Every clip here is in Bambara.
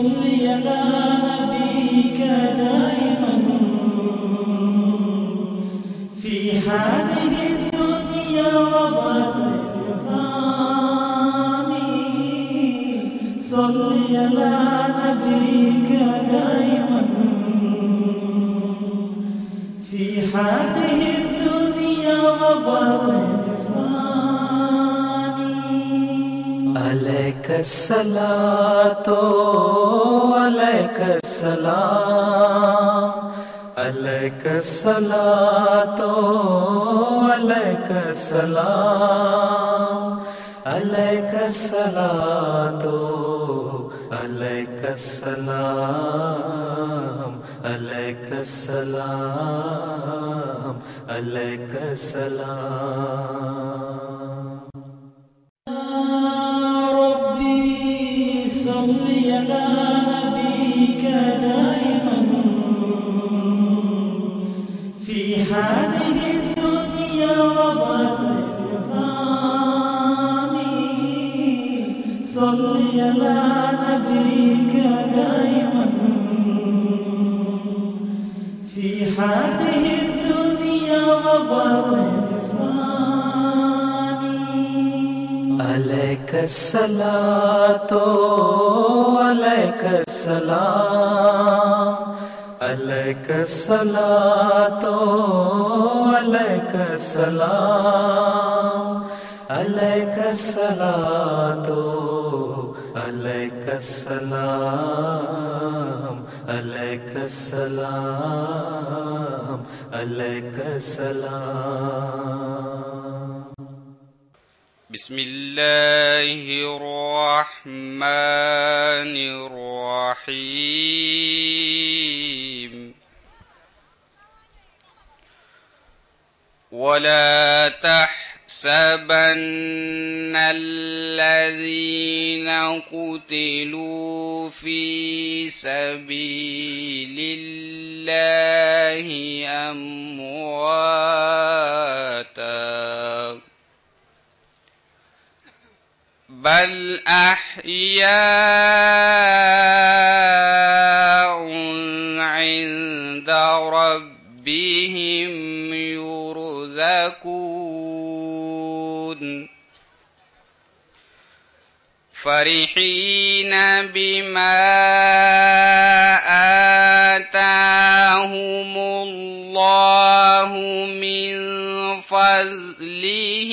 صل على نبيك دائما في هذه الدنيا وبعد العظام. صل على نبيك دائما في هذه الدنيا وبعد العظام. عليك الصلاة عليك السلام، عليك الصلاة عليك السلام، عليك الصلاة عليك السلام، عليك السلام، عليك السلام. ربي صل على نبيك دائما في هذه الدنيا وبعد العظام. صل على نبيك دائما في هذه الدنيا وبعد العظام. عليك الصلاة عليك السلام، عليك الصلاة عليك السلام، عليك الصلاة عليك السلام، عليك السلام، عليك السلام. بسم الله الرحمن الرحيم. ولا تحسبن الذين قتلوا في سبيل الله أمواتا بل أحياء عند ربهم يرزقون فرحين بما آتاهم الله من فضله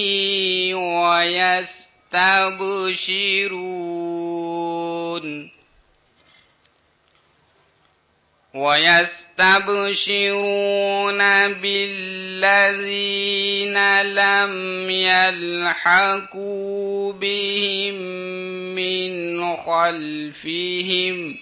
ويستبشرون بالذين لم يلحقوا بهم من خلفهم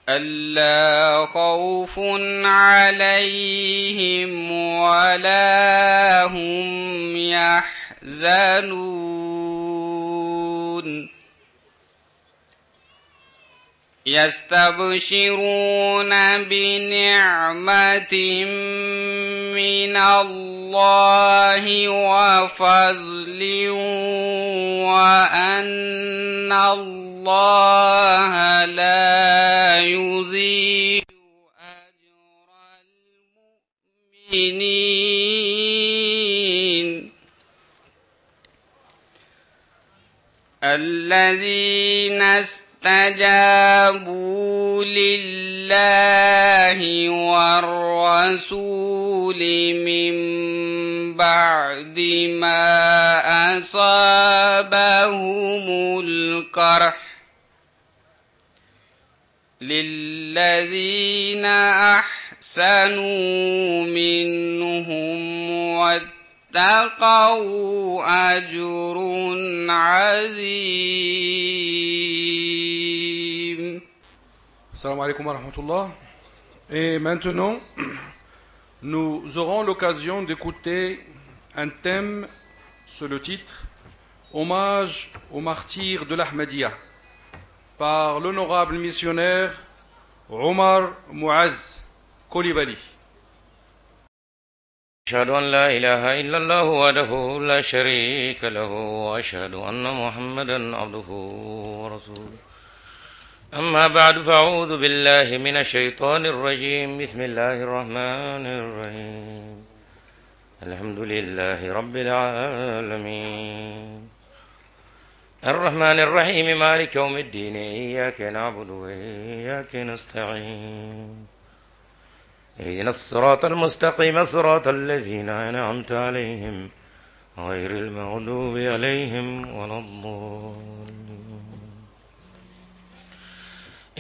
ألا خوف عليهم ولا هم يحزنون. يستبشرون بنعمة من الله وفضل وأن الله لا يضيع أجر المؤمنين. الذين استجابوا لله والرسول من بعد ما أصابهم القرح للذين أحسنوا منهم واتقوا أجر عظيم. Assalamu alaikum wa rahmatullah. Et maintenant, nous aurons l'occasion d'écouter un thème sous le titre Hommage aux martyrs de l'Ahmadiyya par l'honorable missionnaire Omar Mouaz Koulibaly. أشهد أن لا إله إلا الله وحده لا شريك له وأشهد أن محمدا عبده ورسوله أما بعد فأعوذ بالله من الشيطان الرجيم بسم الله الرحمن الرحيم الحمد لله رب العالمين الرحمن الرحيم مالك يوم الدين إياك نعبد وإياك نستعين اهدنا الصراط المستقيم صراط الذين أنعمت عليهم غير المغضوب عليهم ولا الضالين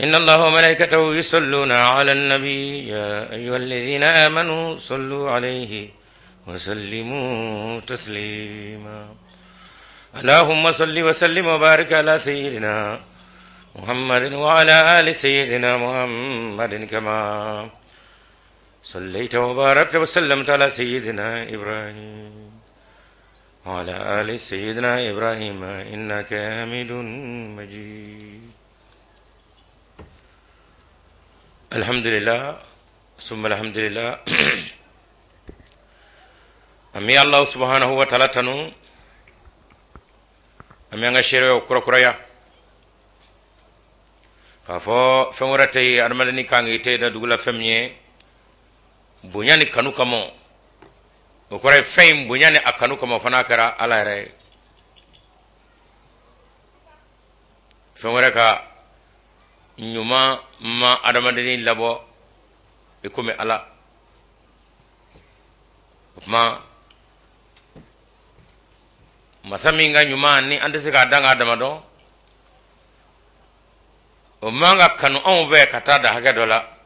إن الله وملائكته يصلون على النبي يا أيها الذين آمنوا صلوا عليه وسلموا تسليما اللهم صل وسلم وبارك على سيدنا محمد وعلى آل سيدنا محمد كما صليت وباركت وسلمت على سيدنا إبراهيم وعلى آل سيدنا إبراهيم إنك حميد مجيد الحمد لله ثم الحمد لله أمي الله سبحانه وتعالى تنو أمي أنغا شيرو كرة كرة k'a fɔ fɛn wɛrɛ tɛ yen adamadenni kan k'i tɛ da dugu la fɛn min ye bonya ni kanu kama o kɔrɔ ye fɛn in bonya ni a kanu kama fana kɛra ala yɛrɛ ye fɛn wɛrɛ ka ɲuman ma adamadenni labɔ i komi ala o tuma masa min ka ɲuman ni an tɛ se k'a dan k'a dama dɔn o man ka kanu anw fɛ ka taa da hakɛ dɔ la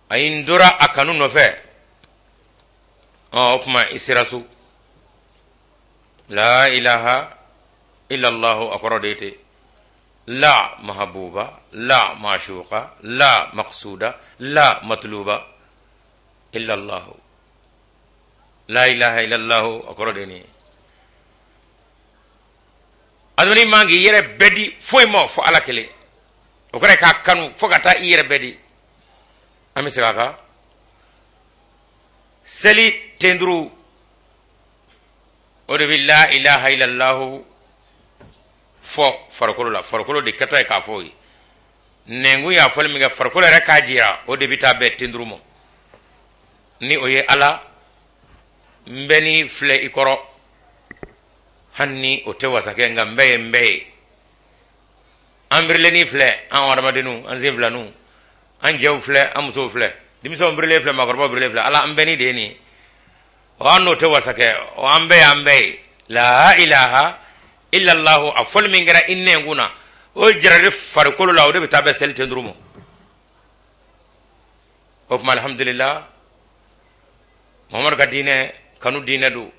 ayi n tora a kanu nɔfɛ ɔ o tuma i sera so la ilaha illallahu a kɔrɔ de ye ten la mahabuba la mashuka la maksuda la matluba illallahu la ilaha illallahu a kɔrɔ de ye nin ye adamaden man k'i yɛrɛ bɛɛ di foyi ma fo ala kelen o kɔrɔ ye k'a kanu fo ka taa i yɛrɛ bɛɛ di an bɛ segin a kan seli tenduru o de bɛ la ilaha illallahu fɔ farikolo la farikolo de kɛtɔ ye k'a fɔ o ye nɛnkun y'a fɔli min kɛ farikolo yɛrɛ k'a jira o de bɛ taa bɛn tenduru ma ni o ye ala n bɛ ni filɛ i kɔrɔ hali ni o tɛ wasa kɛ nka n bɛɛ ye n bɛɛ ye an birilenni filɛ an adamadenninw an sen filaninw an cɛw filɛ an musow filɛ denmisɛnw birilen filɛ maakɔrɔbaw birilen filɛ ala an bɛɛ ni de ye nin ye ɔ an n'o tɛ wasa kɛ ɔ an bɛɛ y'an bɛɛ ye la ilaha illallahu a fɔli min kɛra i nɛnkun na o jirali farikolo la o de bɛ taa bɛn seli tenduru ma o tuma alhamdulillah muhamadu ka diinɛ kanu diinɛ don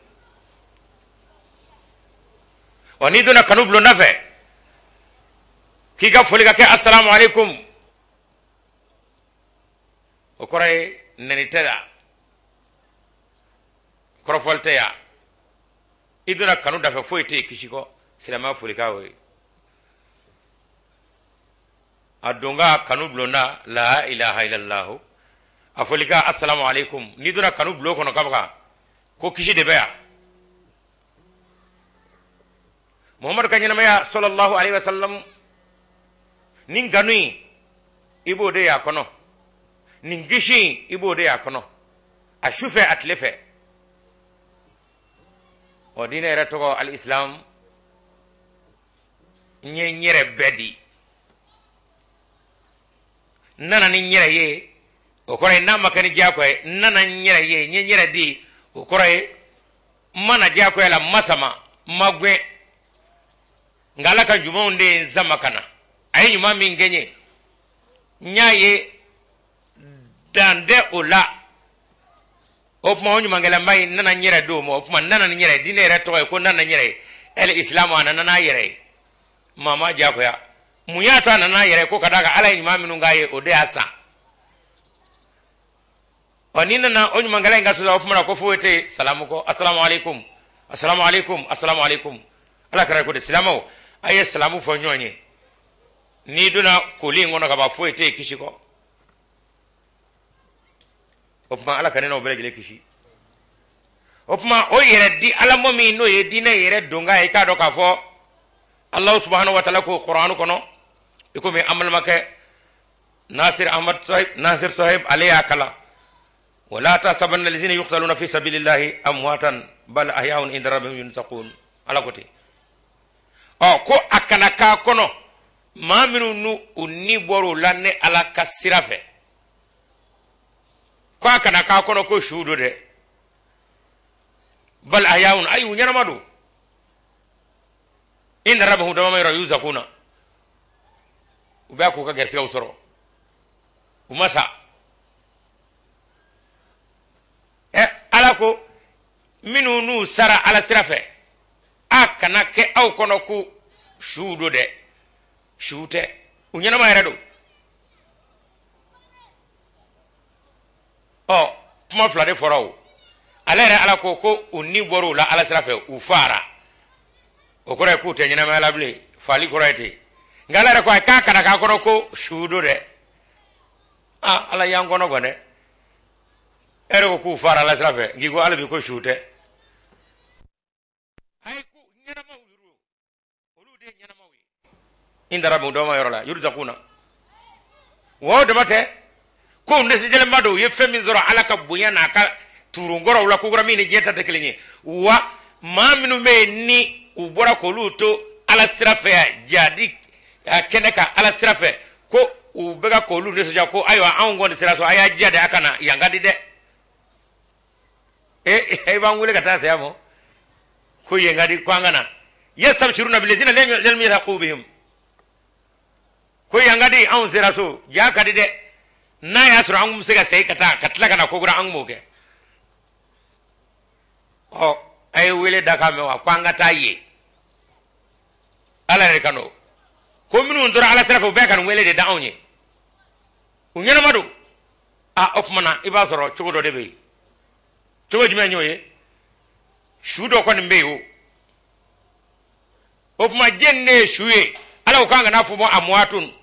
wa n'i donna kanu bulonda fɛ k'i ka foli ka kɛ asalamu aleykum o kɔrɔ ye nɛni tɛ yan kɔrɔfɔli tɛ yan i donna kanu da fɛ foyi tɛ yen kisi kɔ silamɛya folikan o ye a donkan kanu bulonda la ilaha illallahu a folikan asalamu aleykum n'i donna kanu bulon kɔnɔ kaban ko kisi de bɛ yan muhamadu ka ɲɛnamaya sallallahu alaihi wasallam nin kanu in i b'o de y'a kɔnɔ nin kisi in i b'o de y'a kɔnɔ a su fɛ a tile fɛ ɔ diinɛ yɛrɛ tɔgɔ al-islam n ye n yɛrɛ bɛɛ di n nana ni n yɛrɛ ye o kɔrɔ ye n'a ma kɛ ni diyagoya ye n nana n yɛrɛ ye n ye n yɛrɛ di o kɔrɔ ye n ma na diyagoya la n ma sama n ma gɛn nka ala ka ɲumanw de ye n sama ka na a ye ɲuman min kɛ n ye n y'a ye dan tɛ o la o tuma o ɲumankɛlama in n nana n yɛrɛ d'o ma o tuma n nana ni n yɛrɛ ye diinɛ yɛrɛ tɔgɔ ye ko n nana n yɛrɛ ye ɛli isilamu a nana n'a yɛrɛ ye maa m'a diyagoya mun y'a to a nana n'a yɛrɛ ye ko ka d'a kan ala ye ɲuman minnu k'a ye o de y'a san ɔ n'i nana o ɲumankɛla in ka so o tuma na ko foyi tɛ yen salamu kɔ asalamu aleykum asalamu aleykum asalamu aleykum ala kira ko de silamɛw a ye salamu fɔ ɲɔgɔn ye n'i donna koli in kɔnɔ ka ban foyi tɛ yen kisi kɔ o tuma ala ka ne n'aw bɛɛ lajɛlen kisi O tuma o yɛrɛ di ala mɔ min n'o ye diinɛ yɛrɛ donkan ye, i k'a dɔn k'a fɔ Alahu subahanahu wa taala ko Kuranu kɔnɔ, i komi an balimakɛ Nasir Ahmad Sahib, Nasir Sahib ale y'a kalan, wala tahsabanna allazina yuqtaluna fi sabilillahi amwatan bal ahya'un inda rabbihim yurzaqun. Ala ko ten. Ɔ ko a kana k'a kɔnɔ maa minnu n'u u ni bɔr'u la ne Ala ka sira fɛ, ko a kana k'a kɔnɔ ko su don dɛ, bal ahya'un, ayi u ɲɛnama don, inda rabbihim dama yɔrɔ yurzaquna, u bɛ k'u ka garisigɛw sɔrɔ, u ma sa. Ɛ Ala ko minnu n'u sara Ala sira fɛ, a kana kɛ aw kɔnɔ ko suw don dɛ, suw tɛ, u ɲɛnama yɛrɛ don. Ɔ kuma fila de fɔra o, ale yɛrɛ Ala ko ko u ni bɔr'u la Ala sira fɛ, u faara, o kɔrɔ ye k'u tɛ ɲɛnamaya la bilen, faali kɔrɔ ye ten. Nka Ala yɛrɛ ko a k'a kana k'a kɔnɔ ko su don dɛ. Aa Ala y'an kɔnɔ gan dɛ, e yɛrɛ ko k'u faara Ala sira fɛ, nk'i ko hali bi ko su tɛ. Ayi ko ɲɛnamaw yɛrɛ olu de ye ɲɛnamaw ye, inda rabbihim dama yɔrɔ la yurzaquna. Wa o dama tɛ, ko nisɔndiyalenba don, u ye fɛn min sɔrɔ Ala ka bonya n'a ka turunkɔrɔw la, ko kura min ni diɲɛ ta tɛ kelen ye. Wa maa minnu bɛ yen ni u bɔra k'olu to Ala sira fɛ yan, jadi kɛnɛ kan Ala sira fɛ, ko u bɛ ka k'olu nisɔndiya, ko ayiwa anw kɔni sera so, a y'a jija de a ka na, yan ka di dɛ. E i b'an wele ka taa saya mɔ, ko yen ka di, ko an ka na. Yastabshiruna bilazina lam yalhaqu bihim, ko yan ka di, anw sera so, ja ka di dɛ. N'a y'a sɔrɔ an kun bɛ se ka segin ka taa ka tila ka na ko kura, an kun b'o kɛ. Ɔ a ye wele da k'a mɛn wa, ko an ka taa yen. Ala yɛrɛ kan don ko minnu tora Ala sira fɛ, u bɛɛ ka nin wele de da anw ye, u ɲɛnama don. A o tuma na i b'a sɔrɔ cogo dɔ de bɛ yen. Cogo jumɛn y'o ye? Su dɔ kɔni bɛ yen o. O tuma jɛni ne ye su ye, Ala ko k'an kana fɔ ma amuwatun.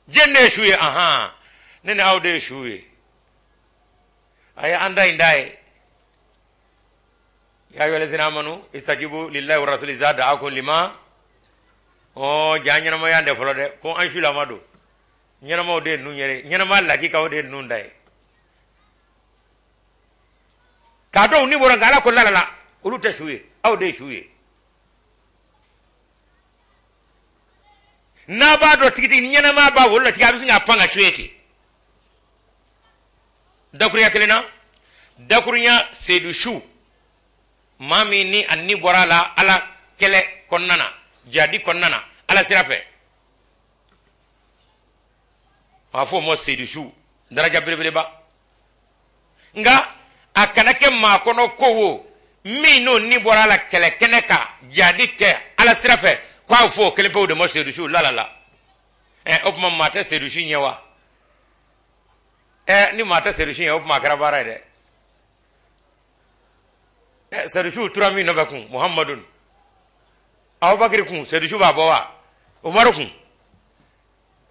Jɛni ne ye su ye, ahan, ne ni aw de ye su ye. A ye an da in da ye. Ya ayyuhal ladzina amanu istajibu lillahi wa rasuli iza da'akum lima. Ɔ ja ɲɛnamaya tɛ fɔlɔ dɛ, ko an sulama don. Ɲɛnamaw de ye ninnu yɛrɛ, ɲɛnama lakikaw de ye ninnu da ye. K'a dɔn ni bɔra nka Ala ko la la la, olu tɛ su ye, aw de ye su ye. N'a b'a dɔn tigitigi ɲɛnama b'a wolo la tigi, a bɛ sin k'a pan ka su ye ten. Dakurunya kelen na, dakurunya seyidu su, maa min ni a ni bɔra a la Ala kɛlɛ kɔnɔna na, jadi kɔnɔna na, Ala sira fɛ, a b'a fɔ o ma seyidu su, daraja belebeleba. Nka a kana kɛ maa kɔnɔ ko wo min n'o ni bɔra a la kɛlɛ kɛnɛ kan, jadi kɛ Ala sira fɛ, k'a fɔ o kelen pewu de ma seyidu su, la la la. Ɛ o tuma maa tɛ seyidu su ɲɛ wa? Ɛ ni maa tɛ seyidu su ɲɛ, o tuma a kɛra baara ye dɛ. Ɛ seyidu su tura min nɔfɛ kun, Muhamadun, Abubakari kun, seyidu su b'a bɔ wa? Umaru kun.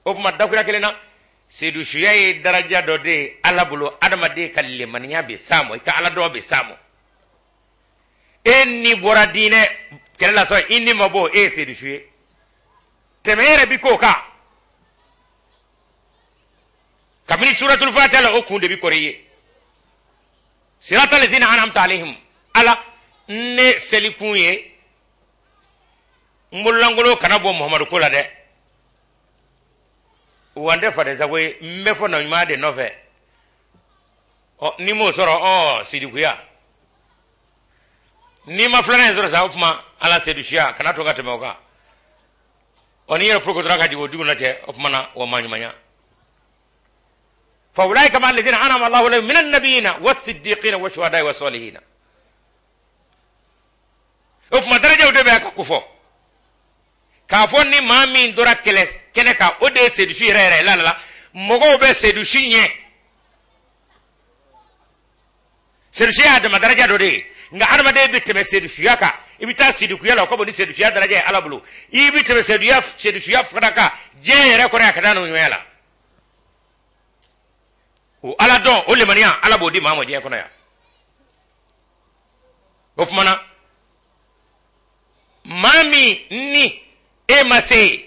O tuma dakuruya kelen na, seyidu suya ye daraja dɔ de ye Ala bolo, adamaden ka lemaniya bɛ s'a ma, i ka Ala dɔn bɛ s'a ma. E ni bɔra diinɛ kɛlɛ la sɔn, i ni ma bɔ, e ye seyidu su ye. Tɛmɛ yɛrɛ bi k'o kan. Kabini suratul Fatiha la, o kun de bi kɔrɔ i ye. Sirata lezina an'amta alayhim, Ala ne selikun ye, n bololankolon kana bɔ Muhamadu ko la dɛ. Wa n tɛ faden sago ye, n bɛ fɔ nabiɲuman de nɔfɛ. Ɔ n'i m'o sɔrɔ, ɔ sidikuya. N'i ma filanan in sɔrɔ sa, o tuma Ala sedusuya kana to ka tɛmɛ o kan. Ɔ n'i yɛrɛ forokotora ka jigin o jugu na cɛ, o tuma na o ma ɲumanya. Fa ulaika ma alladhina an'ama Allahu alayhim minan nabiyina was-siddiqina wash-shuhada'i was-salihina. O tuma darajaw de bɛ ka kofɔ. K'a fɔ ni maa min tora kɛlɛ kɛnɛ kan, o de ye sedusu yɛrɛ yɛrɛ la la. Mɔgɔw bɛ sedusu ɲɛ. Sedusuya y'a dama daraja dɔ de ye, nka adamaden bɛ tɛmɛ sedusuya kan, i bɛ taa sidikuya la, o ka bon ni sedusuya daraja ye Ala bolo. I bɛ tɛmɛ sedusuya fana kan diɲɛ yɛrɛ kɔnɔ yan ka taa n'o ɲɔgɔnya la. O ala dɔn, o limaniya, ala b'o di maa ma diɲɛ kɔnɔ yan. O tuma na maa min ni e ma se yen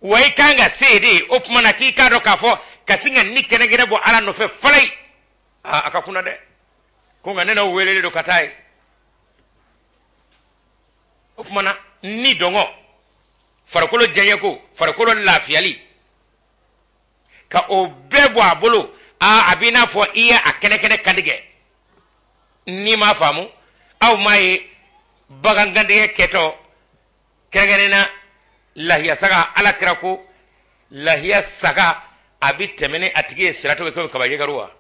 wa i kan ka se yen de, o tuma na k'i k'a dɔn k'a fɔ ka sin ka ni kɛnɛkɛnɛ bɔ ala nɔfɛ falayi, aa a ka kunna dɛ. Ko nka ne n'aw welelen don ka taa yen. O tuma na ni dɔngɔ, farikolo diyaɲɛko, farikolo lafiyali, ka o bɛɛ bɔ a bolo, aa a b'i n'a fɔ i ye a kɛnɛkɛnɛ kantigɛ. N'i m'a faamu, aw m'a ye bagan kantigɛ kɛtɔ kɛrɛnkɛrɛnnen na lahiya saga, ala kira ko lahiya saga a bɛ tɛmɛ ni a tigi ye siratu kan komi kabajɛgɛru wa?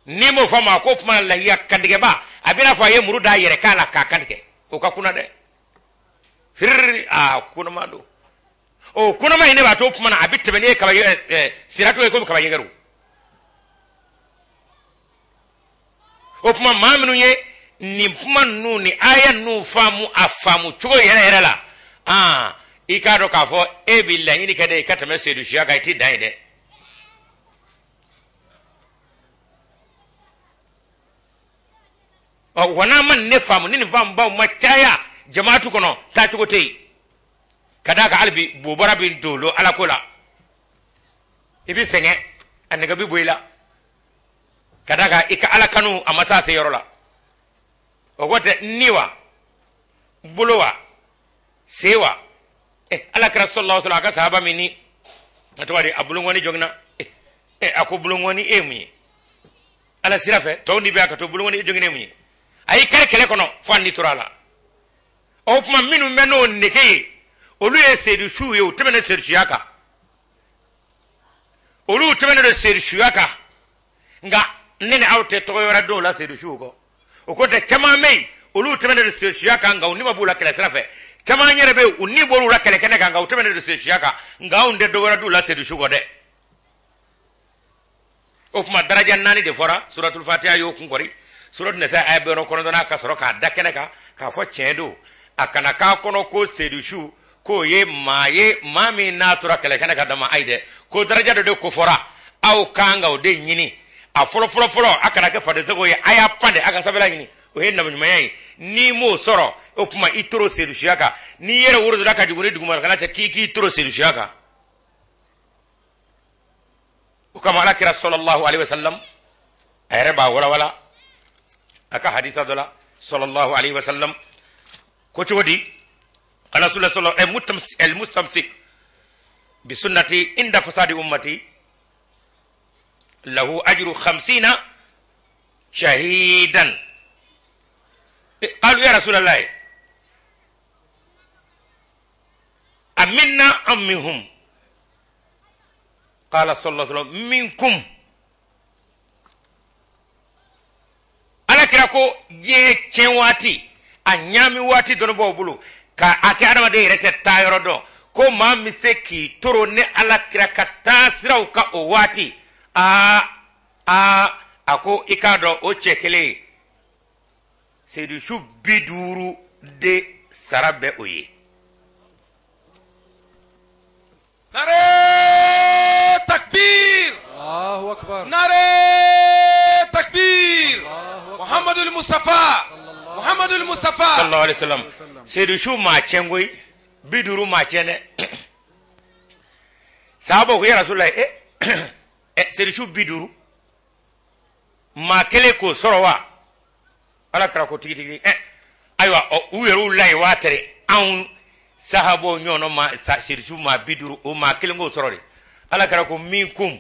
N'i m'o faamu, a ko tuma lahiya kantigɛba a b'i n'a fɔ a ye muru d'a yɛrɛ kan la k'a kantigɛ. O ka kunna dɛ, firiri a kunnama don. O kunnama in de b'a to o tuma na a bɛ tɛmɛ n'i ye kaba siratu ye komi kabajɛgɛru. O tuma maa minnu ye nin kuma ninnu ni aya ninnu faamu a faamu cogo yɛrɛ yɛrɛ la, aa i k'a dɔn k'a fɔ e bɛ laɲini kɛ dɛ i ka tɛmɛ sedusuya kan, i t'i dan ye dɛ. Ɔ wa n'a ma nin ne faamu, ni nin faamubaw ma caya jamaatu kɔnɔ, taacogo tɛ yen. Ka d'a kan hali bi bobara bɛ dolo ala ko la, i bɛ sɛgɛn, a nɛgɛ bɛ bɔ i la, ka d'a kan i ka ala kanu a ma s'a se yɔrɔ la. O ko tɛ ni wa, bolo wa, se wa. Ala kira sallallahu alaihi wasallam a ka sahaba min ni a tɔgɔ di, a bolonkɔni joginna, a ko bolonkɔni e ye mun ye ala sira fɛ, tɔw ni bɛ a ka to bolonkɔni e joginna ye mun ye? A y'i kari kɛlɛ kɔnɔ fo a ni tora a la. O tuma minnu bɛ n'o nege ye, olu ye sedusuw ye, u tɛmɛnen sedusuya kan, olu tɛmɛnen don sedusuya kan. Nka ne ni aw tɛ tɔgɔ wɛrɛ dɔn o la sedusuw kɔ. O ko tɛ, caman bɛ yen olu tɛmɛnen don sedusuya kan, nka u ni ma b'u la kɛlɛ sira fɛ. Caman yɛrɛ bɛ yen, u ni bɔr'u la kɛlɛ kɛnɛ kan, nka u tɛmɛnen don sedusuya kan. Nka anw tɛ dɔ wɛrɛ d'u la sedusu kɔ dɛ. O tuma daraja naani de fɔra, suratul fatiha y'o kun kɔri, suratul nisa aya 69 ka sɔrɔ k'a da kɛnɛ kan k'a fɔ tiɲɛ don, a kana k'a kɔnɔ ko sedusu k'o ye maa ye maa min n'a tora kɛlɛ kɛnɛ kan dama, ayi dɛ, ko daraja dɔ de kofɔra, aw kan ka o de ɲini. A fɔlɔ fɔlɔ fɔlɔ, a kana kɛ fadensago ye, a y'a pan de, a ka sanfɛla ɲini, o ye nabiɲumanya ye. N'i m'o sɔrɔ, o tuma i toro sedusuya kan. N'i yɛrɛ worosola ka jugu ni dugumakala cɛ, k'i k'i toro sedusuya kan. O kama ala kira sallallahu alaihi wasallam a yɛrɛ b'a walawala a ka hadisa dɔ la sallallahu alaihi wasallam ko cogo di, qala rasulullah sallallahu alaihi al-mustamsik bi sunnati inda fasadi ummati lahu ajru 50 shahidan. Qalu ya rasulallah aminna am minhum? Qala sallallahu alaihi wasallam minkum. Ala kira ko diɲɛ tiɲɛ waati, a ɲaami waati dɔnnibaaw bolo ka a kɛ adamaden yɛrɛ tɛ taa yɔrɔ dɔn, ko maa min se k'i toro ni ala kira ka taa siraw kan o waati, aa aa a ko i k'a dɔn o cɛ kelen ye sedusu 50 de sara bɛ o ye. Nare takbir. Allahu akbar. Nare takbir. Muhammadul Mustafa. Muhammadul Mustafa. Sallallahu alaihi wasallam. Sedusu maa cɛn koyi, 50 maa cɛn dɛ. Sahabaw ko ya Rasulullah, sedusu 50 maa kelen k'o sɔrɔ wa? Ala kira ko tigitigi. Ayiwa, u yɛrɛw la ye waa tɛrɛ anw sahabaw ɲɔgɔn ma sedusu maa 50 o maa kelen k'o sɔrɔ de. Ala kira ko minkum,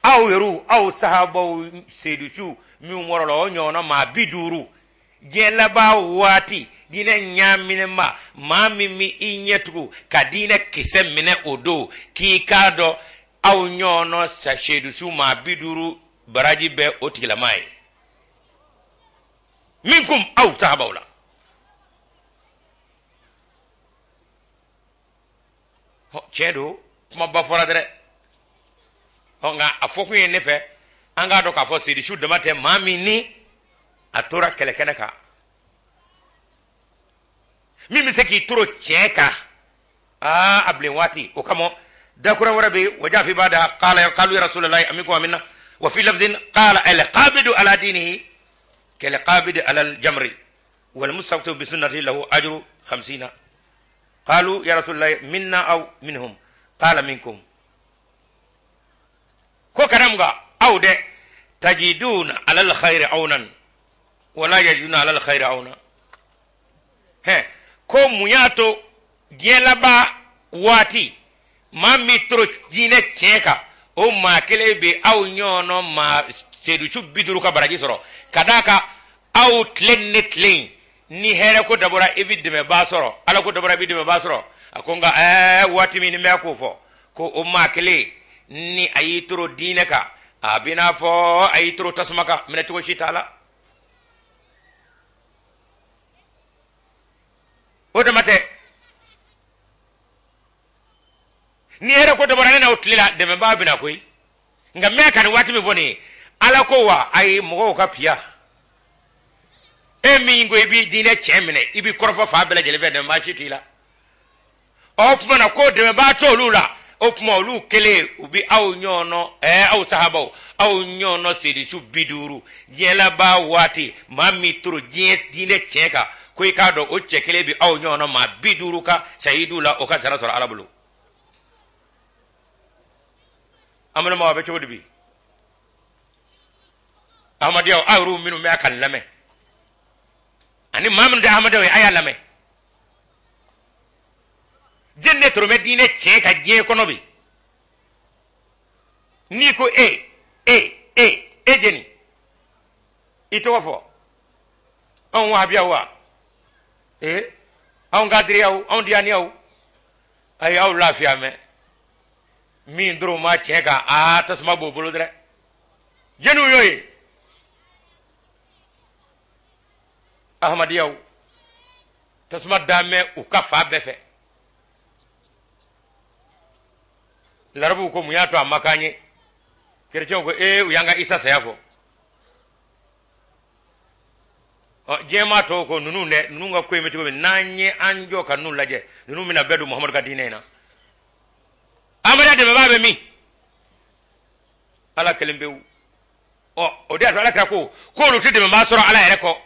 aw yɛrɛw, aw sahabaw sedusu minnu wɔrɔ la o ɲɔgɔn maa 50 diɲɛ laban waati diinɛ ɲaaminɛma maa min bɛ i ɲɛ tugu ka diinɛ kisɛ minɛ o don, k'i k'a dɔn aw ɲɔgɔn sedusu maa 50 baraji bɛ o tigilama ye. Minkum, aw sahabaw la. Tiɲɛ don, kumaba fɔra dɛrɛ. Nka a fɔkun ye ne fɛ, an k'a dɔn k'a fɔ sedusu dama tɛ maa min ni a tora kɛlɛkɛnɛ kan, min bɛ se k'i toro tiɲɛ kan, aa a bilen waati. O kama Dakura wɛrɛ bɛ yen wa fi ba'da qala qalu ya rasulallahi aminkum wa minna wa fi lafzin qala al qabidu ala dinihi kal qabidi ala al jamri wal mustaqtu bi sunnati lahu ajru 50 qalu ya rasulallahi minna aw minhum qala minkum ko karamga aw de tajiduna ala al khairi awnan wala yajiduna ala al khairi awna he ko mun y'a to diɲɛ laban waati maa min toro diinɛ tiɲɛ kan o maa kelen bɛ aw ɲɔgɔnna maa sedusu 50 ka baraji sɔrɔ ka d'a kan aw tile ni ne tile in ni hɛrɛ ko dabɔra i bɛ dɛmɛbaa sɔrɔ ala ko dabɔra i bɛ dɛmɛbaa sɔrɔ a ko nka waati min ni n bɛ k'o fɔ ko o maa kelen ni a y'i toro diinɛ kan a b'i n'a fɔ a y'i toro tasuma kan minɛ cogo si t'a la o dama tɛ ni hɛrɛ ko dabɔra ne n'aw tile la dɛmɛbaa bɛna koyi nka n bɛ ka nin waati min fɔ nin ye ala ko wa ayi mɔgɔw ka piya e min ko i b'i diinɛ tiɲɛ minɛ i b'i kɔrɔfɔ fan bɛɛ lajɛlen fɛ dɛmɛbaa si t'i la o tuma na ko dɛmɛbaa t'olu la o tuma olu kelen u bɛ aw ɲɔgɔnna aw sahabaw aw ɲɔgɔnna sedusu 50 diɲɛ laban waati maa min toro diɲɛ diinɛ tiɲɛ kan ko i k'a dɔn o cɛ kelen bɛ aw ɲɔgɔnna maa 50 ka sayidu la o ka sara sɔrɔ ala bolo an balimaw a bɛ cogo di bi ahmadiyaw aw yɛrɛw minnu bɛ a ka lamɛn ani maa minnu tɛ ahmadiyaw ye a y'a lamɛn jɛn de toro bɛ diinɛ tiɲɛ kan diɲɛ kɔnɔ bi n'i ko e e e e jɛni i tɔgɔ fɔ anw wahabiyaw wa ee anw kadiriyaw anw diyaniyaw ayi aw lafiya mɛ min dɔrɔn ma tiɲɛ kan aa tasuma b'o bolo dɛrɛ jɛniw y'o ye ahmadiyaw tasuma dalen bɛ u ka fan bɛɛ fɛ larabuw ko mun y'a to a ma k'an ye kerecɛnw ko ee u y'an ka isa saya fɔ ɔ diɲɛmaa tɔw ko ninnu dɛ ninnu ka ko in bɛ cogo min n'an ye an jɔ ka ninnu lajɛ ninnu bɛna bɛɛ don muhamadu ka diinɛ in na amadu dɛmɛbaa bɛ min ala kelen pewu ɔ o de y'a to ala kira ko k'olu tɛ dɛmɛbaa sɔrɔ ala yɛrɛ kɔ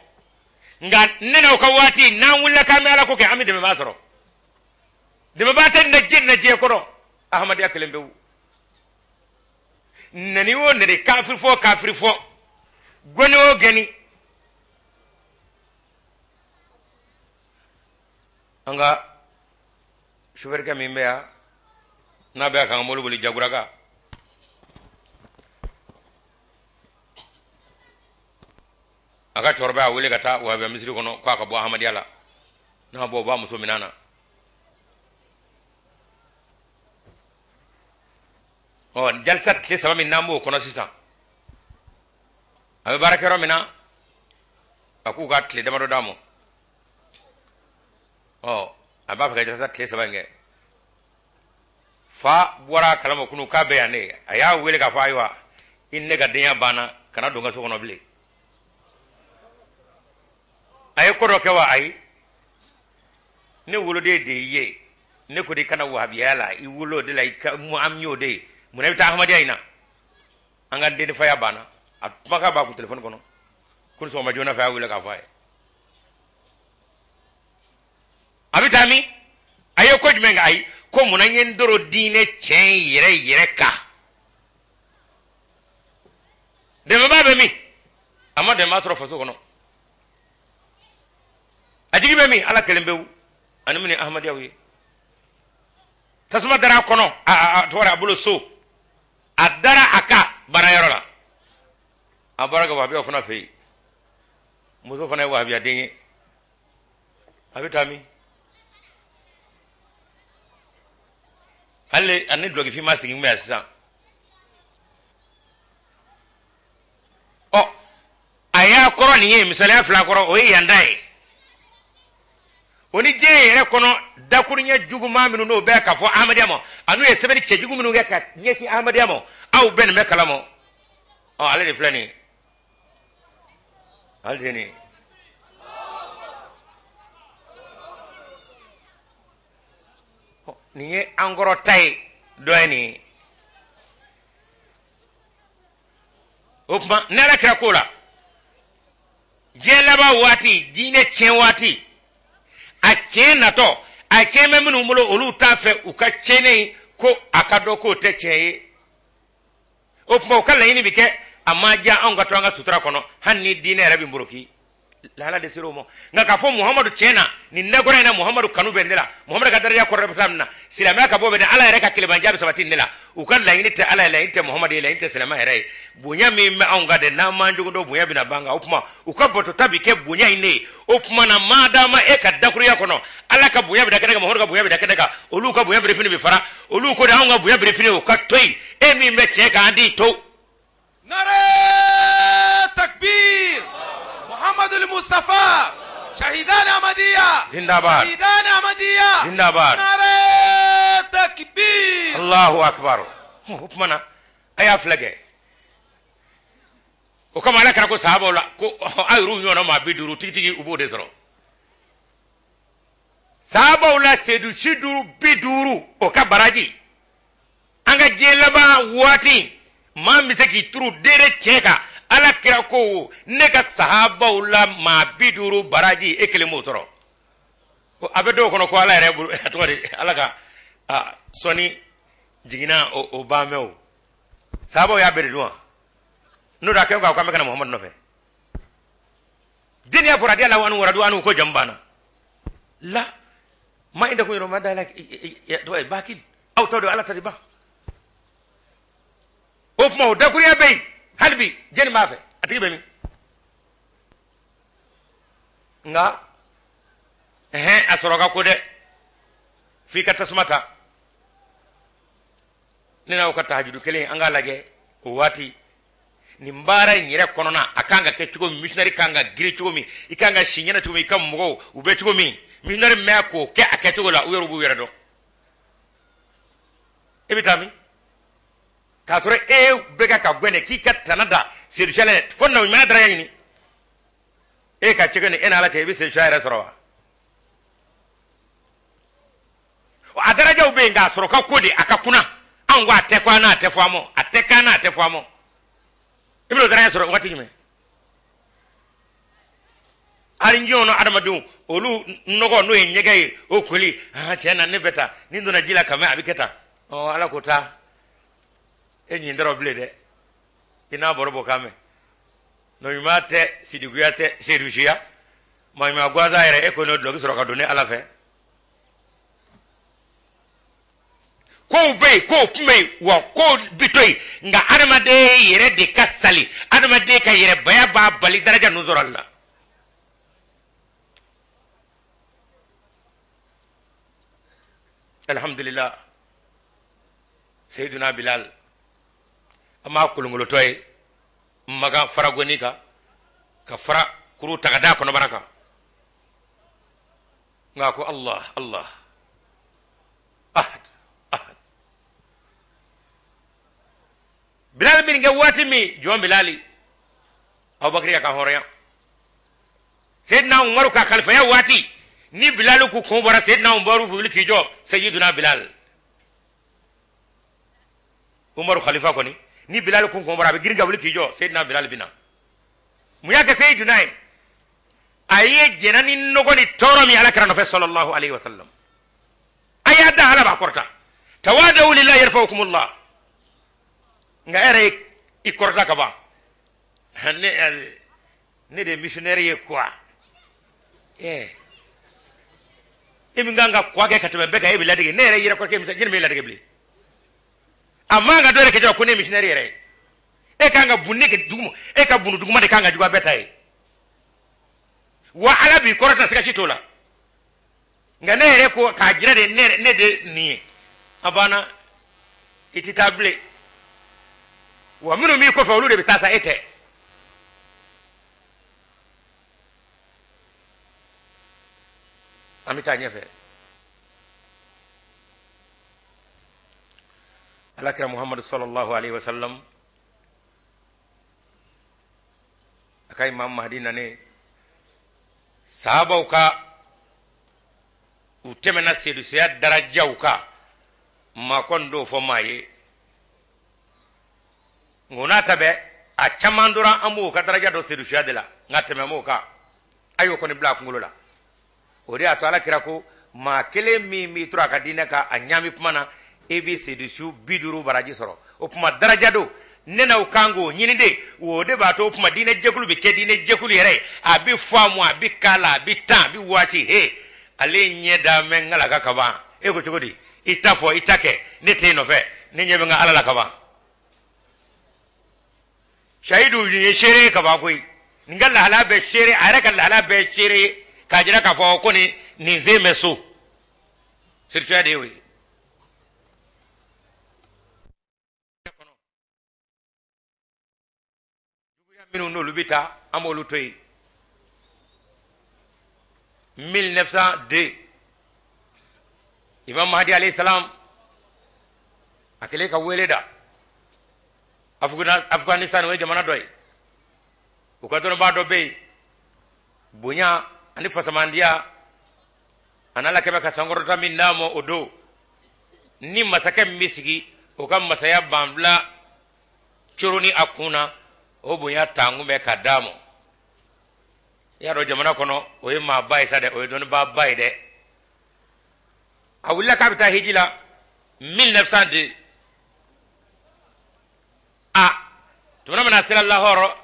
nka ne n'aw ka waati n'an wulila k'an bɛ ala ko kɛ an bɛ dɛmɛbaa sɔrɔ dɛmɛbaa tɛ na diɲɛ na diɲɛ kɔnɔ ahamadiya kelen pewu nɛni o nɛni kafiri fɔ kafiri fɔ gɛnni o gɛnni an ka sofɛrikɛ min bɛ yan n'a bɛ k'an ka mobili boli jaguraka a ka cɛkɔrɔba y'a wele ka taa wahabiya misiri kɔnɔ k'a ka bɔ ahamadiya la n'a bɔ o b'a muso minɛ na ɔ jalisa tile 3 min n'an b'o kɔnɔ sisan a bɛ baarakɛyɔrɔ min na a k'u ka tile damadɔ d'a ma ɔ a b'a fɛ ka jalisa tile 3 in kɛ fa bɔra a kalama kunu k'a bɛ yan ne a y'a wele k'a fɔ ayiwa i ni ne ka denya banna kana don n ka so kɔnɔ bilen a ye ko dɔ kɛ wa ayi ne woloden de y'i ye ne ko de i ka na wahabiya la i wolo de la i ka mu an y'o de ye mun na i bɛ taa ahmadiyya in na an ka denfaya banna a kumakan b'a kun telefɔni kɔnɔ ko ni sɔgɔma joona fɛ a y'a wele k'a fɔ a ye a bɛ taa min a ye ko jumɛn kɛ ayi ko mun na n ye n doro diinɛ tiɲɛ yɛrɛ yɛrɛ kan dɛmɛbaa bɛ min a ma dɛmɛbaa sɔrɔ faso kɔnɔ a jigi bɛ min ala kelen pewu ani min ni ahmadiyaw ye tasuma dara a kɔnɔ a tɔgɔ a bolo so a dara a ka baarayɔrɔ la a bɔra ka wahabiyaw fana fɛ yen muso fana ye wahabiyaden ye a bɛ taa min hali ani dulɔkifin ma sigi bɛ yan sisan ɔ a y'a kɔrɔ nin ye misaliya fila kɔrɔ o ye yanda ye o ni diɲɛ yɛrɛ kɔnɔ dakuruɲɛ juguman minnu n'o bɛ ka fɔ ahmadiyya ma an'u ye sɛbɛnni cɛjugu minnu kɛ ka ɲɛsin ahmadiyya ma aw bɛɛ nin bɛ kalama ɔ ale de filɛ nin ye ale de ye nin ye nin ye an kɔrɔ ta ye Dɔ ye nin ye. O tuma ni ala kira ko la diɲɛ laban waati, diinɛ tiɲɛ waati, a tiɲɛ natɔ, a tiɲɛ bɛ minnu bolo, olu t'a fɛ u ka tiɲɛnen ko a ka dɔn k'o tɛ tiɲɛ ye. O tuma u ka laɲini bɛ kɛ a ma diya anw ka to an ka sutura kɔnɔ, hali ni diinɛ yɛrɛ bɛ moroki. Lahala de sera o ma. Nka k'a fɔ Muhamadu tiɲɛ na, nin dakura in na, Muhamadu kanu bɛ ne la, Muhamadu ka daraja kɔrɔ bɛ min na, silamɛya ka bɔ bɛ ne, Ala yɛrɛ ka kelenbanja bɛ sabati ne la. U ka laɲini tɛ Ala ye, laɲini tɛ Muhamadu ye, laɲini tɛ silamɛya yɛrɛ ye. Bonya min bɛ anw kan dɛ, n'an m'an jogo dɔn, bonya bɛna ban kan. O tuma u ka batota bɛ kɛ bonya in de ye. O tuma na maadama e ka dakuruya kɔnɔ, Ala ka bonya bɛ da kɛnɛ kan, Muhamadu ka bonya bɛ da kɛnɛ kan, olu ka bonya birifini bɛ fara, olu ko de anw ka bonya birifini o ka to yen, e min bɛ tiɲɛ kan, an t'i to. Nare takbir Muhammadul Mustafa Shahidan Ahmadiyya Zindabad. Shahidan Ahmadiyya Zindabad. Nare takbir. Allahu akbar. O tuma na a y'a filɛ kɛ, o kama ala kira ko sahabaw la ko aw yɛrɛw ɲɔgɔnna maa 50 tigitigi, u b'o de sɔrɔ sahabaw la, seedu si duuru 50, o ka baraji. An ka diɲɛ laban waati, maa min bɛ se k'i turu dere tiɲɛ kan, ala kira ko ne ka sahabaw la maa 50 baraji, e kelen b'o sɔrɔ. A bɛ dɔw kɔnɔ ko ala yɛrɛ bolo, a tɔgɔ de ala ka sɔnni jiginna o ban mɛn. O sahabaw y'a bɛɛ de dun wa? N'o tɛ a kɛ ko k'an bɛ ka na Muhamadu nɔfɛ. Jɛnni y'a fɔ radiyallahu anhu waradu anhu ko jamu banna la ma inda kun yɔrɔ ma da la tɔgɔ ye bakil aw t'a dɔn ala ta de ban. O tuma o dakuruya bɛ yen hali bi, jɛnni b'a fɛ, a tigi bɛ min? Nka ɛhɛn, a sɔrɔ ka ko dɛ, f'i ka tasuma ta. Ne n'aw ka tahajudu kelen, an k'a lajɛ o waati nin baara in yɛrɛ kɔnɔna, a kan ka kɛ cogo min, missionnaire kan ka girin cogo min, i kan ka si ɲɛna cogo min, i ka mɔgɔw u bɛ cogo min, missionnaire mɛn k'o kɛ a kɛcogo la, u yɛrɛ b'u yɛrɛ dɔn. E bɛ taa min k'a sɔrɔ e bɛ ka ka gɛn k'i ka tana da sedusiya la fo na ɲumanya daraja ɲini e ka cɛkɛ ni e n'Ala cɛ, i bɛ sedusiya yɛrɛ sɔrɔ wa? A darajaw bɛ yen, k'a sɔrɔ ka ko de a ka kunna. Anw ko a tɛ ko an n'a tɛ fɔ a ma, a tɛ k'an n'a tɛ fɔ a ma. I bɛna o daraja sɔrɔ waati jumɛn? Hali diɲɛ kɔnɔ adamadenw, olu nɔgɔ n'o ye ɲɛgɛn ye, o koli tiɲɛ na ne bɛ taa ni n donna ji la ka mɛn, a bɛ kɛ tan. Ɔ Ala ko taa, e ɲin dɔrɔn bilen dɛ, i n'a bɔrɔ bɔ k'a mɛn. Nɔ ɲuman tɛ sidikuya tɛ sedusiya maa ɲuman gansan yɛrɛ, e ko n'o dulɔki sɔrɔ ka don ne Ala fɛ. Kow bɛ yen, kow tun bɛ yen, wa kow bi to yen, nka adamaden yɛrɛ de ka sali, adamaden ka yɛrɛbaya b'a bali daraja ninnu sɔrɔli la. Alhamdulillah, Seyiduna Bilal, an b'a kolonkolotɔ ye Makan faragoni kan, ka fara kuru ta ka d'a kɔnɔbara kan, nka ko Allah Allah ahad ahad. Bilal min kɛ waati min, jɔn Bilali, Abubakar ya ka hɔrɔnya, Seyidina Umaru ka kalifaya waati, ni Bilal ku kun bɔra, Seyidina Umaru wuli k'i jɔ, Seyidina Bilal. Umaru khalifa kɔni, ni Bilal kun bɔra, a bɛ girin ka wuli k'i jɔ, Seyidina Bilal bɛ na. Mun y'a kɛ Seyidina ye? A ye jɛnna ni nɔgɔ ni tɔɔrɔ min Ala kira nɔfɛ sallallahu alaihi wasallam, a y'a da Ala b'a kɔrɔta. Tawadaw lillahi yarfa'ukumullah. Nka e yɛrɛ ye i kɔrɔta ka ban, ne de ye missionnaire ye quoi. E min kan ka quoi kɛ ka tɛmɛ bɛɛ kan, e bɛ ladege. Ne yɛrɛ yɛrɛ kɔrɔkɛ missionnaire, jɛni bɛ ladege bilen? A man ka dɔ yɛrɛ kɛ ko ne ye missionnaire yɛrɛ ye. E kan ka bun ne kɛ duguma, e ka bunu duguma de kan ka juguya bɛɛ ta ye, wa Ala b'i kɔrɔta, siga si t'o la. Nka ne yɛrɛ ko k'a jira de, ne de nin ye, a banna, i tɛ taa bilen. Wa minnu b'i kɔfɛ, olu de bɛ taa sa, e tɛ. An bɛ taa ɲɛfɛ. Alakira Muhammadu sallallahu alaihi wa sallam, a ka Imam Mahdi nane, sahabaw ka u tɛmɛna sedusiya darajaw kan. Maa kɔni t'o fɔ maa ye, nka n'a ta bɛɛ a caman dɔrɔn an b'o ka daraja dɔn sedusuya de la, nka tɛmɛ m'o kan. A y'o kɔni bila a kunkolo la. O de y'a to Ala kira ko maa kelen min b'i tura a ka diinɛ kan a ɲaami kuma na, e bɛ sedusu 50 baraji sɔrɔ. O tuma daraja don, ne n'aw kan k'o ɲini de. O de b'a to o tuma diinɛ jɛkulu bɛ kɛ diinɛ jɛkulu yɛrɛ ye, a bɛ faamu, a bɛ k'a la, a bɛ tan, a bɛ waati. He, ale ɲɛ da mɛ n ka kaban. E ko cogo di? I ta fɔ, i ta kɛ, ne t'e nɔfɛ, ne ɲɛ bɛ n ka Ala la kaban. Shahidu ye seere ye kaban koyi. Nin ka lahala bɛ seere, a yɛrɛ ka lahala bɛ seere ye k'a jira k'a fɔ ko nin sen bɛ so. Seereya de y'o ye. Juguya minnu n'olu bɛ taa, an b'olu to yen. 1902, Imam Mahdi alayhi salam a kɛlen ka wele da Afghanistan, o ye jamana dɔ ye, u ka dɔnnibaa dɔ bɛ yen, bonya ani fasamandiya ani Ala kɛmɛ ka sankɔrɔta min d'a ma o don, ni masakɛ min bɛ sigi o ka masaya banfula coroni a kun na, o bonya tankun bɛ ka d'a ma. I y'a dɔn jamana kɔnɔ o ye maaba ye sa dɛ, o ye dɔnnibaaba ye dɛ. A wulila k'a bɛ taa hiji la 1902. A tuma min na a sera Lahɔrɔ,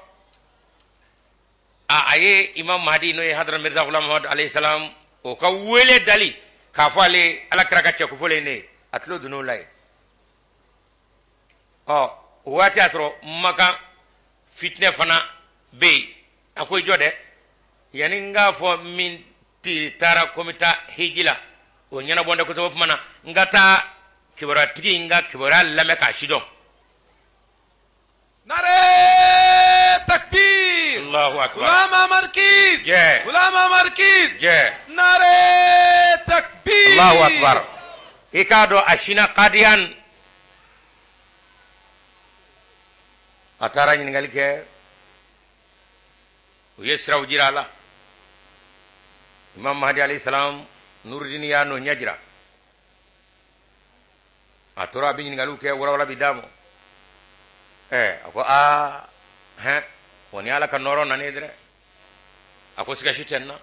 a ye Imam Mahdi, n'o ye Hadara Mirza Ghulam Ahmad alayhi salam, o ka wele dali k'a fɔ ale Ala kira ka cɛ kofɔlen ne, a tulo donn'o la yen. Ɔ, o waati y'a sɔrɔ Makan fitinɛ fana bɛ yen. A ko i jɔ dɛ, yanni n k'a fɔ min taara ko n bɛ taa hiji la, o ɲɛnabɔ tɛ kosɛbɛ. O tuma na n ka taa kibaruyatigi n ka kibaruya lamɛn k'a sidɔn. Nare takbir. Allahu akbar. Ulama markiz. Jɛ. Ulama markiz. Jɛ. Nare takbir. Allahu akbar. I k'a dɔn a sina Kadiyan, a taara ɲininkali kɛ, u ye siraw jira a la. Imam Mahdi alayhi salam Nurudini y'a n'o ɲɛ jira. A tora a bɛ ɲininkaliw kɛ, walawala bi d'a ma. A ko aa hɛn, o ni Ala ka nɔɔrɔ nana ye dɛrɛ. A ko siga si tɛ n na.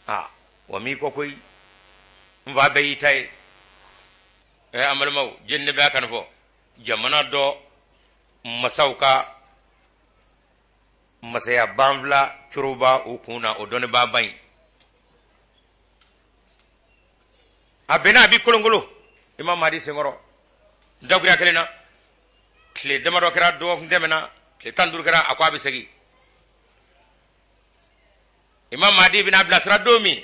Aa, wa m'i kɔ koyi, n fa bɛɛ y'i ta ye. An balimaw, jɛnɛ bɛ a kan fɔ jamana dɔ masaw ka masaya banfila coroba u kun na, o dɔnnibaaba in a bɛnna a bi kolonkolon Imam Mahdi senkɔrɔ dakuya kelen na. Tile damadɔ kɛra, dɔgɔkun tɛmɛna, tile 15 kɛra, a ko a bɛ segin. Imam Mahdi bɛna bilasira don min,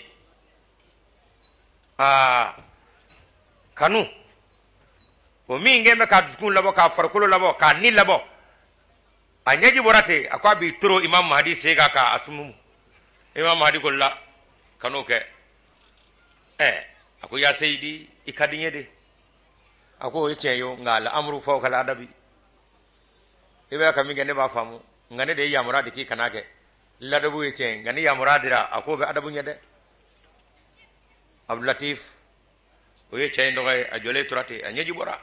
aa kanu o min kɛn bɛ k'a dusukun labɔ, k'a farikolo labɔ, k'a ni labɔ, a ɲɛji bɔra ten. A ko a b'i toro Imam Mahdi sen kan k'a sumu. Imam Mahdi ko la, kan'o kɛ. A ko ya seyidi, i ka di n ye de. A ko o ye tiɲɛ ye o, nka al amru fawqa al adabi. I bɛ ka min kɛ ne b'a faamu, nka ne de ye yamaruya di k'i kana kɛ. Ladabu ye tiɲɛ ye, nka ni yamaruya dira, a k'o bɛ adabu ɲɛ dɛ. Abdulatif, o ye cɛ in tɔgɔ ye. A jɔlen tora ten, a ɲɛji bɔra.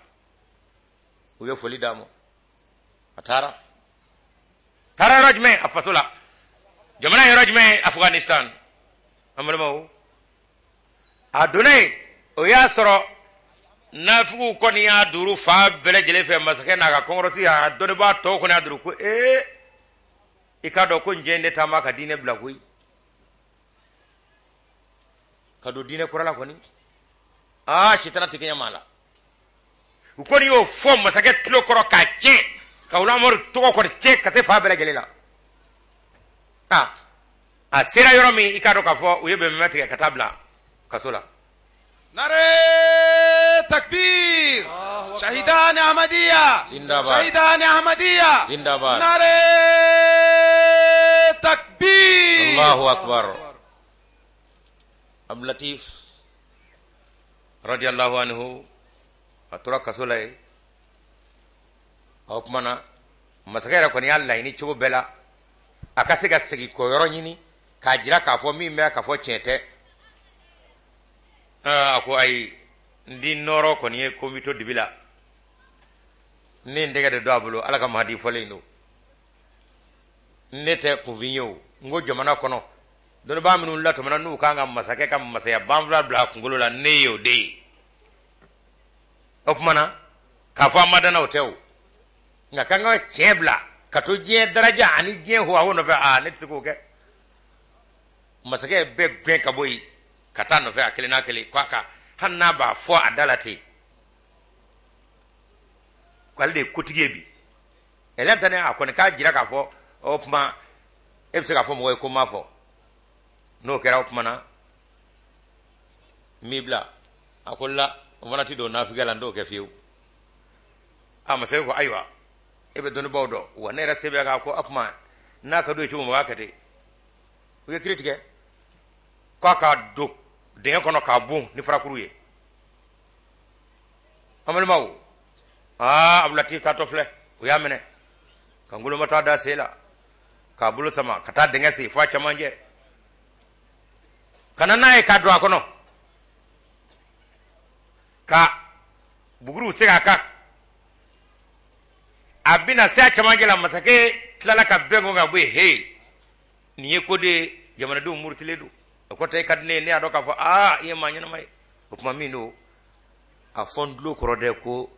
U ye foli d'a ma, a taara. Taara yɔrɔ jumɛn? A faso la. Jamana yɔrɔ jumɛn? Afghanistan. An balimaw, a donna yen, o y'a sɔrɔ nafigiw kɔni y'a duuru fan bɛɛ lajɛlen fɛ. Masakɛ n'a ka kɔnkɔrɔsi, a dɔnnibaa tɔw kɔni y'a duuru ko ee, i k'a dɔn ko n jɛ ne taama ka diinɛ bila koyi, ka don diinɛ kura la kɔni. Aa, sitana tɛ kɛɲɛ maa la. U kɔni y'o fɔ masakɛ tulo kɔrɔ k'a tiɲɛ, ka ulamɔri tɔgɔ kɔni tiɲɛ ka se fan bɛɛ lajɛlen la. Aa, a sera yɔrɔ min, i k'a dɔn k'a fɔ u ye bɛnbɛn tigɛ ka taa bila kaso la. Nare takbir. Shahidan Ahmadiyya. Zindabad. Shahidan Ahmadiyya. Zindabad. Nare takbir. Allahu akbar. Abdulatif radiyallahu anhu, a tora kaso la yen. O tuma na masakɛ yɛrɛ kɔni y'a laɲini cogo bɛɛ la a ka se ka segin kɔ yɔrɔ ɲini k'a jira k'a fɔ min bɛ k'a fɔ tiɲɛ tɛ. A ko ayi, N di nɔɔrɔ kɔni ye ko n bɛ to dibi la, ne n tɛgɛ de don a bolo. Ala ka mahadi fɔlen don, ne tɛ kunfin ye. O n ko jamana kɔnɔ dɔnnibaa minnu latɔmɔna n'u kan ka masakɛ ka masaya banfula bila a kunkolo la, ne y'o de ye. O tuma na k'a fɔ an ma danna, o tɛ o. Nka k'an ka tiɲɛ bila ka to diɲɛ daraja ani diɲɛ huwahu nɔfɛ, aa, ne tɛ se k'o kɛ. Masakɛ bɛɛ gɛn ka bɔ yen ka taa nɔfɛ a kelen n'a kelen, k'a ka hali n'a b'a fɔ a da la ten k'ale de ye kotigi ye bi. Ɛlɛn tɛ a kɔni k'a jira k'a fɔ o tuma e bɛ se k'a fɔ mɔgɔ ye ko n m'a fɔ. N'o kɛra, o tuma na n b'i bila. A ko la, o fana ti don nafigiya la, n t'o kɛ fiyewu. A masakɛ ko ayiwa, e bɛ dɔnnibaaw dɔn wa, ne yɛrɛ se bɛ k'a ko. A tuma n'a ka d'u ye cogo min, o b'a kɛ ten. U ye kiiri tigɛ k'a ka don dingɛ kɔnɔ k'a bon ni farakuru ye. An balimaw, aa, Abudulatif taatɔ filɛ, u y'a minɛ ka ngolomata da sen la k'a bolo sama ka taa dingɛ sen fo a cɛmancɛ ka na n'a ye k'a don a kɔnɔ ka buguriw segin a kan. A bɛna se a cɛmancɛ la, masakɛ tilala ka bɛn ko ka bɔ yen. He, nin ye ko de ye, jamanadenw murutilen don. O kɔrɔ tɛ, e ka di ne ye, ne y'a dɔn k'a fɔ aa, i ye maa ɲɛnama ye. O tuma min don, a fɔ n tulo kɔrɔ dɛ ko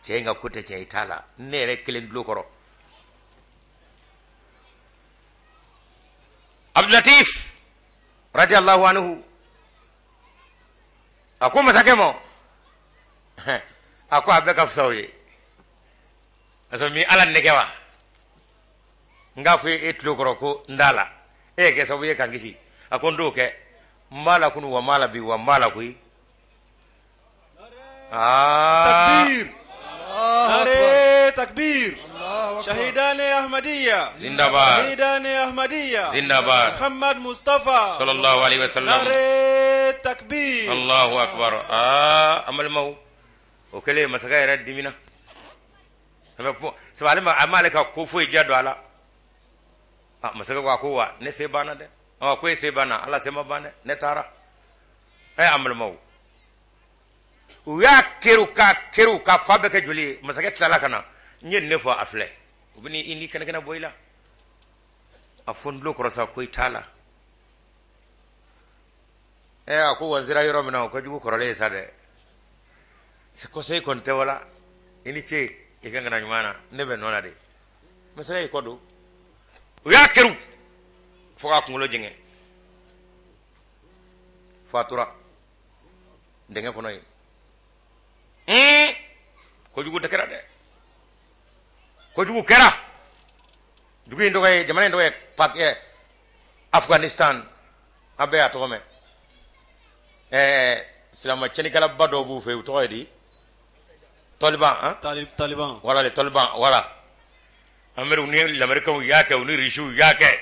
cɛ in ka ko tɛ tiɲɛ, i t'a la, ne yɛrɛ kelen tulo kɔrɔ. Abdulatif radiyallahu anhu a ko masakɛ ma, a ko a bɛɛ ka fisa o ye, parce que min ala nɛgɛ wa n k'a fɔ e tulo kɔrɔ ko n t'a la, e ye kɛ sababu ye k'an kisi. A ko n t'o kɛ, n b'a la kunu wa n b'a la bi wa n b'a la koyi. Aa. تكبير، نعرة تكبير، شهيدان أحمدية. Zindabad. شهيدان أحمدية. Zindabad. محمد مصطفى. Sallallahu alaihi wasallam. نعرة تكبير. Allahu akbar. Aa, an balimaw, o kɛlen masakɛ yɛrɛ dimina sabu ale ma a m'ale ka ko foyi diya don a la. A masakɛ ko, a ko wa ne se banna dɛ. Ɔ, ko e se banna, ala se ma ban dɛ, ne taara. Ɛ, an balimaw, u y'a keru k'a keru k'a fa bɛɛ kɛ joli ye. Masakɛ tilala ka na, n ye nin ne fɔ, a filɛ, u bɛ i ni kɛnɛ kɛnɛ bɔ i la. A fɔ n tulo kɔrɔ sa ko i t'a la. Ɛ, a ko wa n sera yɔrɔ min na, o ka jugu kɔrɔlen ye sa dɛ. Kɔsɔ i kɔni tɛ wala, i ni ce i ka ŋana ɲuman na, ne bɛ nɔ la de. Masakɛ y'i kɔ don, u y'a keru fo k'a kunkolo jɛngɛ, fatura dingɛ kɔnɔ yen. Kojugu tɛ kɛra dɛ, kojugu kɛra. Dugu in tɔgɔ ye, jamana in tɔgɔ ye Pak Afghanistan. An bɛɛ y'a tɔgɔ mɛn. Silamɛ cɛnnikɛlaba dɔw b'u fɛ yen, u tɔgɔ ye di? Taliban han. Talib, Taliban. Voilà, les Taliban, voilà. Amérique ni l'Américain y'a kɛ, u ni Russiw y'a kɛ.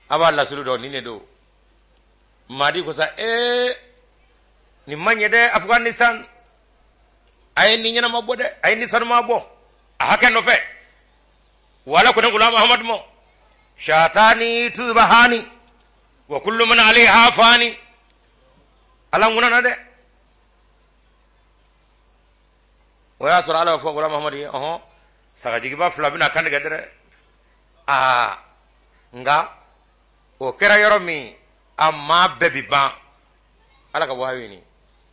A b'a lasulu dɔn, nin de don. Madi ko sa, nin ma ɲɛ dɛ, Afghanistan. A ye ni ɲɛnama bɔ dɛ, a ye ni sanuma bɔ a hakɛ nɔfɛ. Wala ko ne Gulam Ahmad mo. Shatani tuzbahani wa kullu man alayha fani. Ala ŋuna na dɛ. O y'a sɔrɔ ala b'a fɔ Gulam Ahmad ye, ɔhɔn, sagajigiba fila bɛna kan tigɛ dɛ. Aa, nka o kɛra yɔrɔ min, a maa bɛɛ bi ban. Ala ka wahayu ɲini.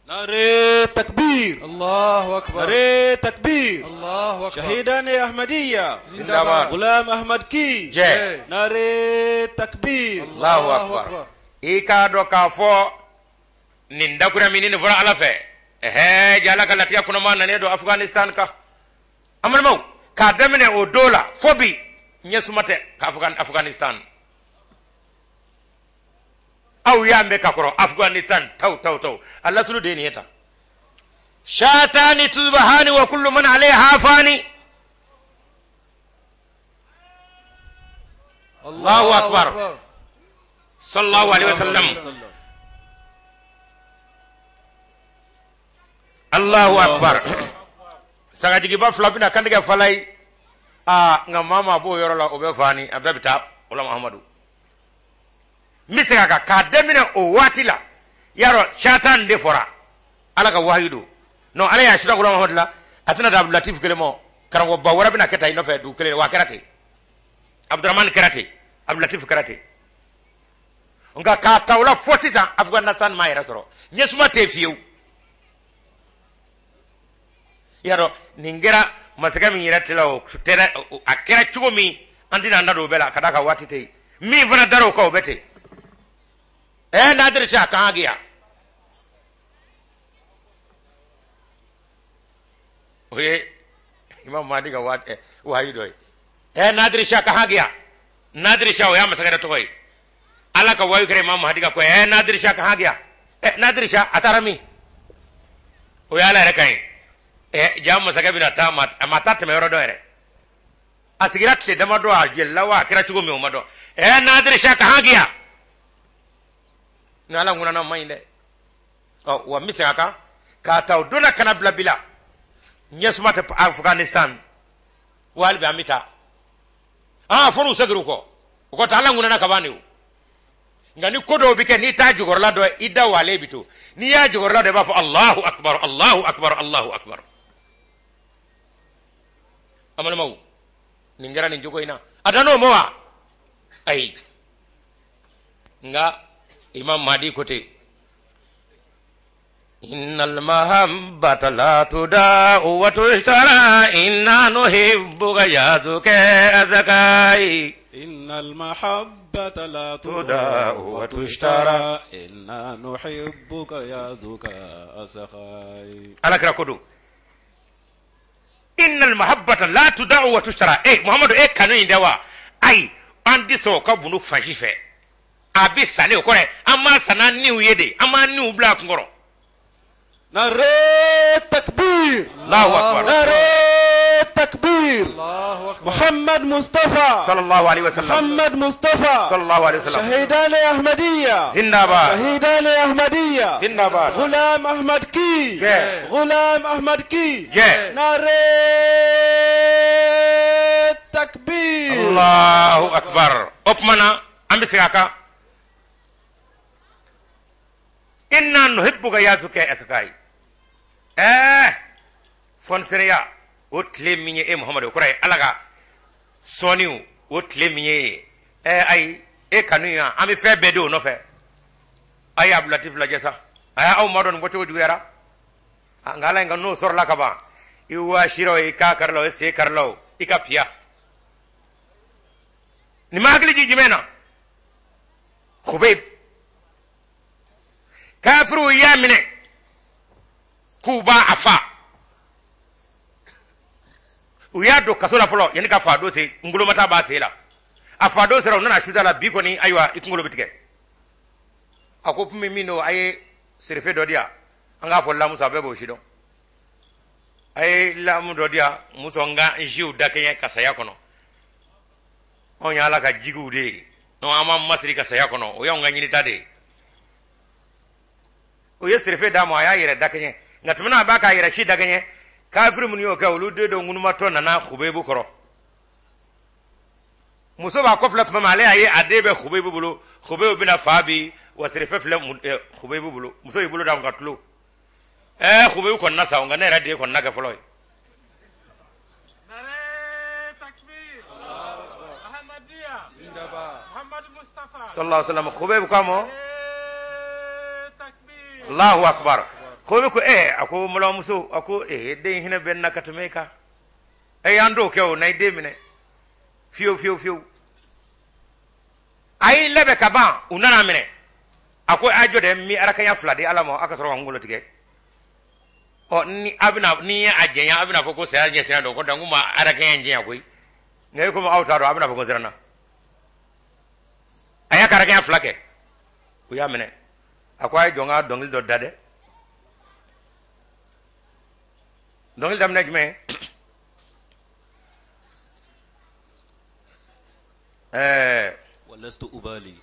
نعرة تكبير. الله أكبر. نعرة تكبير. الله أكبر. شهيدان أحمدية. Zindabad. غلام أحمد كي. Jɛ. نعرة تكبير. Allahu akbar. I k'a dɔn k'a fɔ nin dakura min ni nin fɔra ala fɛ, ɛhɛ, jala ka latigɛ kɔnɔma nanen don Afghanistan kan. An balimaw, k'a daminɛ o don la fo bi, ɲɛ suma tɛ ka Afghanistan. Aw y'a mɛn ka kɔrɔ, Afghanistan taw taw taw, a lasulu de ye nin ye tan. Shatani tuzbahani wa kullu man alayha fani. Allahu akbar. Sallallahu alaihi wasallam. Allahu akbar. Sagajigiba fila bɛna kantigɛ falayi. Aa, nka maa maa b'o yɔrɔ la, o bɛ fani, a bɛɛ bɛ taa. O la Muhamadu n bɛ segin a kan, k'a daminɛ o waati la, yarɔ, satan de fɔra. Ala ka wahayu don. Non, Ala y'a sira Gulam Ahmad la, a tɛna dan Abdulatif kelen ma, karamɔgɔba wɛrɛ bɛna kɛ tan i nɔfɛ dugu kelen, wa a kɛra ten. Abdurahmani kɛra ten, Abdulatif kɛra ten. Nka k'a ta o la fo sisan Afghanistan m'a yɛrɛ sɔrɔ, ɲɛsuma tɛ yen fiyewu. I y'a dɔn nin kɛra masakɛ min yɛrɛ tila o tɛ, a kɛra cogo min an tɛna an da don o bɛɛ la ka d'a kan waati tɛ yen. Min fana dara o kan o bɛ ten. Nadir Shah kan hagiya. O ye Imam Mahdi ka wahayu dɔ ye. Nadir Shah kan hagiya. Nadir Shah o y'a masakɛ dɔ tɔgɔ ye. Ala ka wahayu kɛra Imam Mahdi ka ko Nadir Shah kan hagiya. Nadir Shah a taara min? O ye Ala yɛrɛ kan ye. Ja masakɛ bɛna taa, a ma taa tɛmɛ yɔrɔ dɔ yɛrɛ. A sigira tile damadɔ, a jɛlila wa a kɛra cogo min o ma dɔn. Nadir Shah kan hagiya. Ni Ala ŋunana man ɲi dɛ. Wa n bɛ segin a kan k'a ta o don na ka na bila bi la. Ɲɛsuma tɛ Afghanistan. Wa hali bi an bɛ taa. Fo n'u seginna u kɔ. O kɔ tɛ Ala ŋunana ka ban de o. Nka ni ko dɔw bɛ kɛ n'i t'a jukɔrɔla dɔn, i da walen bɛ to. N'i y'a jukɔrɔla dɔn, i b'a fɔ Allahu akbar, Allahu akbar, Allahu akbar. An balimaw, nin kɛra nin cogo in na. A dann'o ma wa? Ayi. Nka Imam Mahdi ko ten. Innal mahabbata la tuda'u wa tushtara inna nuhibbuka ya zuka azakai. Innal mahabbata la tuda'u wa tushtara inna nuhibbuka ya zuka azakai. Ala kira ko don. Innal mahabbata la tuda'u wa tushtara. Muhammadu, kanu in dɛ wa? Ayi, an tɛ sɔn o ka bunu fan si fɛ. A bɛ san o kɔrɔ ye, an m'a san n'an niw ye de, an m'an niw bila a kun kɔrɔ. Nare takbir. Allahu akbar. Nare takbir. Allahu akbar. Muhammad Mustafa. Sallallahu alaihi wasallam. Muhammad Mustafa. Sallallahu alaihi wasallam. Shahidan Ahmadiyya. Zindabad. Shahidan Ahmadiyya. Zindabad. Ghulam Ahmad ki. Jai. Ghulam Ahmad ki. Jai. Nare takbir. Allahu akbar. O tuma na an bɛ segin a kan. Inna nuhibbuka ya zuka askai. Fɔnsereya o tile min ye e Muhammadu, o kɔrɔ ye Ala ka sɔnniw o tile min ye ayi e kanu yan, an bɛ fɛn bɛɛ di o nɔfɛ. A ye Abdulatif lajɛ sa, a y'aw ma dɔn nin bɔcogo juguyara. Nka Ala in ka n'o sɔrɔla ka ban, i waasira o, i ka karila o, i sen karila o, i ka piya. Nin ma hakili jigin jumɛn na? Khubayb. Kafiruw y'a minɛ k'u b'a a fa. U y'a don kaso la fɔlɔ yanni ka fa don se, ngolomata b'a sen la. A fa don sera, u nana suda la, bi kɔni ayiwa i kunkolo bɛ tigɛ. A ko kun min don, a ye serefe dɔ di yan, an k'a fɔ lamusa, bɛɛ b'o si dɔn. A ye lamu dɔ di yan, muso n ka n siw dakɛɲɛ ka saya kɔnɔ. Anw ye Ala ka jigiw de ye, non an m'an masiri ka saya kɔnɔ, o y'anw ka ɲinita de ye. O ye serefe d'a ma, a y'a yɛrɛ dakɛɲɛ. Nka tuma a b'a k'a yɛrɛ si dakɛɲɛ, kafiri minnu y'o kɛ, olu den dɔ ŋunumatɔ nana Khubaybu kɔrɔ. Muso b'a kɔfilɛ tuma min, ale y'a ye a den bɛ Khubaybu bolo, Khubaybu bɛna fa bi, wa serefe filɛ Khubaybu bolo. Muso y'i bolo d'a kun ka tulo. Khubaybu kɔni na sa, nka ne yɛrɛ den kɔni na kɛ fɔlɔ ye. Sallallahu alaihi wasallam. Khubaybu k'a ma, Allahu akbar. Ko ko a ko mulamuso, a ko den hinɛ bɛ n na ka tɛmɛ e kan. Y'an t'o kɛ o, na i den minɛ. Fiyewu fiyewu fiyewu. A y'i labɛn ka ban, u nana minɛ. A ko a jɔ dɛ, n bɛ arakanya fila di Ala ma, a ka sɔrɔ ka n kunkolo tigɛ. Ni a bɛna, ni ye a jɛnya, a bɛna fɔ ko saya ɲɛsiran don, ko donc n ma arakanya in jɛnya koyi. Nka e komi aw t'a dɔn, a bɛna fɔ ko n siranna. A y'a ka arakanya fila kɛ, u y'a minɛ. A ko a ye jɔ n ka dɔnkili dɔ da dɛ. Dɔnkili daminɛ jumɛn? Walastu ubali.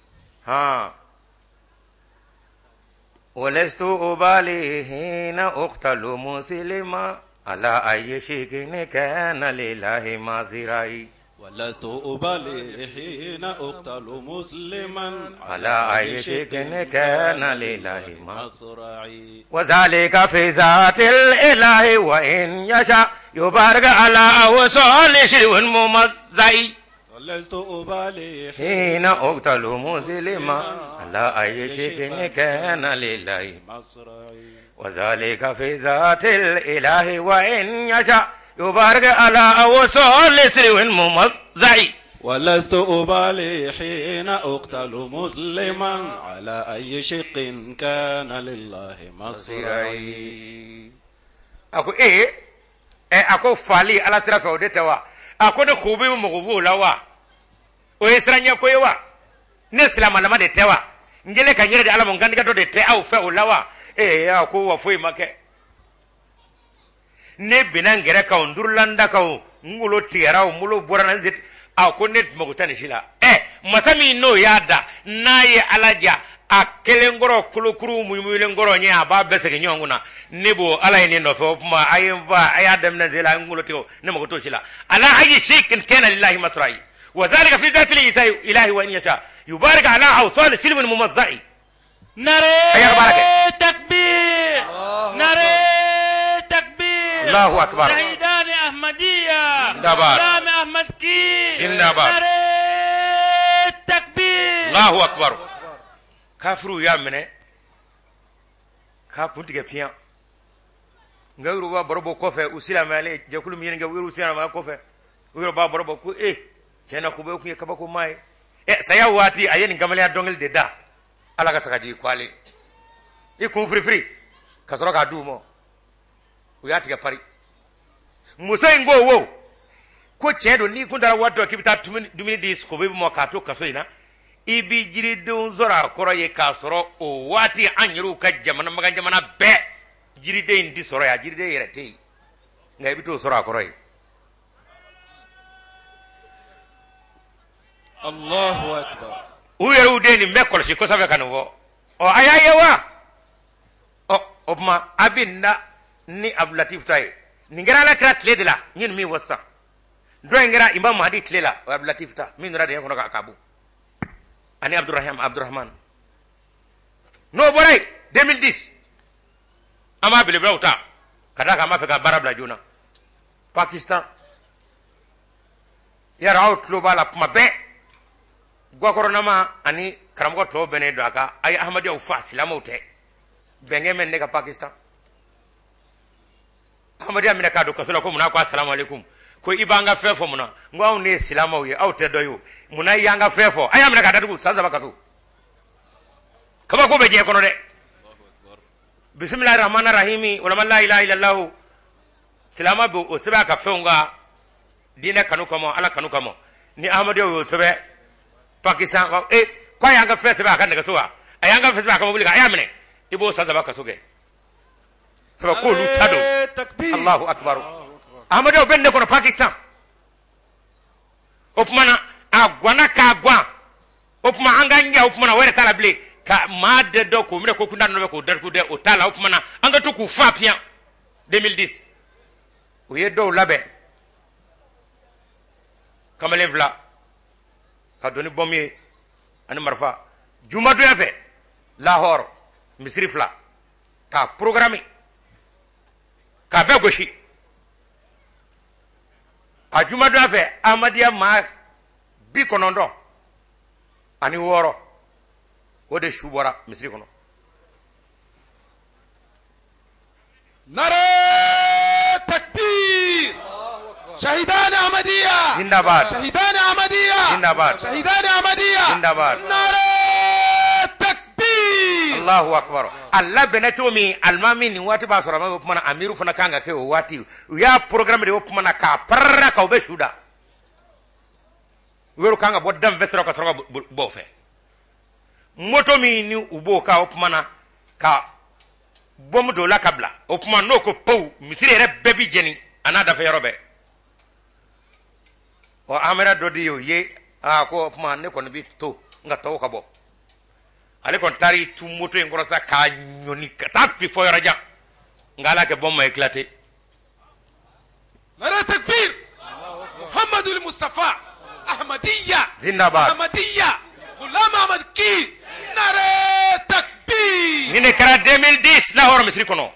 Walastu ubali hina uqtalu muslima ala ayyi shay'in kana lillahi mazirai. ولست أبالي حين أقتل مسلما على أي شيء كان لله مصرعي وذلك في ذات الإله وإن يشاء يبارك على أوصال شيء ممزعي ولست أبالي حين أقتل مسلما على أي شيء كان لله مصرعي وذلك في ذات الإله وإن يشاء يبارك على أوصال سلو ممزعي ولست أبالي حين أقتل مسلما على أي شق كان لله مصرعي a ko ee ɛ a ko fali ala sira fɛ o de tɛ wa a ko ne ko bɛ mɔgɔ b'o la wa o ye siranɲɛ ko ye wa ne silamalama de tɛ wa n kɛlen ka n yɛrɛ di ala ma n kantigɛ dɔ de tɛ aw fɛ o la wa ee a ko wa foyi ma kɛ ne binna n gɛrɛ kan o n durula n da kan o n golo tigɛra o n bolo bɔra n sen a ko ne mago tɛ nin si la ɛ masa min n'o y'a da n'a ye ala ja a kelen kɔrɔ kolokuru muyumulen kɔrɔ ɲɛ a b'a bɛɛ segin ɲɔgɔn kunna ne b'o ala ye ne nɔfɛ o tuma a ye n fa a y'a daminɛ sen la n golo tigɛ o ne mago t'o si la ala ayi shay'in kana lillahi masra'i wa zalika fi zati ilahi wa in yasha yubarik ala awsal silmin mumazzai نعرة تكبير نعرة تكبير الله أكبر. شهيدان أحمدية زنداباد. غلام أحمد كي زنداباد. نعرة تكبير Allahu akbar kafiriw y'a minɛ k'a kun tigɛ fiɲɛ nka u yɛrɛ b'a baro bɔ kɔfɛ u silamɛyalen jɛkulu min ɲininka u yɛrɛ silamɛya kɔfɛ u yɛrɛ b'a baro bɔ ko e tiɲɛ na ko bɛɛ kun ye kabako maa ye ɛ saya waati a ye nin kamalenya dɔnkili de da ala ka sagaji ko ale i kun firifiri ka sɔrɔ k'a d'u ma u y'a tigɛ pari muso in ko wo ko tiɲɛ don n'i kun taara waati dɔ k'i bɛ taa dumuni di sogobe ma k'a to kaso in na i bɛ jiridenw sɔrɔ a kɔrɔ ye k'a sɔrɔ o waati an yɛrɛw ka jamana makan jamana bɛɛ jiriden in ti sɔrɔ yen a jiriden yɛrɛ tɛ yen nka i bɛ t'o sɔrɔ a kɔrɔ ye Allahu akbar u yɛrɛw de ye nin bɛɛ kɔlɔsi kosɛbɛ ka nin fɔ ɔ a y'a ye wa ɔ o tuma a bɛ na ni abdulatif ta ye nin kɛra ala kira tile de la n ye nin min fɔ sisan dɔ in kɛra imam mahdi tile la o ye abdulatif ta min donna dingɛ kɔnɔ ka bɔ ani abdurahman abdurahman n'o bɔra yen 2010 an b'a belebelew ta ka d'a kan an b'a fɛ ka baara bila joona pakistan yara aw tulo b'a la kuma bɛɛ gakɔrɔnama ani karamɔgɔ tɔw bɛnnen don a kan a ye ahmadiyyaw fa silamɛw tɛ bɛnkɛ mɛn ne ka pakistan ahmadiyya minɛ k'a don kaso la ko munna ko asalamu aleykum ko i b'an ka fɛn fɔ mun na n ko anw de ye silamɛw ye aw tɛ dɔ ye o munna i y'an ka fɛn fɔ a y'a minɛ k'a datugu san 3 kaso kabako bɛ diɲɛ kɔnɔ dɛ bisimilahi rahmani rahimi walama la ilaha illallahu silamɛ bɛ o sɛbɛn a ka fɛnw kan diinɛ kanu kama ala kanu kama ni ahmadiyyaw y'o sɛbɛn pakistan e ko a y'an ka fɛn sɛbɛn a ka nɛgɛso wa a y'an ka fɛn sɛbɛn a ka mobili kan a y'a minɛ i b'o san 3 kaso kɛ sabu k'olu ta don takbir Allahu akbar ahmadiyyaw bɛ nin de kɔnɔ pakistan o tuma na a guwanna k'a guwan o tuma an ka ɲɛ o tuma na o yɛrɛ t'a la bilen ka maa de dɔ k'o minɛ ko kunda nɔfɛ k'o datugu dɛ o t'a la o tuma na an ka to k'u fa piyan 2010 u ye dɔw labɛn kamalen fila ka don ni bɔmu ye ani marifa jumadonya fɛ lahɔrɔ misiri fila k'a programme k'a bɛɛ gosi a jumadonya fɛ ahmadiyya maa 96 o de su bɔra misiri kɔnɔ. Nare takbir Shahidan Ahmadiyya Zindabad. Shahidan Ahmadiyya Zindabad. Shahidan Ahmadiyya Zindabad. Nare takbir Allahu akbar a labɛnna cogo min alimami nin waati b'a sɔrɔ a ma o tuma na amiru fana kan ka kɛ o waati u y'a programme de o tuma na k'a parara ka u bɛ su da u yɛrɛ kan ka bɔ danfɛ sɔrɔ ka sɔrɔ ka bɔ o fɛ moto min ni u b'o kan o tuma na ka bɔmu don o la ka bila o tuma n'o ko pewu misiri yɛrɛ bɛɛ bi jeni a n'a dafɛ yɔrɔ bɛɛ ɔ amɛrɛ dɔ de y'o ye aa ko o tuma ne kɔni bi to nka tɔw ka bɔ ale kɔni taara i tu moto in kɔrɔ sa k'a ɲɔni ka taa fi fɔ yɔrɔ jan nka ala kɛ bɔn ma éclaté Nare takbir Muhammadul Mustafa Ahmadiyya. Zindabad. Ahmadiyya. Ghulam Ahmad ki. Nare takbir. Nin de kɛra 2010 Lahore misiri kɔnɔ.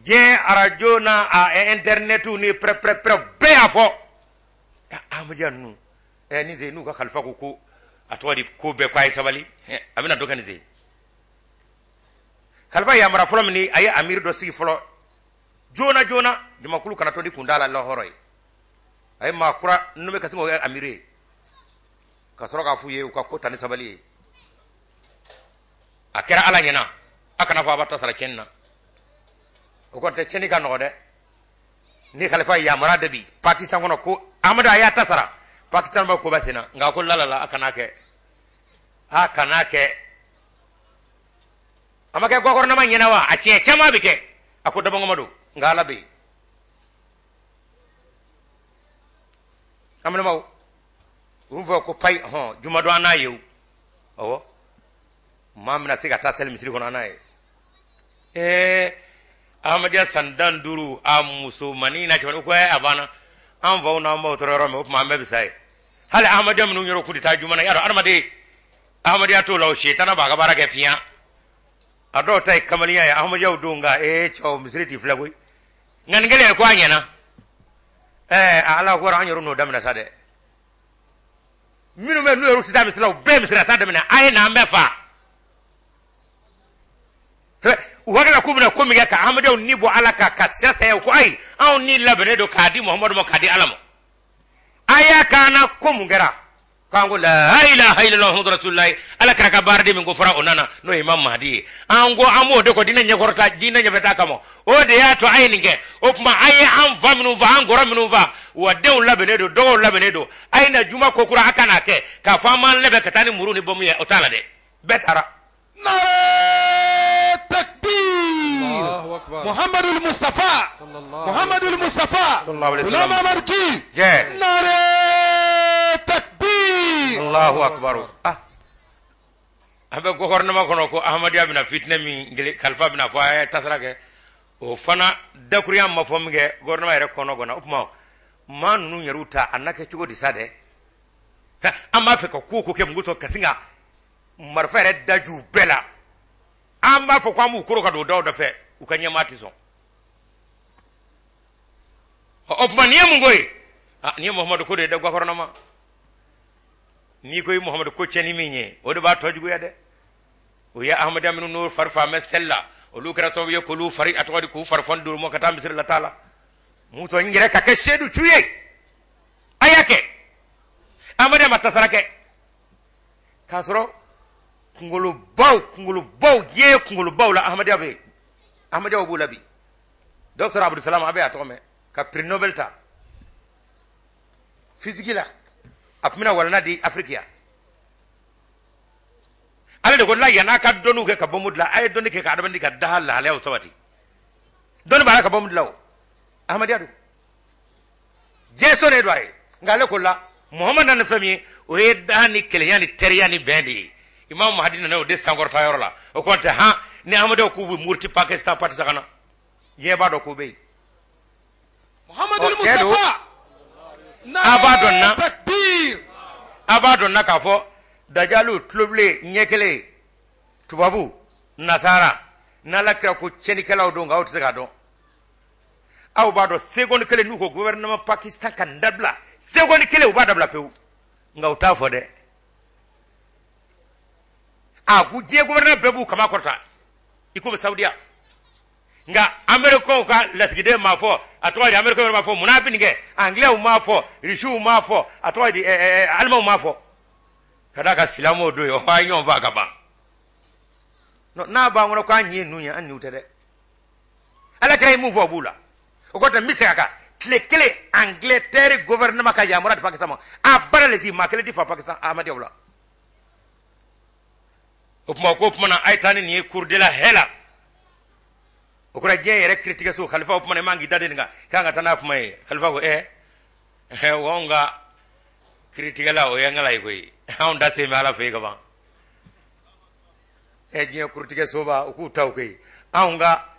Diɲɛ arajo n'a a internet ni pɛrɛ pɛrɛ pɛrɛ bɛɛ y'a fɔ. Ahmadiyya ninnu ni ze n'u ka kalifa ko ko a tɔgɔ di ko bɛɛ ko a ye sabali, a bɛna dɔ kɛ nin ze. Kalifa yamara fɔlɔ min a ye amiri dɔ sigi fɔlɔ joona joona jamakulu kana to ni kun t'a la Lahore ye. A ye maa kura nommé ka sin k'o kɛ amiri ye ka sɔrɔ k'a f'u ye u ka ko ta ni sabali ye. A kɛra Ala ɲɛna, a kana fɔ a b'a ta sara tiɲɛni na. O kɔni tɛ tiɲɛni ka nɔgɔ dɛ. Ni kalifa yamara de bi Pakistan kɔnɔ ko Amadu a y'a ta sara, Pakistan b'a koba sen na, nka ko la la la a kana kɛ, a kana kɛ. A ma kɛ gouvernement ɲɛna wa? A tiɲɛ caman bɛ kɛ. A ko dabɔngɔma don, nka Ala bɛ yen. An balimaw, u b'a fɔ ko payi hɔn jumadon an n'a ye o. Awɔ, maa bɛna se ka taa seli misiri kɔnɔ an n'a ye. Ahmadiyya san 15 a musomannin n'a cɛmannin ko a banna, an faw n'an baw tora yɔrɔ min o tuma an bɛɛ bɛ sa yen. Hali Ahmadiyya minnu yɛrɛ k'u tɛ taa juma na, y'a dɔn adamaden Ahmadiyya t'o la o, sitana b'a ka baara kɛ fiɲɛ. A dɔw ta ye kamalenya ye, Ahmadiyyaw don nka cɛw misiri t'i filɛ koyi. Nka nin kelen ko a ɲɛna. Ala ko an yɛrɛ n'o daminɛ sa dɛ. Minnu bɛ n'u yɛrɛ tɛ taa misiri la, u bɛɛ misiri la taa daminɛ, a ye na an bɛɛ fa. U hakili la k'u bɛna ko min kɛ ka Ahmadiyyaw ni bɔ Ala kan ka sira saya, ko ayi, anw ni labɛnnen don k'a di Muhamadu ma, k'a di Ala ma. A y'a k'an na ko mun kɛra? K'an ko la ilaha illallah Muhammadu rasulullah, Ala kɛra ka baaraden min ko fɔra o nana, n'o ye Imam Mahdi ye. An ko an b'o de kɔ diinɛ ɲɛkɔrɔta, diinɛ ɲɛfɛta kama. O de y'a to a ye nin kɛ. O tuma a ye an fa minnu fa, an kɔrɔ minnu fa, wa denw labɛnnen don, dɔgɔw labɛnnen don. A ye na juma ko kura a kana kɛ k'a fɔ an b'an labɛn ka taa ni muru ni bɔmu ye, o t'a la dɛ. Bɛɛ taara. Nare takbir. Allahu akbar. Muhammadul Mustafa. Sallallahu Muhammadul Mustafa. Sallallahu alaihi Ghulam wasallam. Ahmad ki. Jɛ. Nare takbir. Allahu akbar. An bɛ gouvernement kɔnɔ ko Ahmadiyya bɛna fitinɛ min gele, kalifa bɛna fɔ a ye tasara kɛ. O fana dakurunya ma fɔ min kɛ gouvernement yɛrɛ kɔnɔ gɔnna. O tuma maa ninnu yɛrɛw ta a na kɛ cogo di sa dɛ? An b'a fɛ ka ko o ko kɛ mugu sɔrɔ ka sin ka marifa yɛrɛ da ju bɛɛ la. An b'a fɔ ko an b'u koro ka don daw da fɛ, u ka ɲɛmaa tɛ sɔn. O tuma nin ye mun ko ye? Nin ye Muhamadu ko de ye dɛ, gouvernement. N'i ko i Muhamadu ko tiɲɛni min ye, o de b'a tɔ juguya dɛ. O ye Ahmadiyya minnu n'o fari fa mɛ seli la, olu kɛra sababu ye k'olu fari, a tɔgɔ di, k'u fari fɔn d'olu ma ka taa misiri la taa la. Muso n yɛrɛ ka kɛ seedu cu ye. A y'a kɛ. Ahmadiyya ma tasara kɛ. K'a sɔrɔ kunkolobaw, kunkolobaw, diɲɛ kunkolobaw la Ahmadiyya bɛ yen. Ahmadiyyaw b'u la bi. Docteur Abdou Salam, a bɛ a tɔgɔ mɛn, ka prix Nobel ta. Physique la, a tun bɛna walanda di Afrique yan. Ale de ko la yan'a ka dɔnniw kɛ ka bɔnbu dilan, a ye dɔnni kɛ ka adamaden ka daha lahalayaw sabati. Dɔnni b'a la ka bɔnbu dilan o. Ahmadiyya don. Diɲɛ sɔnnen don a ye. Nka ale ko la, Muhamadu nana ni fɛn min ye, o ye daha ni kelenya ni teriya ni bɛn de ye. Imam Mahdi nana o de sankɔrɔta yɔrɔ la. O kɔrɔ tɛ han, ni Ahmadiyyaw k'u bɛ muruti Pakistan parti ka na. Diɲɛ b'a dɔn k'o bɛ yen. Muhamadu Ɔ, tiɲɛ don. Mustafa. A b'a dɔn na. Takbir. A b'a dɔn na k'a fɔ dajalu tulobilen ɲɛ kelen tubabu nasara n'Ala kira ko tiɲɛnikɛlaw don, nka aw tɛ se k'a dɔn. Aw b'a dɔn seconde kelen n'u ko gouvernement Pakistan ka nin dabila, seconde kelen u b'a dabila pewu, nka u t'a fɔ dɛ. A ko diɲɛ gouvernement bɛɛ b'u kama kɔrɔta i komi Saudiya, nka Américains ka lasigiden m'a fɔ, a tɔgɔ di, Américains m'a fɔ munna a bɛ nin kɛ, Anglais m'a fɔ, Russiw m'a fɔ, a tɔgɔ di, Allemands m'a fɔ, ka d'a kan silamɛw don yen, a ye ɲɔgɔn faa ka ban. Non, n'a b'an kɔnɔ k'an ye ninnu ye, an n'u tɛ dɛ. Ala kira ye mun fɔ o b'u la. O kɔrɔ tɛ n bɛ segin a kan, tile kelen Angleterre gouvernement ka yamaruya di Pakistan ma, a baara le ti maa kelen ti fa Pakistan Ahmadiyyaw la. O tuma ko o tuma na a ye taa ni nin ye cour de la haie la. O kɔrɔ diɲɛ yɛrɛ kiiritigɛso kalifa o tuma na i man k'i da de nin kan, k'an ka taa n'a kuma ye. Kalifa ko wa anw ka kiiritigɛla o ye an ka layi koyi, anw da sen bɛ Ala fɛ yen ka ban. Diɲɛ kiiritigɛsoba u k'u ta o koyi, anw ka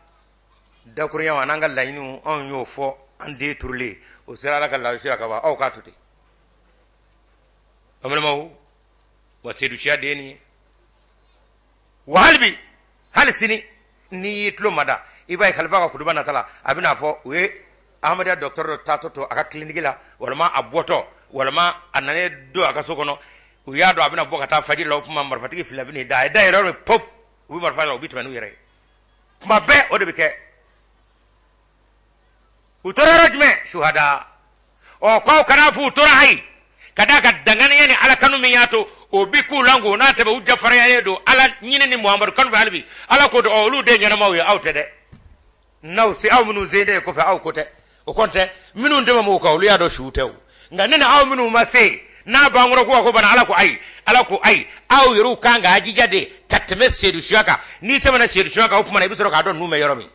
dakurunyaw an'an ka laɲiniw anw y'o fɔ, an den turulen o sera Ala ka lafiya ka ban, aw k'a to ten. An balimaw, wa sedusiya de ye nin ye. Wa hali bi, hali sini, n'i y'i tulo mada, i b'a ye Khalifa ka kutuba nata la, a bɛna fɔ u ye Ahmadiyya docteur dɔ taatɔ to a ka clinique la, walima a bɔtɔ, walima a nanen don a ka so kɔnɔ, u y'a dɔn a bɛna bɔ ka taa fajiri la. O tuma marifatigi fila bɛ n'i da, a ye da yɛlɛ yɔrɔ min, pop, u bɛ marifa la, u bɛ tɛmɛ n'u yɛrɛ ye. Tuma bɛɛ o de bɛ kɛ. U tora yɔrɔ jumɛn? Suhada. Ɔ, k'aw kana fɔ u tora ayi, ka d'a kan danganiya ni Ala kanu min y'a to o bi k'u la, nko n'a tɛmɛ u jafariyalen don Ala ɲini ni Muhamadu kanu fɛ hali bi. Ala ko ɔ, olu de ye ɲɛnamaw ye, aw tɛ dɛ. N'aw se, aw minnu sen tɛ kɔfɛ, aw ko tɛ, o kɔni tɛ. Minnu tɛmɛ m'o kan, olu y'a dɔn su tɛ o. Nka ne ni aw minnu ma se n'a b'an kɔrɔ ko bana, Ala ko ayi, Ala ko ayi, aw yɛrɛw kan k'a jija de ka tɛmɛ sedusuya kan. N'i tɛmɛna sedusuya kan, o tuma na i bɛ sɔrɔ k'a dɔn ninnu bɛ yɔrɔ min.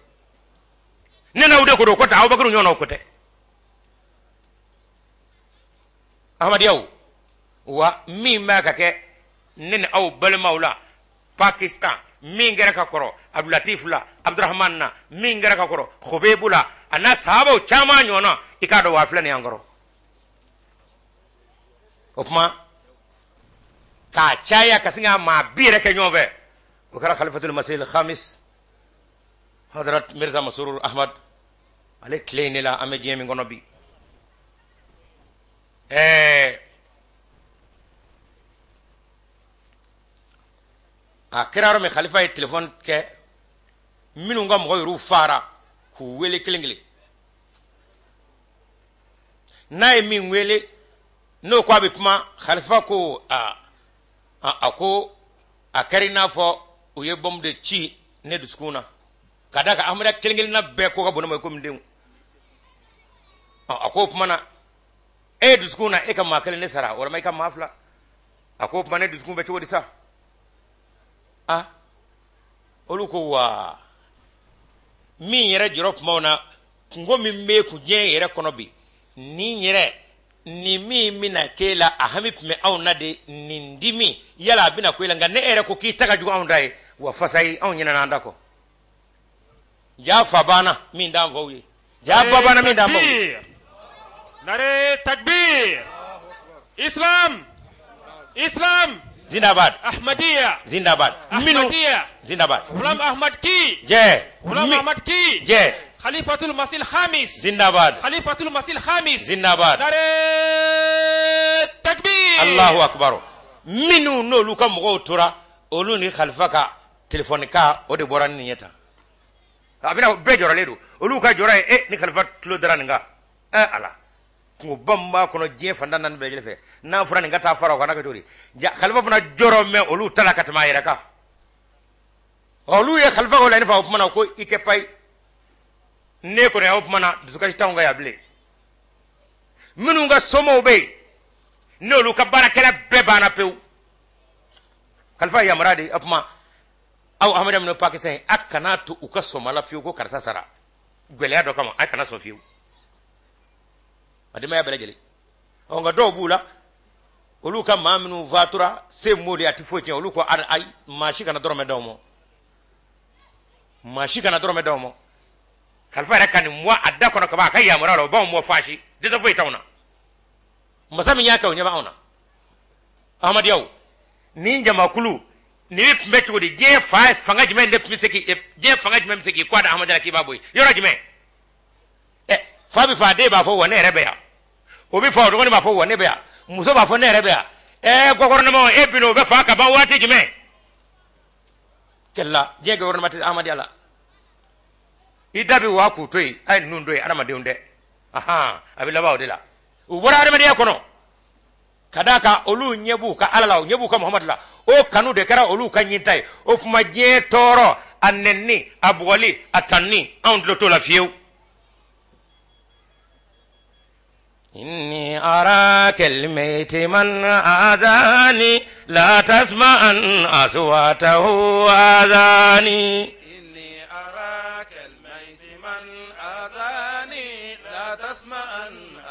Ne n'aw de ko don, o ko tɛ Abubakar ɲɔgɔnnaw ko tɛ. Ahmadiyaw, wa min b'a ka kɛ ne ni aw balimaw la Pakistan, min kɛra ka kɔrɔ Abdulatif la, Abdurahman na, min kɛra ka kɔrɔ Khobebu la, a n'a sahabaw caman ɲɔgɔnna, i k'a dɔn waa filɛ nin y'an kɔrɔ. O tuma k'a caya ka sin ka maa bi yɛrɛ kɛ ɲɔgɔn fɛ, o kɛra Khalifatul Masih Khamis Hadrat Mirza Masrur Ahmad ale tile in de la, an bɛ diɲɛ min kɔnɔ bi. A kɛra yɔrɔ min, Khalifa ye telefɔni kɛ minnu ka mɔgɔ yɛrɛw fara k'u wele kelen kelen. N'a ye min wele, n'o ko a bɛ kuma, Khalifa ko a ko a kɛra i n'a fɔ u ye bɔnbu de ci ne dusukun na, ka d'a kan Ahmadiyya kelen kelenna bɛɛ ko ka bon ne ma i komi denw. A ko o tuma na e dusukun na, e ka maa kelen ne sara walima i ka maa fila? A ko o tuma ne dusukun bɛ cogo di sa? A olu ko wa min yɛrɛ jɔrɔ kumaw na, kunko min bɛ kun diɲɛ yɛrɛ kɔnɔ bi, nin yɛrɛ nin min bɛna k'e la, a hami tun bɛ anw na de, nin dimi yala a bɛna ko e la, nka ne yɛrɛ ko k'i ta ka jugu anw ta ye, wa fasa ye anw ɲinɛna an da kɔ. Ja fa banna min d'an faw ye, ja ba banna min d'an baw ye. Nare takbir! Islam! Islam! Zindabad! Ahmadiyya! Zindabad! Minnu Ahmadiyya! Zindabad! Ghulam Ahmad ki! Jɛ! Ghulam Ahmad ki! Jɛ! Khalifatul Masih Khamis! Zindabad! Khalifatul Masih Khamis! Zindabad! Nare takbir! Allahu akbar! Minnu n'olu ka mɔgɔw tora, olu ni Khalifa ka telefɔni ka o de bɔra ni nin ye tan. A bɛna bɛɛ jɔrɔlen don, olu ka jɔrɔ ye e ni Khalifa tulo dara nin kan. Ɛ Ala, kungoba min b'a kɔnɔ diɲɛ fantan naani bɛɛ lajɛlen fɛ, n'a fɔra nin ka taa fara o kan, n'a kɛ cogo di? Ja Khalifa fana jɔrɔ mɛn olu ta la ka tɛmɛ a yɛrɛ kan. Olu ye Khalifa k'o laɲini fa, o tuma na ko i kɛ payi ne kɔni, o tuma na dusukasi t'anw kan yan bilen. Minnu ka somɔgɔw bɛ yen, n'olu ka baarakɛla bɛɛ banna pewu, Khalifa yamaruya de, o tuma aw Ahmadiyya minnu Pakistan, a kana to u ka sɔn la fiyewu ko karisa sara gɛlɛya dɔ kama, a kana sɔn fiyewu, a denbaya bɛɛ lajɛlen. Ɔ, nka dɔw b'u la, olu ka maa minnu fatura se m'olu ye, a tɛ foyi tiɲɛ olu ko ayi, maa si kana dɔrɔmɛ d'aw ma, maa si kana dɔrɔmɛ d'aw ma. Khalifa yɛrɛ ka nin mɔ a da kɔnɔ kaban, a ka yamaruya la, o b'anw mɔ faasi dɛsɛ foyi t'anw na. Masa min y'a kɛ, o ɲɛ b'anw na. Ahmadiyaw, nin jamakulu nin tun bɛ cogo di? Diɲɛ fa fanga jumɛn de tun bɛ se k'i, diɲɛ fanga jumɛn bɛ se k'i kɔ da Ahmadiyya la k'i b'a bɔ yen? Yɔrɔ jumɛn? Ɛ, fa bɛ fa, den b'a fɔ wa ne yɛrɛ bɛ yan, o bɛ fa, o dɔgɔnin b'a fɔ wa ne bɛ yan, muso b'a fɔ ne yɛrɛ bɛ yan. Ɛ, gɔgɔrɔnɛma e bin o bɛ fa ka ban waati jumɛn? Kɛlɛ diɲɛ gɔgɔrɔnɛma tɛ Ahmadiyya la. I da bɛ wa k'u to yen, a ye ninnu to yen, adamadenw tɛ. Ahan, a bɛ laban o de la. U bɔra adamadenya kɔnɔ ka d'a kan olu ɲɛ b'u ka Ala la, u ɲɛ b'u ka Muhamadu la, o kanu de kɛra olu ka ɲinta ye. O tuma diɲɛ tɔɔrɔ, a nɛnini, a bugɔli, a tanuni, anw tulo t'o la fiyewu. إني أراك الميت من آذاني لا تسمع أصواته آذاني. إني أراك الميت من آذاني لا تسمع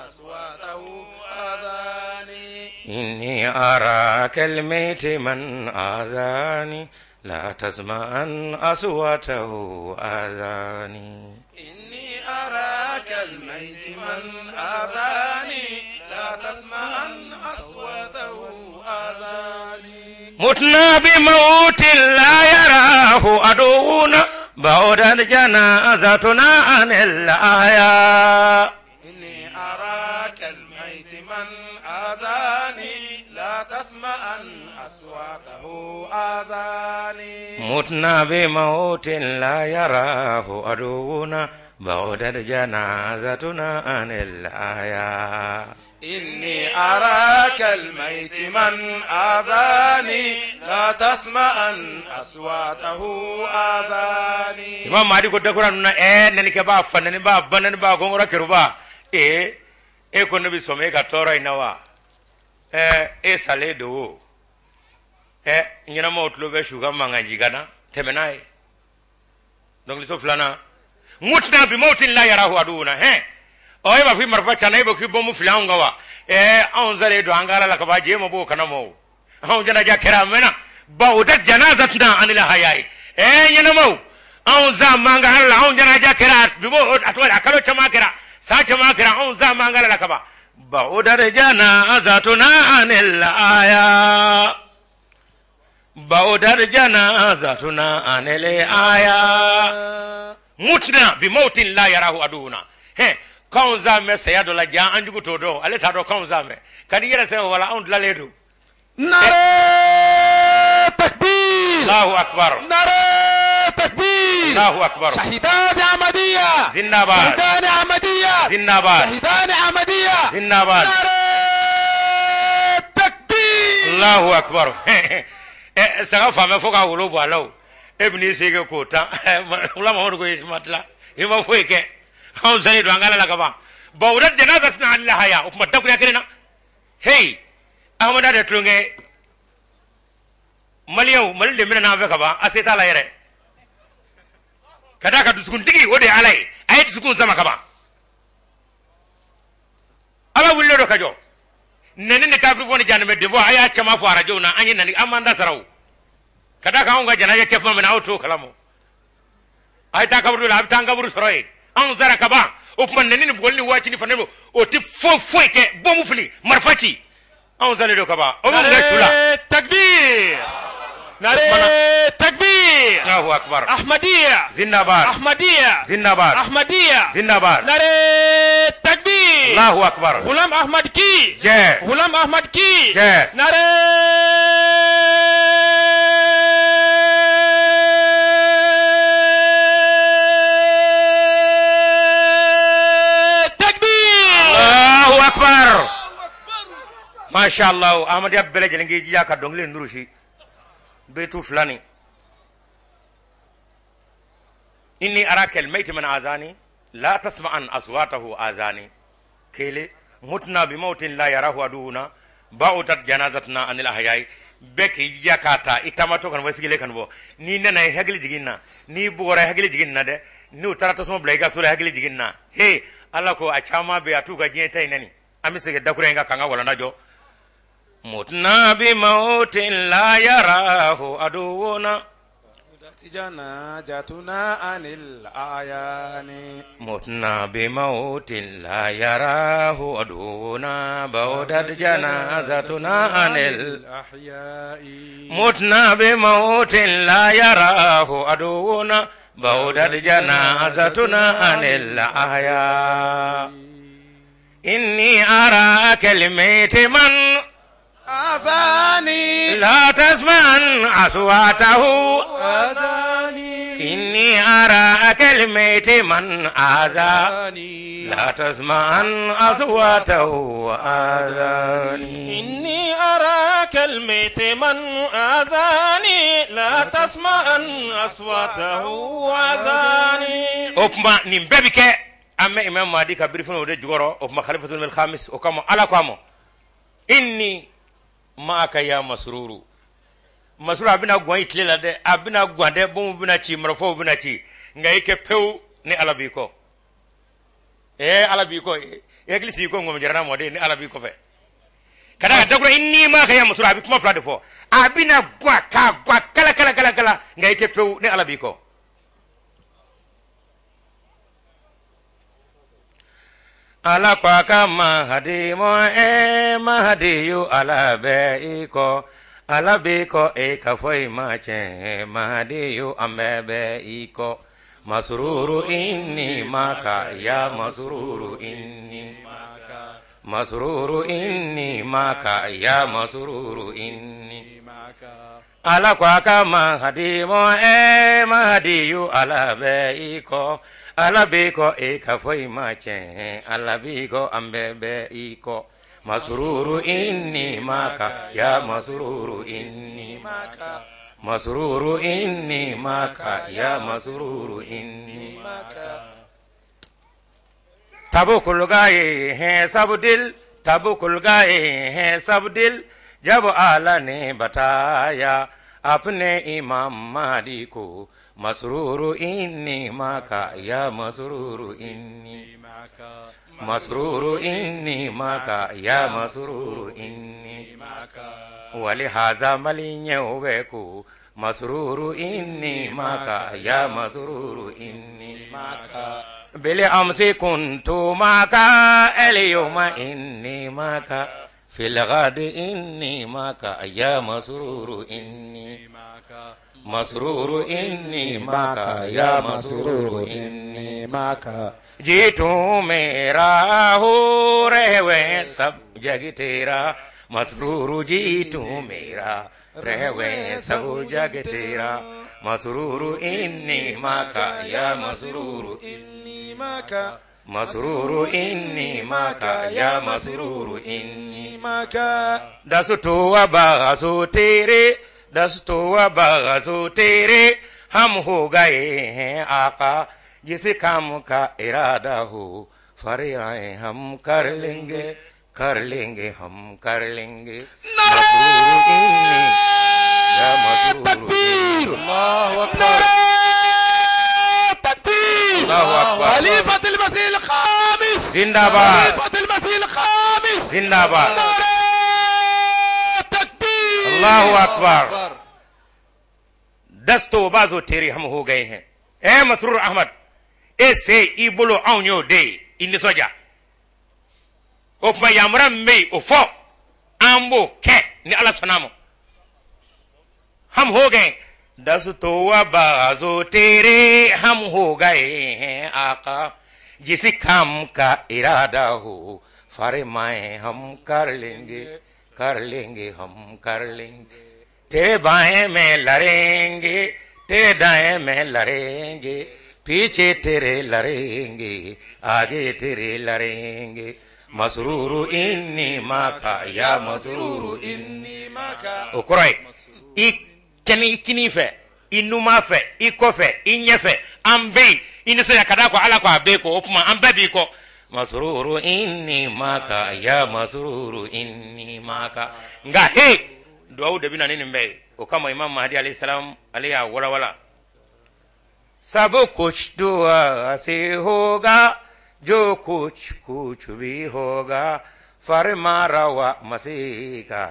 أصواته آذاني. إني أراك الميت من آذاني لا تسمع أصواته آذاني. إني أراك الميت من آذاني لا تسمع أصواته. متنا بموت لا يراه عدونا بعدت جنازتنا عن الأحياء. إني أراك الميت من آذاني لا تسمع أصواته آذاني. متنا بموت لا يراه عدونا بعدت جنازتنا عن الأحياء. إني أراك الميت من آذاني لا تسمع أصواته آذاني. Imam Mahdi ko dakura nuna nani ke ba fa nani ba ba nani ba gongora keruba e ko ne bi some ka tɔɔrɔ in na wa e salen don o ɲɛnamaw tulo bɛ su ka mankan jigan na tɛmɛ n'a ye dɔnkiliso filanan mutna bi mawtin la yarahu aduuna hɛn ɔ e b'a fɔ i marifa canna e b'o k'i bɔnmu fili anw kan wa anw salen don an ka ala la ka ban je ma b'o kana ma o anw janaja kɛra a mɛnna bawudat janazatuna anil hayayi ɲɛnamaw anw za man ka ala la anw janaja kɛra bi bo a tɔgɔ a kalo caman kɛra san caman kɛra anw za man ka ala la ka ban bawudat janazatuna anil haya bawudat janazatuna anil haya mutna bi mawtin la yarahu aduuna hɛn k'anw za mɛn saya dɔ la ja an jugu t'o dɔn ale t'a dɔn k'anw za mɛn ka n'i yɛrɛ sɛgɛn wala anw dilalen don. Nare takbir. Allahu akbar. Nare takbir. Allahu akbar. Shahidan Ahmadiyya. Zindabad. Shahidan Ahmadiyya. Zindabad. Shahidan Ahmadiyya. Zindabad. Nare takbir. Allahu akbar. Saga fan bɛ fo ka wolo bɔ a la o e bɛ n'i sigi k'o tan wula Mamadu ko i ma tila i ma foyi kɛ anw salen don an ka ala la ka ban bawudat janazatuna anil haya o tuma dakuruya kelen na hey Ahmada de tulonkɛ maliyɛnw Mali de minɛ n'an fɛ ka ban a se t'a la yɛrɛ ka d'a kan dusukuntigi o de ye ala ye a ye dusukun sama ka ban ala wulilen don ka jɔ nɛni ni kafiri fɔ ni janimɛ den fɔ a y'a caman fɔ arajow na an ye nani an m'an da sara o ka d'a kan anw ka janaja kɛ fɛn min na aw t'o kalama a ye taa kaburu la a bɛ taa an kaburu sɔrɔ yen anw sara ka ban o tuma nɛni ni bugɔli ni waati ni fana o tɛ foyi foyi kɛ bɔnbu fili marifa ci anw salen don ka ban o bɛ mun kɛ su la. Nare takbir. Nare takbir. Allahu akbar. Ahmadiyya. Zindabad. Ahmadiyya. Zindabad. Ahmadiyya. Zindabad. Nare takbir. Allahu akbar. Ghulam Ahmad ki. Jai. Ghulam Ahmad ki. Jai. Nare takbir. Allahu akbar. Masha Allah Ahmadiyya bɛɛ lajɛlen k'i jija ka dɔnkili in durusi beitu filani inni araka almayt man azani la tasma an aswatahu azani kele mutna bi mautin la yarahu aduuna ba'udat janazatuna anil ahyai bɛɛ k'i jija k'a ta i taamatɔ kana bɔ sigilen kana bɔ n'i nana i hakili jigin na n'i bugɔra i hakili jigin na dɛ n'u taara tasuma bila i ka so la i hakili jigin na he ala ko a caman bɛ yen a t'u ka diɲɛ ta in nani an bɛ segin dakura in kan k'an ka walanda jɔ mutna bi mautin la yarahu aduuna جنازتنا عن الأعيان متنا بموت لا يراه عدونا بعدت جنازتنا عن الأحياء متنا بموت لا يراه عدونا بعدت جنازتنا عن الأحياء إني أراك الميت من آذاني لا تسمع أصواته آذاني إني أراك الميت من آذاني لا تسمع أصواته آذاني إني أراك الميت من آذاني لا تسمع أصواته آذاني O tuma nin bɛɛ bi kɛ an bɛ Imam Mahdi ka birifini o de jukɔrɔ o tuma Khalifatul Khamis o kama Ala ko a ma inni maaka ya masruru masruru a bɛna guwan i tile la dɛ a bɛna guwan dɛ bɔnw bɛna ci marifaw bɛna ci nka i kɛ pewu ni Ala b'i kɔ Ala b'i kɔ i hakili sigi ko ŋɔmijɛrɛna mɔden ni Ala b'i kɔfɛ ka d'a kan dakura inni maaka ya masruru a bɛ kuma fila de fɔ a bɛna guwan k'a guwan kala kala kala kala nka i kɛ pewu ni Ala b'i kɔ. Ala ko a ka Mahadi mɔ Mahadi yo Ala bɛ i kɔ Ala b'i kɔ e ka foyi ma tiɲɛ Mahadi yo an bɛɛ bɛ i kɔ Masururu inni maka ya masururu inni Masururu inni maka ya masururu inni Ala ko a ka Mahadi mɔ ɛ Mahadi yo Ala bɛ i kɔ Ala b'i kɔ e ka foyi ma tiɲɛ Ala b'i kɔ an bɛɛ bɛ i kɔ Masururu inni maka ya masururu inni Masururu inni maka ya masururu inni तब खुल गए हैं सब दिल तब खुल गए हैं सब दिल जब आला ने बताया अपने इमाम mahdi को मसरूर इन्नी माका या मसरूर इन्नी मसरूर इन्नी माका या मसरूर इन्नी वलिहाजा मलिन्य को मसरूर इन्नी माका या मसरूर इन्नी बिल अमसे कुंतु माका एलियोमा इन्नी माका फिल गद इन्नी माका या मसरूर इन्नी मसरूर इन्नी माका या मसरूर इन्नी माका जी तू मेरा हो रहे सब जग तेरा मसरूर जी तू मेरा रहे सब जग तेरा मसरूर इन्नी माका या मसरूर इन्नी माका मसरूर इन्नी माका या मसरूर इन्नी माका दस तो बाजू तेरे दस तो बाजू तेरे हम हो गए हैं आका जिस काम का इरादा हो फरियाए हम कर लेंगे कर लेंगे हम कर लेंगे मसरूर इन्नी या मसरूर तकबीर अल्लाहु अकबर तकबीर अल्लाहु अकबर खलीफतुल मसीह खामिस जिंदाबाद खलीफतुल मसीह खामिस जिंदाबाद नारे तकबीर अल्लाहु अकबर दस्तो बाजू तेरे हम हो गए हैं ए मसरूर Ahmad e se i bolo anw y'o de ye i nisɔndiya o tuma yamaruya min bɛ yen o fɔ an b'o kɛ ni ala sɔnna a ma हम हो गए दस तो बाजू तेरे हम हो गए हैं आका जिस काम का इरादा हो फरमाए हम कर लेंगे हम कर लेंगे तेरे बाएं में लड़ेंगे तेरे दाएं में लड़ेंगे पीछे तेरे लड़ेंगे आगे तेरे लड़ेंगे मसरूर इन्नी माका या मसरूर इन्नी माका o kɔrɔ ye i kɛnɛ i kini fɛ i numan fɛ i kɔfɛ i ɲɛfɛ an bɛ yen i nisɔndiya ka d'a kɔ ala ko a b'e kɔ o tuma an bɛɛ b'i kɔ masururu inni maka ya masururu inni maka nka he duwawu de bɛ na ni nin bɛɛ ye o kama imam mahdi alayhi salam ale y'a walawala सब कुछ दुआ से होगा जो कुछ कुछ भी होगा फरमा रवा मसीह का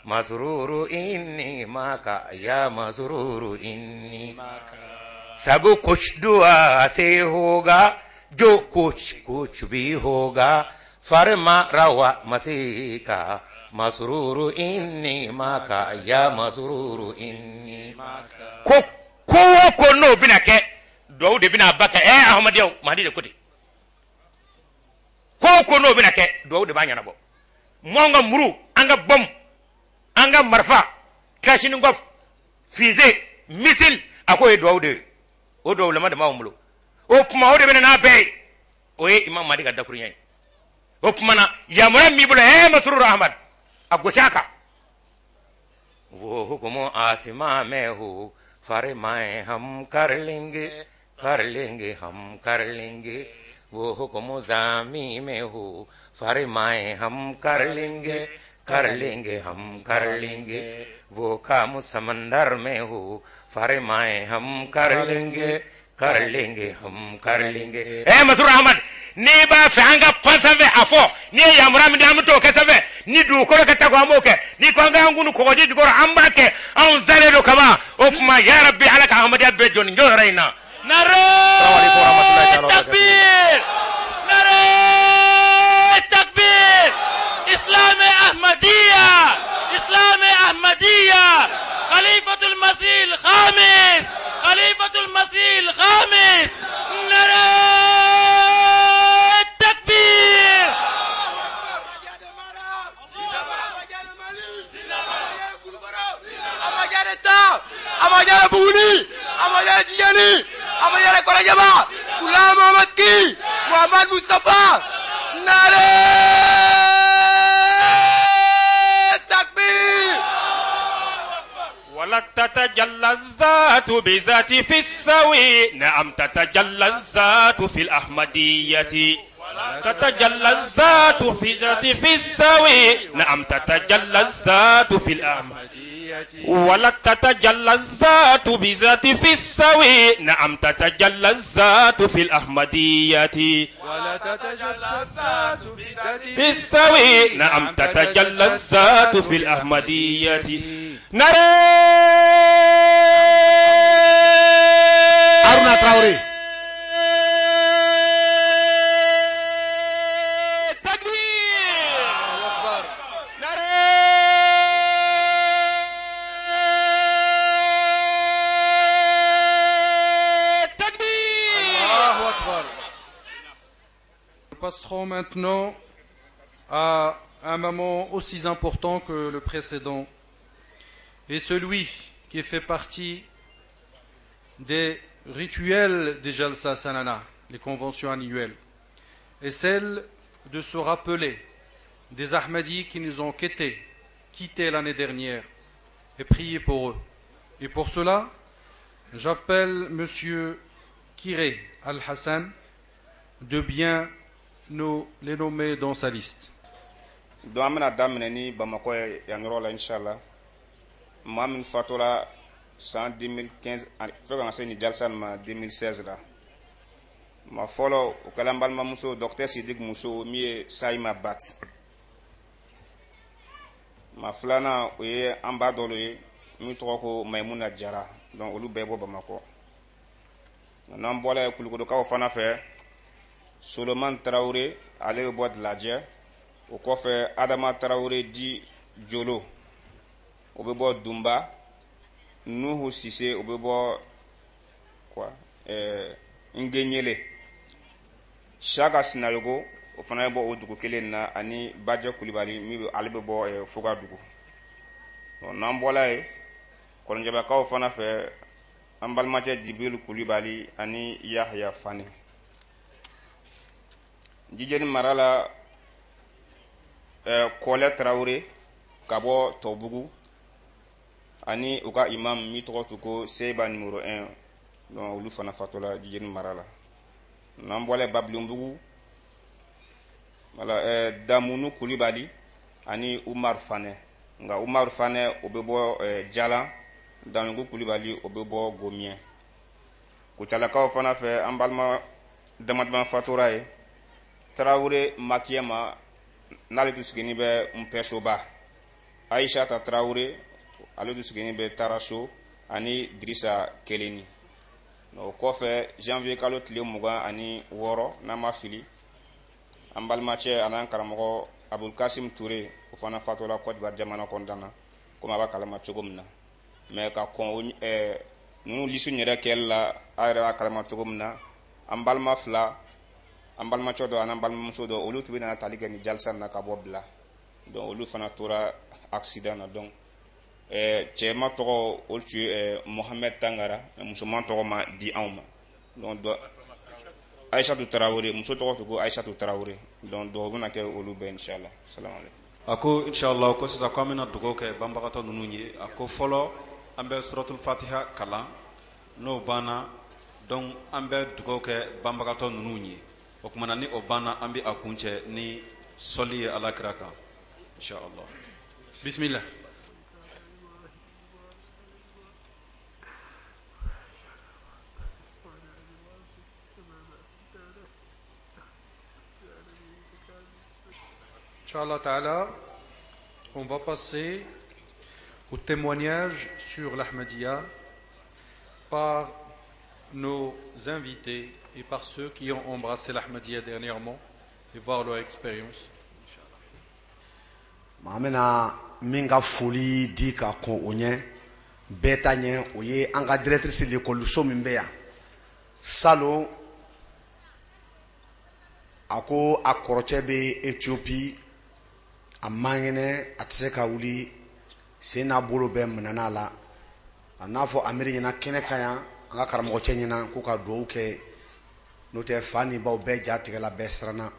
मसरूर इन्नी माका या मसरूर इन्नी सब कुछ दुआ से होगा जो कुछ कुछ भी होगा फरमा रवा मसीह का मसरूर इन्नी माका या मसरूर इन्नी ko ko o ko n'o bɛna kɛ duwawu de bɛna ba kɛ ɛ ahmadiyyaw mahadi de ko ten ko o ko n'o bɛna kɛ duwawu de b'a ɲɛnabɔ mɔ ka muru an ka bɔmu an ka marifa kalashnikov fusée missile a k'o ye duwawu de ye o duwawulama de b'anw bolo o tuma o de bɛna n'a bɛɛ ye o ye imam mahadi ka dakuruɲɛ ye o tuma na yamaruya min b'i bolo ɛ masururu ahmad a gosi a kan वो हुक्म आसमां में हो फरमाए हम कर लेंगे हम कर लेंगे वो हुक्म ज़मीं में हो फरमाए हम कर लेंगे हम कर लेंगे वो काम समंदर में हो फरमाए हम कर लेंगे हम कर लेंगे ए मसरूर Ahmad n'i b'a fɛ an ka pan sanfɛ a fɔ n'i ye yamaruya min di an bɛ t'o kɛ sanfɛ ni dugukolo ka taa ko an b'o kɛ n'i ko an k'an kun kɔgɔji jukɔrɔ an b'a kɛ anw salen don kaban o tuma yarabi ala ka ahmadiyya bɛɛ jɔ nin jɔyɔrɔ in na. Nare takbir nare takbir Islam Ahmadiyya إسلام أحمدية، خليفة المسيح الخامس، خليفة المسيح الخامس. نرى التكبير. Amajara Buguni, Amajara Tijani, Amajara Korajaba, Ghulam Muhammad Ki, Muhammad Mustafa, Nare Takbir. ولا تتجلى الذات بذات في السوي، نعم تتجلى الذات في الأحمدية، تتجلى الذات في ذات في السوي، نعم تتجلى الذات في الأحمدية. ولا تتجلى الذات بذات في السوي، نعم تتجلى الذات في الأحمدية. ولا تتجلى الذات بذات في السوي، نعم تتجلى الذات في الأحمدية. نرى Haruna Traoré. تكبير. نرى تكبير. الله أكبر. Nous passerons maintenant à un moment aussi important que le précédent, et celui qui fait partie des rituels des Jalsa Salana, les conventions annuelles, est celle de se rappeler des Ahmadis qui nous ont quittés l'année dernière, et prier pour eux. Et pour cela, j'appelle Monsieur Kiré Al-Hassan de bien nous les nommer dans sa liste. Donc an bɛna daminɛ ni Bamakɔ ye yan yɔrɔ la, inshallah. Maa min fatura san 2015 fo ka na se nin jalisa nin ma 2016 la, maa fɔlɔ o kɛla n balimamuso docteur Sidik muso min ye Sayima Bat. Maa filanan o ye an ba dɔ ye min tɔgɔ ko Maimuna Jara. Donc olu bɛɛ bɔ Bamakɔ. N'an bɔra yen, Kulukorokaw fana fɛ, Solomani Tarawele, ale bɛ bɔ Dilajɛ. O kɔfɛ, Adama Tarawele di Jolo, o bɛ bɔ Dunba. Nuhu Sise, o bɛ bɔ quoi, Ngenyele. Saka Sinayogo, o fana bɛ bɔ o dugu kelen na, ani Bajɛ Kulibali min bɛ ale bɛ bɔ Fugadugu. N'an bɔra yen, Kɔlɔnjɛbakaw fana fɛ, an balimakɛ Jibril Kulibali ani Yahya Fane. Jijeni mara la, Kɔlɛ Tarawele ka bɔ Tɔbugu, ani u ka imam min tɔgɔ tun ko Seba numéro 1. Donc olu fana fatɔla Jijeni mara la. N'an bɔra Babilenbugu, wala Damunu Kulibali ani Umar Fane. Nka Umar Fane, o bɛ bɔ Jalan. Danugu Kulibali, o bɛ bɔ Gomiyɛn. Kutalakaw fana fɛ, an balima dama dama fatura ye. Tarawele Makiyama, n'ale tun sigilen bɛ Npɛsoba. Aishata Tarawele, ale tun sigilen bɛ Taraso, ani Dirisa Keleni. O kɔfɛ, janvier kalo tile 26, n'an ma fili, an balimacɛ an'an karamɔgɔ Abulkasim Ture, o fana fatɔla Côte d'Ivoire jamana kɔnɔna na, komi a b'a kalama cogo min na. Mais ka kɔn ninnu lisu yɛrɛ kɛli la, a yɛrɛ b'a kalama cogo min na, an balima fila, an balimacɛ dɔ an'an balimamuso dɔ, olu tun bɛ nana tali kɛ nin jalisa na ka bɔ bila. Donc olu fana tora accident na. Donc cɛman tɔgɔ o tun ye Mohamed Tangara, musoman tɔgɔ ma di anw ma. Donc dɔ Aïssatou Traoré, muso tɔgɔ tun ko Aïssatou Traoré. Donc dugawu bɛna kɛ olu bɛɛ, inshallah. Salamu alaikum. A ko inshallah, ko sisan ko an bɛna dugawu kɛ banbagatɔ ninnu ye. A ko fɔlɔ an bɛ suratul fatiha kalan, n'o banna, donc an bɛ dugawu kɛ banbagatɔ ninnu ye. O tuma na, ni o banna, an bɛ a kuncɛ ni sɔli ye Ala kira kan, inshallah. Bismillah. Inch'Allah ta'ala, on va passer au témoignage sur l'Ahmadiyya par nos invités et par ceux qui ont embrassé l'Ahmadiyya dernièrement et voir leur expérience. Maa bɛna min ka foli di ka kɔn o ɲɛ bɛɛ ta ɲɛ, o ye an ka directrice lekɔliso min bɛ yan. Salon a ko a kɔrɔcɛ bɛ Ethiopie, a man kɛnɛ, a tɛ se ka wuli, sen n'a bolo bɛɛ minɛna a la. A n'a fɔ amiri ɲɛna kɛnɛ ka yan, an ka karamɔgɔcɛ ɲɛna ko ka dugawu kɛ, n'o tɛ fa ni baw bɛɛ ja tigɛla, bɛɛ siranna.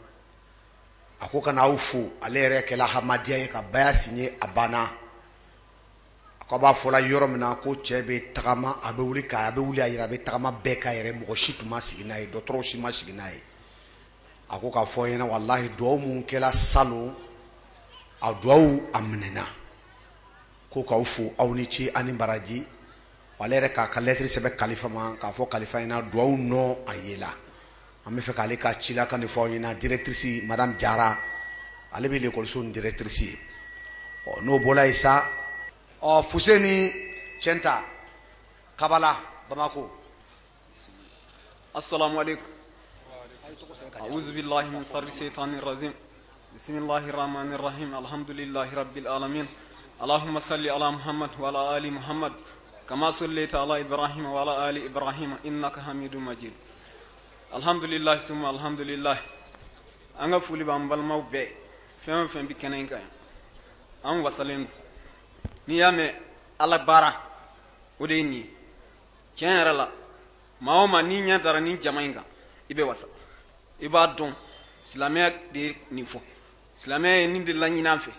A ko ka n'aw fo, ale yɛrɛ kɛla hamadiya ye ka baya signé, a banna. A ko a b'a fɔla yɔrɔ min na ko cɛ bɛ tagama, a bɛ wuli ka a bɛ wuli a yɛrɛ, a bɛ tagama bɛɛ ka yɛrɛ, mɔgɔ si tun ma sigi n'a ye, dɔgɔtɔrɔw si ma sigi n'a ye. A ko k'a fɔ ɲɛna walahi duwawu mun kɛla salon, a duwawu a minɛna. Ko k'aw fo, aw ni ce, aw ni baraji. Ale yɛrɛ k'a ka lɛtiri sɛbɛn kalifa ma k'a fɔ kalifa ɲɛna duwawu nɔ a ye la. An bɛ fɛ k'ale ka cilakan de fɔ aw ɲɛna. Directrice madame Jara, ale bɛ lekɔliso ni directrice ye. Ɔ n'o bɔra yen sa, ɔ Fuseni Cɛnta Kabala Bamako. Assalamu alaikum. أعوذ بالله من شر الشيطان الرجيم. بسم الله الرحمن الرحيم. الحمد لله رب العالمين. اللهم صل على محمد وعلى آل محمد كما صليت على إبراهيم وعلى آل إبراهيم إنك حميد مجيد. الحمد لله ثم الحمد لله. An ka foli b'an balimaw bɛɛ, fɛn o fɛn bɛ kɛnɛ in kan yan, an wasalen don. N'i y'a mɛn ala baara, o de ye nin ye. Tiɲɛ yɛrɛ la, maa o maa n'i ɲɛ dara nin jama in kan, i bɛ wasa. I b'a dɔn silamɛya de ye nin fɔ, silamɛya ye nin de laɲini an fɛ.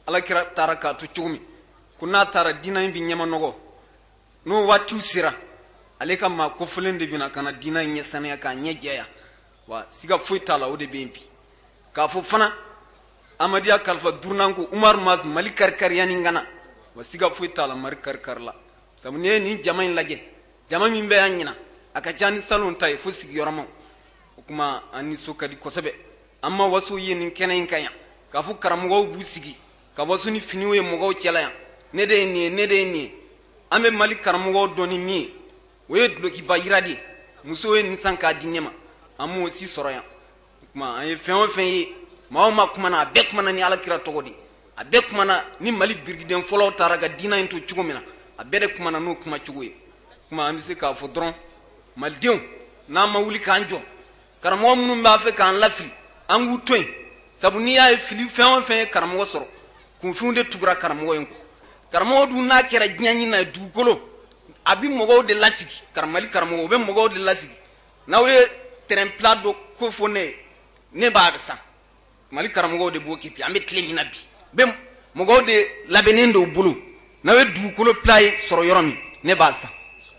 Ala kira taara k'a to cogo min ko n'a taara diinɛ in bɛ ɲɛma nɔgɔ, n'o waatiw sera, ale ka maa kofɔlen de bɛna ka na diinɛ in ɲɛ saniya k'a ɲɛ jɛya. Wa siga foyi t'a la, o de bɛ yen bi. K'a fɔ fana amadiya kalifa duurunan ko Umaru Mas Mali kari-kariya ni ŋana, wa siga foyi t'a la, Mali kari-kari la. Sabu n'i ye nin jama in lajɛ, jama min bɛ yan ɲina, a ka ca ni salon ta ye fo sigiyɔrɔmaw. O kuma an nisɔn ka di kosɛbɛ. An ma waso ye nin kɛnɛ in kan yan k'a fɔ karamɔgɔw b'u sigi ka waso ni finiw ye mɔgɔw cɛla yan, ne de ye nin ye, ne de ye nin ye. An bɛ Mali karamɔgɔw dɔn ni min ye, o ye dulokiba yira de ye. Musow ye nin san k'a di ne ma, an m'o si sɔrɔ yan. O kuma an ye fɛn o fɛn ye, maa o maa kumana, a bɛɛ kumana ni alakira tɔgɔ de ye, a bɛɛ kumana ni Mali birikiden fɔlɔw taara ka diinɛ in to cogo min na, a bɛɛ de kumana n'o kuma cogo ye. Kuma an bɛ se k'a fɔ dɔrɔn, malidenw, n'an ma wuli k'an jɔ, karamɔgɔ minnu b'a fɛ k'an lafili, an k'u to yen. Sabu n'i y'a ye fili fɛn o fɛn ye karamɔgɔ sɔrɔ, kunfinw de tugura karamɔgɔ in kɔ. Karamɔgɔ dun n'a kɛra diɲɛ ɲini na ye, dugukolo a bɛ mɔgɔw de lasigi. Mali karamɔgɔ, o bɛ mɔgɔw de lasigi. N'aw ye terrain plat dɔ ko fɔ ne ye, ne b'a san. Mali karamɔgɔw de b'o kɛ bi. An bɛ tile min na bi, bɛ mɔgɔw de labɛnnen don u bolo. N'aw ye dugukolo plat ye sɔrɔ yɔrɔ min, ne b'a san.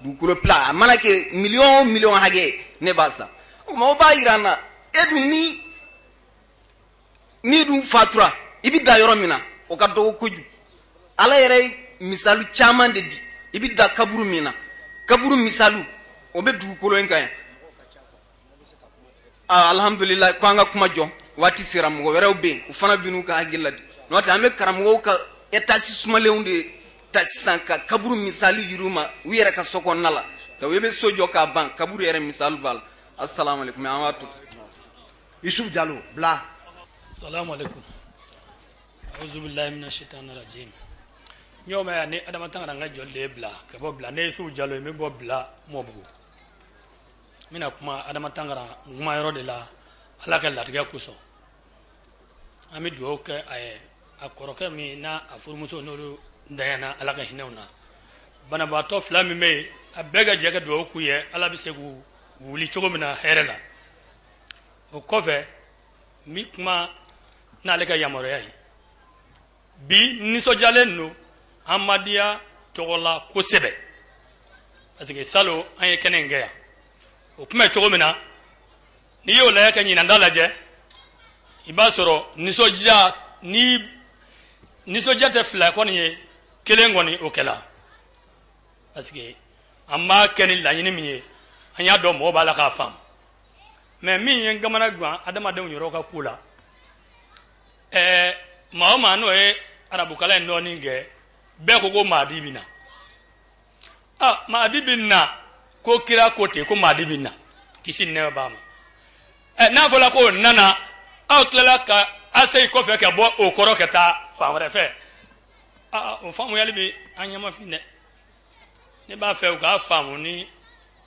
Dugukolo plat, a mana kɛ miliyɔn o miliyɔn hakɛ ye, ne b'a san. O tuma o b'a yira an na, e dun ni n'i dun fatura, i bɛ da yɔrɔ min na, o ka dɔgɔ kojugu. Ala yɛrɛ ye misali caman de di. I bɛ da kaburu min na, kaburu misaliw o bɛ dugukolo in kan yan. Alhamdulilayi, ko an ka kuma jɔ waati sera. Mɔgɔ wɛrɛw bɛ yen, u fana bɛ n'u ka hakili la di. N'o tɛ, an bɛ karamɔgɔw ka étage sumalenw de ta sisan ka kaburu misali yir'u ma u yɛrɛ ka so kɔnɔna la. Sabu i bɛ so jɔ k'a ban, kaburu yɛrɛ misali b'a la. Asalaamaaleykum, an b'a to. Yusuf Jalo bila. Salamu alaikum. Auzu billahi minash shaitani rajim. N y'o mɛn yan ni Adama Tangara n ka jɔli de ye bila ka bɔ bila. Ne ye Yusufu Jalo ye, n bɛ bɔ bila Mɔbugu. N bɛna kuma Adama Tangara n kuma yɔrɔ de la. Ala ka latigɛ kosɔn, an bɛ dugawu kɛ a ye, a kɔrɔkɛ min n'a a furumuso n'olu dayana, Ala ka hinɛw na. Banabaatɔ fila min bɛ yen, a bɛɛ ka jɛ ka dugawu k'u ye, Ala bɛ se k'u wuli cogo min na hɛrɛ la. O kɔfɛ, n bɛ kuma n'ale ka yamaruya ye. Bi nisɔndiyalen don Amadiya tɔgɔ la kosɛbɛ, parce que salon an ye kɛnɛ in kɛ yan. O kuma ye cogo min na, n'i y'o lajɛ ka ɲinanda lajɛ, i b'a sɔrɔ nisɔndiya ni nisɔndiya tɛ fila kɔni ye, kelen kɔni o kɛla, parce que an b'a kɛ ni laɲini min ye, an y'a dɔn mɔgɔw b'a la k'a faamu. Mais min ye n kamana gan adamadenw yɛrɛ ka ko la, maa o maa n'o ye arabukalan in dɔɔnin kɛ, bɛɛ ko ko maadi bɛ na. Ah, maadi bɛ na, ko kira ko ten ko maadi bɛ na, kisi ni nɛɛma b'a ma. N'a fɔra k'o nana, aw tilala ka a segin kɔfɛ ka bɔ o kɔrɔ ka taa fan wɛrɛ fɛ. Aa, o faamuyali bɛ an ɲɛmafin dɛ. Ne b'a fɛ u k'a faamu ni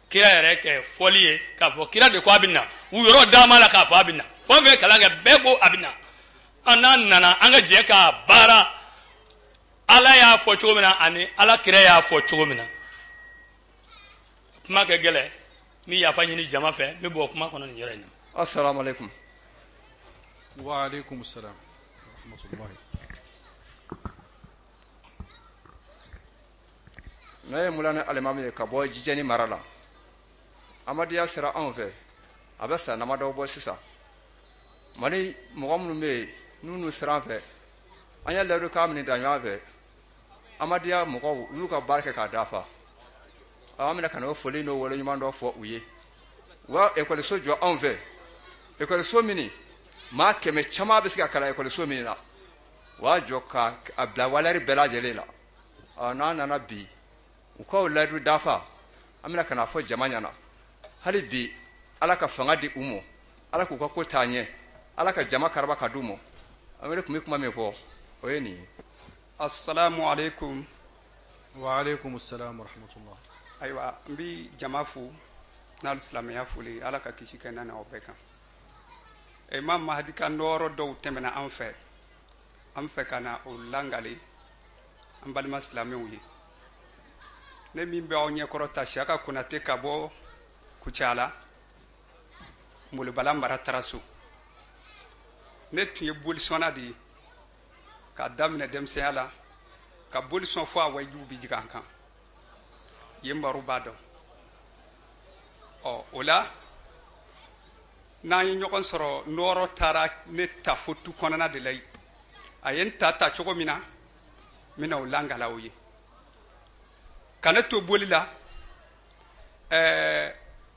kira yɛrɛ kɛ fɔli ye, k'a fɔ kira de ko a bɛ na. U yɔrɔ d'a ma la k'a fɔ a bɛ na. Fɛn fɛn kalan kɛ, bɛɛ ko a bɛ na. An n'a nana, an ka jɛ k'a baara Ala y'a fɔ cogo min na ani Ala kira y'a fɔ cogo min na. Kuma kɛ gɛlɛn, n bɛ yafa ɲini jama fɛ, n bɛ bɔ kuma kɔnɔ nin yɔrɔ in na. Assalamu alaikum. Wa alaikum salam wa rahmatullahi. Ne ye Mulani alimami ye ka bɔ Jijɛni mara la. Amadiya sera anw fɛ a bɛ san damadɔ bɔ sisan. Mali mɔgɔ minnu bɛ yen n'u sera an fɛ, an ye layidukan min da ɲɔgɔn fɛ, Amadiya mɔgɔw u y'u ka baara kɛ k'a dafa. An bɛna ka n'o foli n'o waleɲuman dɔ fɔ u ye. U ka ekɔliso jɔ anw fɛ, ekɔliso min maa 100 caman bɛ se ka kalan ekɔliso min na, u y'a jɔ ka a bila walɛri bɛɛ lajɛlen la. N'an nana bi u k'o layidu dafa, an bɛna ka n'a fɔ jama ɲɛna hali bi, Ala ka fanga di u ma, Ala k'u ka ko taa ɲɛ, Ala ka jama karaba ka d'u ma. An yɛrɛ tun bɛ kuma min fɔ, o ye nin ye. Assalamu alaikum. Wa alaikum assalam wa rahmatullah. Ayiwa, n bi jama fo n'ale silamɛya foli. Ala ka kisi kɛ n'a aw bɛɛ kan. Imam Mahdi ka nɔɔrɔ dɔw tɛmɛna an fɛ, an fɛ ka na o langale an balima silamɛw ye. Ne min bɛ aw ɲɛkɔrɔ ta, Siyaka Konate ka bɔ Kucala, Molobala mara, Taraso. Ne tun ye bolisɔnna de ye k'a daminɛ denmisɛnya la, ka boli sɔn fo a wajiw bi jigin an kan yen. Baro b'a dɔn. Ɔ, o la n'an ye ɲɔgɔn sɔrɔ, nɔɔrɔ taara ne ta fo tu kɔnɔna de la yen. A ye n ta ta cogo min na, n bɛna o langala o ye. Ka ne to boli la,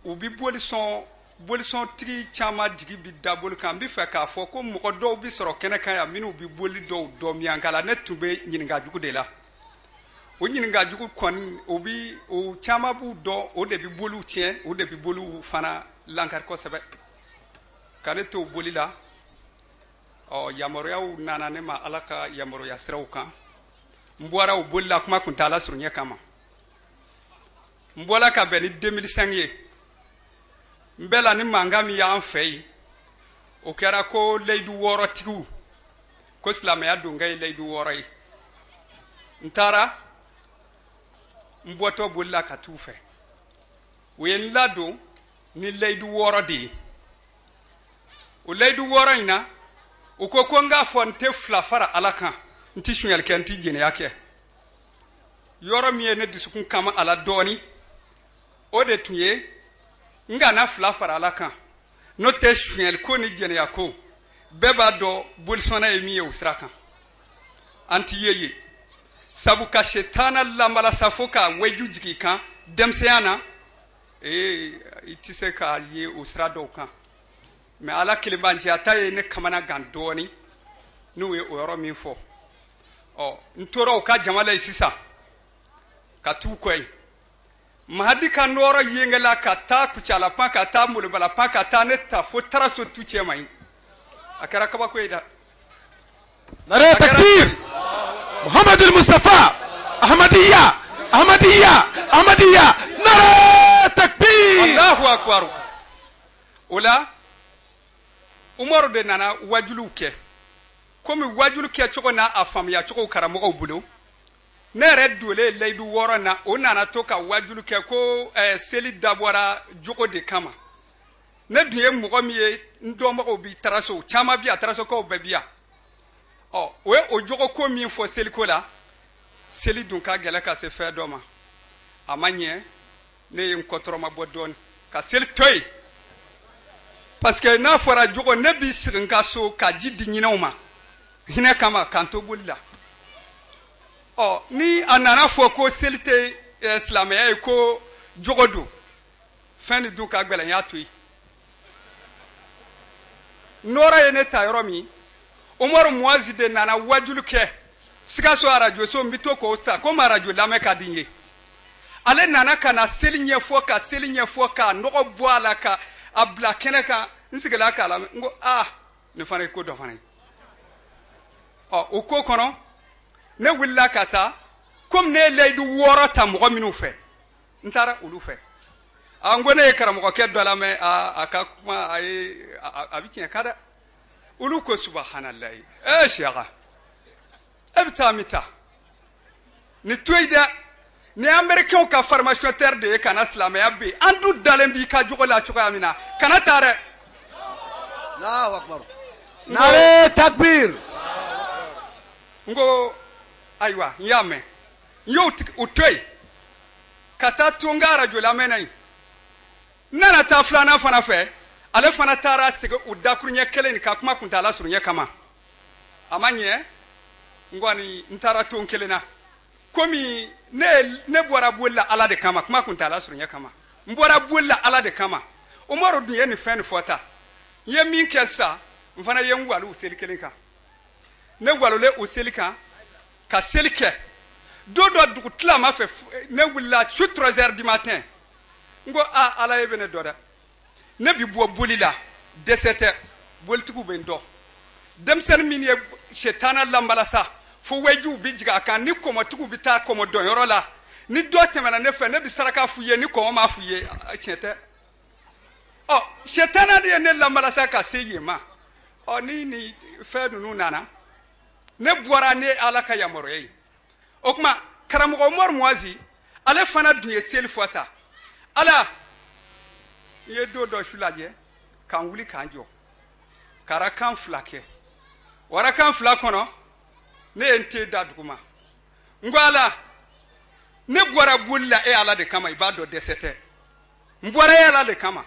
u bi boli sɔn. Bolisɔntigi caman jigi bi da boli kan. N bɛ fɛ k'a fɔ ko mɔgɔ dɔw bi sɔrɔ kɛnɛ kan yan minnu bi boli dɔw dɔn miyanka la. Ne tun bɛ ɲininka jugu de la. O ɲininka jugu kɔni, o bi o caman b'u dɔn, o de bi boliw tiɲɛ, o de bi boliw fana lankari kosɛbɛ. Ka ne to boli la, ɔ, yamaruyaw nana ne ma Ala ka yamaruya siraw kan. N bɔra o boli la, kuma kuntaala surunya kama, n bɔla ka bɛn ni 2005 ye. N bɛ la ni mankan min y'an fɛ yen, o kɛra ko layidu 6 tigiw ko silamɛya donkɛ ye layidu 6 ye. N taara, n bɔtɔ boli la ka t'u fɛ, u ye n ladon ni layidu 6 de ye. O layidu 6 in na, u ko ko n k'a fɔ n tɛ fila fara Ala kan, n tɛ sonyali kɛ, n tɛ jɛnɛya kɛ. Yɔrɔ min ye ne dusukun kama a la dɔɔni, o de tun ye n kana fila fara Ala kan, n'o tɛ sonyali ko ni jɛnɛya ko, bɛɛ b'a dɔn bolisɔnna ye min ye o sira kan. An ti ye yen sabu ka setana lamalasa fo ka waju jigin i kan denmisɛnya na, ee, i tɛ se k'a ye o sira dɔw kan. Mɛ Ala kelenbanciya ta ye ne kamana gan dɔɔni n'u ye o yɔrɔ min fɔ. Ɔ, n tora u ka jama la yen sisan ka t'u kɔ yen. Mahadi ka nɔɔrɔ yengela ka taa Kucala pan, ka taa Molobala pan, ka taa ne ta fo Taraso tu cɛ ma yen. A kɛra kabako ye dɛ. نعرہ تکبیر، محمد المصطفى، احمدیہ، احمدیہ، احمدیہ، نعرہ تکبیر. Allahu akbar. O la Umaru de nana wajuliw kɛ. Komi wajulu kɛcogo n'a a faamuya cogo karamɔgɔw bolo, ne yɛrɛ donnen layidu 6 na, o nana to ka wajulu kɛ ko seli dabɔra jogo de kama. Ne dun ye mɔgɔ min ye, n dɔnbagaw bi Taraso caman bi yan, Tarasokaw bɛɛ bi yan. Ɔ, o ye o jogo ko min fɔ seliko la, seli dun ka gɛlɛ ka se fɛn dɔ ma, a ma ɲɛ. Ne ye n kɔtɔrɔma bɔ dɔɔni ka seli to yen, parce que n'a fɔra jogo, ne bi sigi n ka so ka ji di ɲinɛw ma hinɛ kama k'an to boli la. Ɔ, ni a nana fɔ ko seli tɛ silamɛya ye, ko jogo don, fɛn ni dun ka gɛlɛn, n y'a to yen. Nɔɔrɔ ye ne ta yɔrɔ min, Umaru Muwazi de nana wajulu kɛ Sikaso arajoso. N bɛ to k'o ta komi arajo lamɛn ka di n ye. Ale nana ka na seli ɲɛfɔ, ka seli ɲɛfɔ, ka nɔgɔ bɔ a la, ka a bila kɛnɛ kan. N sigila k'a lamɛn, n ko aa, nin fana ye ko dɔ fana ye. Ɔ, o ko kɔnɔ, Ne wulila ka taa, komi ne ye layidu 6 ta mɔgɔ minnu fɛ, n taara olu fɛ. A n ko ne ye karamɔgɔkɛ dɔ lamɛn, a ka kuma a ye a bɛ tiɲɛ kan dɛ. Olu ko subahanallahi, ee Siyaka, e bɛ taa min ta nin to yen dɛ, ni américain ka formationnaire de ye ka na silamɛya bɛ yen, an dun dalen b'i ka jogo la cogoya min na, kana taa dɛ. Allahu akbar. Nare takbir. N ko ayiwa, n y'a mɛn, n y'o o to yen ka taa to n ka arajo lamɛnna yen. N nana taa filanan fana fɛ, ale fana taara segin o dakuruɲɛ kelen nin ka kuma kuntaala surunya kama. A ma ɲɛ, n kɔni n taara to n kelen na. Komi ne bɔra boli la Ala de kama, kuma kuntaala surunya kama, n bɔra boli la Ala de kama. Umaru dun ye nin fɛn nin fɔ ta, n ye min kɛ sisan, n fana ye n wali o seli kelen kan. Ne walolen o seli kan ka seli kɛ. Don dɔ dugu tilama fɛ, ne wulila su 3 heures du matin. N ko a Ala ye bɛ ne dɔn dɛ, ne bi bɔ boli la, dɛsɛ tɛ, bolitigiw bɛ n dɔn. Denmisɛnnin min ye setana lanbalasa fo wajiw bi jigin a kan, ni kɔmɔtigiw bi taa kɔmɔ dɔnyɔrɔ la, ni dɔ tɛmɛna ne fɛ, ne bi saraka f'u ye, ni kɔmɔ m'a f'u ye, tiɲɛ tɛ. Ɔ setana de ye ne lanbalasa ka se yen ma. Ɔ ni fɛn ninnu nana, ne bɔra ne Ala ka yamaruya ye. O tuma karamɔgɔ Umaru Muwazi, ale fana dun ye seli fɔ ta. Ala, n ye don dɔ su lajɛ k'an wuli k'an jɔ ka arakan 2 kɛ. O arakan 2 kɔnɔ, ne ye n ten da duguma. N ko Ala, ne bɔra boli la e Ala de kama, i b'a dɔn dɛsɛ tɛ. N bɔra e Ala de kama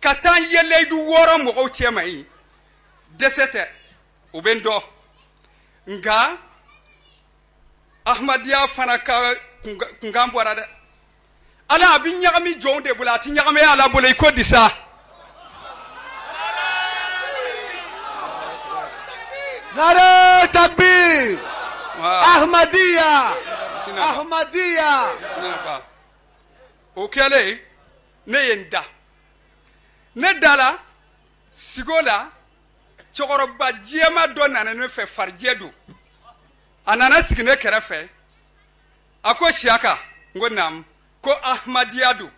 ka taa n ye layidu 6 mɔgɔw cɛma yen, dɛsɛ tɛ, o bɛ n dɔn. Nka Ahmadiyya fana ka kunkan bɔra dɛ. Ala a bɛ ɲagami jɔnw de bolo, a tɛ ɲagami Ala bolo i ko disa. Nare takbir. Ahmadiyya. Ahmadiyya. O kɛlen, ne ye n da. Ne dala sigo la, cɛkɔrɔba jɛma dɔ nana ne fɛ, farijɛ don. A nana sigi ne kɛrɛfɛ. A ko Siyaka, n ko naamu. Ko Ahmadiyya don.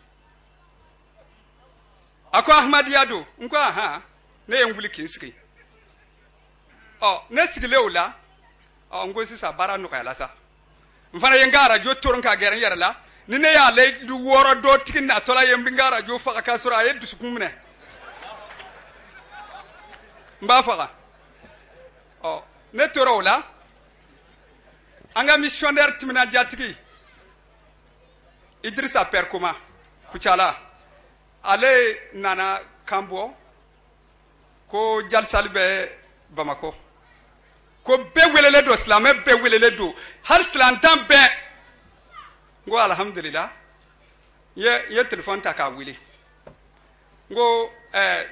A ko Ahmadiyya don. N ko ahan. Ne ye n wuli k'i sigi. Ɔ ne sigilen o la, ɔ n ko sisan baara nɔgɔyala sa. N fana ye n ka arajo toron ka gɛrɛ n yɛrɛ la. Ni ne y'ale 6 dɔ tigi natɔla ye, n bɛ n ka arajo faga k'a sɔrɔ a ye dusukun minɛ. N b'a faga. Ɔ ne tora o la. An ka missionnaire timinandiyatigi Idrissa Perkoma Kucala, ale nana kan bɔ ko jalisali bɛ Bamakɔ, ko bɛɛ welelen don, silamɛ bɛɛ welelen don, hali silantan bɛɛ. N ko alihamudulila, n ye telefɔni ta k'a wele. N ko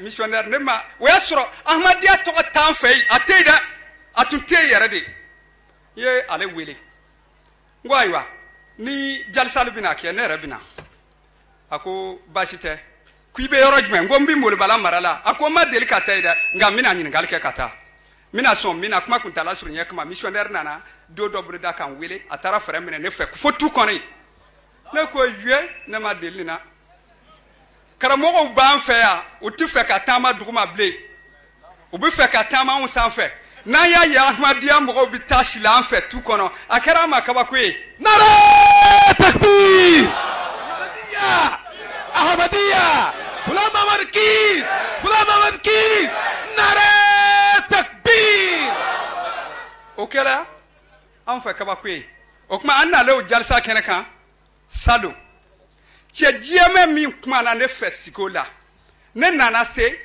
missionnaire, ne ma, o y'a sɔrɔ Ahmadiyya tɔgɔ t'an fɛ yen, a tɛ yen dɛ, a tun tɛ yen yɛrɛ de. N ye ale wele. N ko ayiwa, ni jalisali bɛna kɛ, ne yɛrɛ bɛna. A ko baasi tɛ, k'i bɛ yɔrɔ jumɛn? N ko n bɛ Molobala mara la. A ko n ma deli ka taa yen dɛ, nka n bɛna ɲininkali kɛ ka taa. N bɛna sɔn min na, kuma kuntaala surunya kama, missionnaire nana don dɔ boloda ka n wele, a taara fɛɛrɛ minɛ ne fɛ fo tu kɔnɔ yen. Ne ko ye, ne ma deli nin na. Karamɔgɔw b'an fɛ yan, u tɛ fɛ ka taama duguma bilen, u bɛ fɛ ka taama anw sanfɛ. N'an y'a ye Ahmadiyya mɔgɔw bɛ taa sila an fɛ tu kɔnɔ, a kɛra an ma kabako ye. Nare takbir. Ahmadiyya, Ahmadiyya, Ghulam Ahmad ki, Ghulam Ahmad ki, Nare takbir. O kɛra an fɛ kabako ye. O tuma an nalen o jalisa kɛnɛ kan salon, cɛ jɛmɛ min kumana ne fɛ siko la, ne nana se,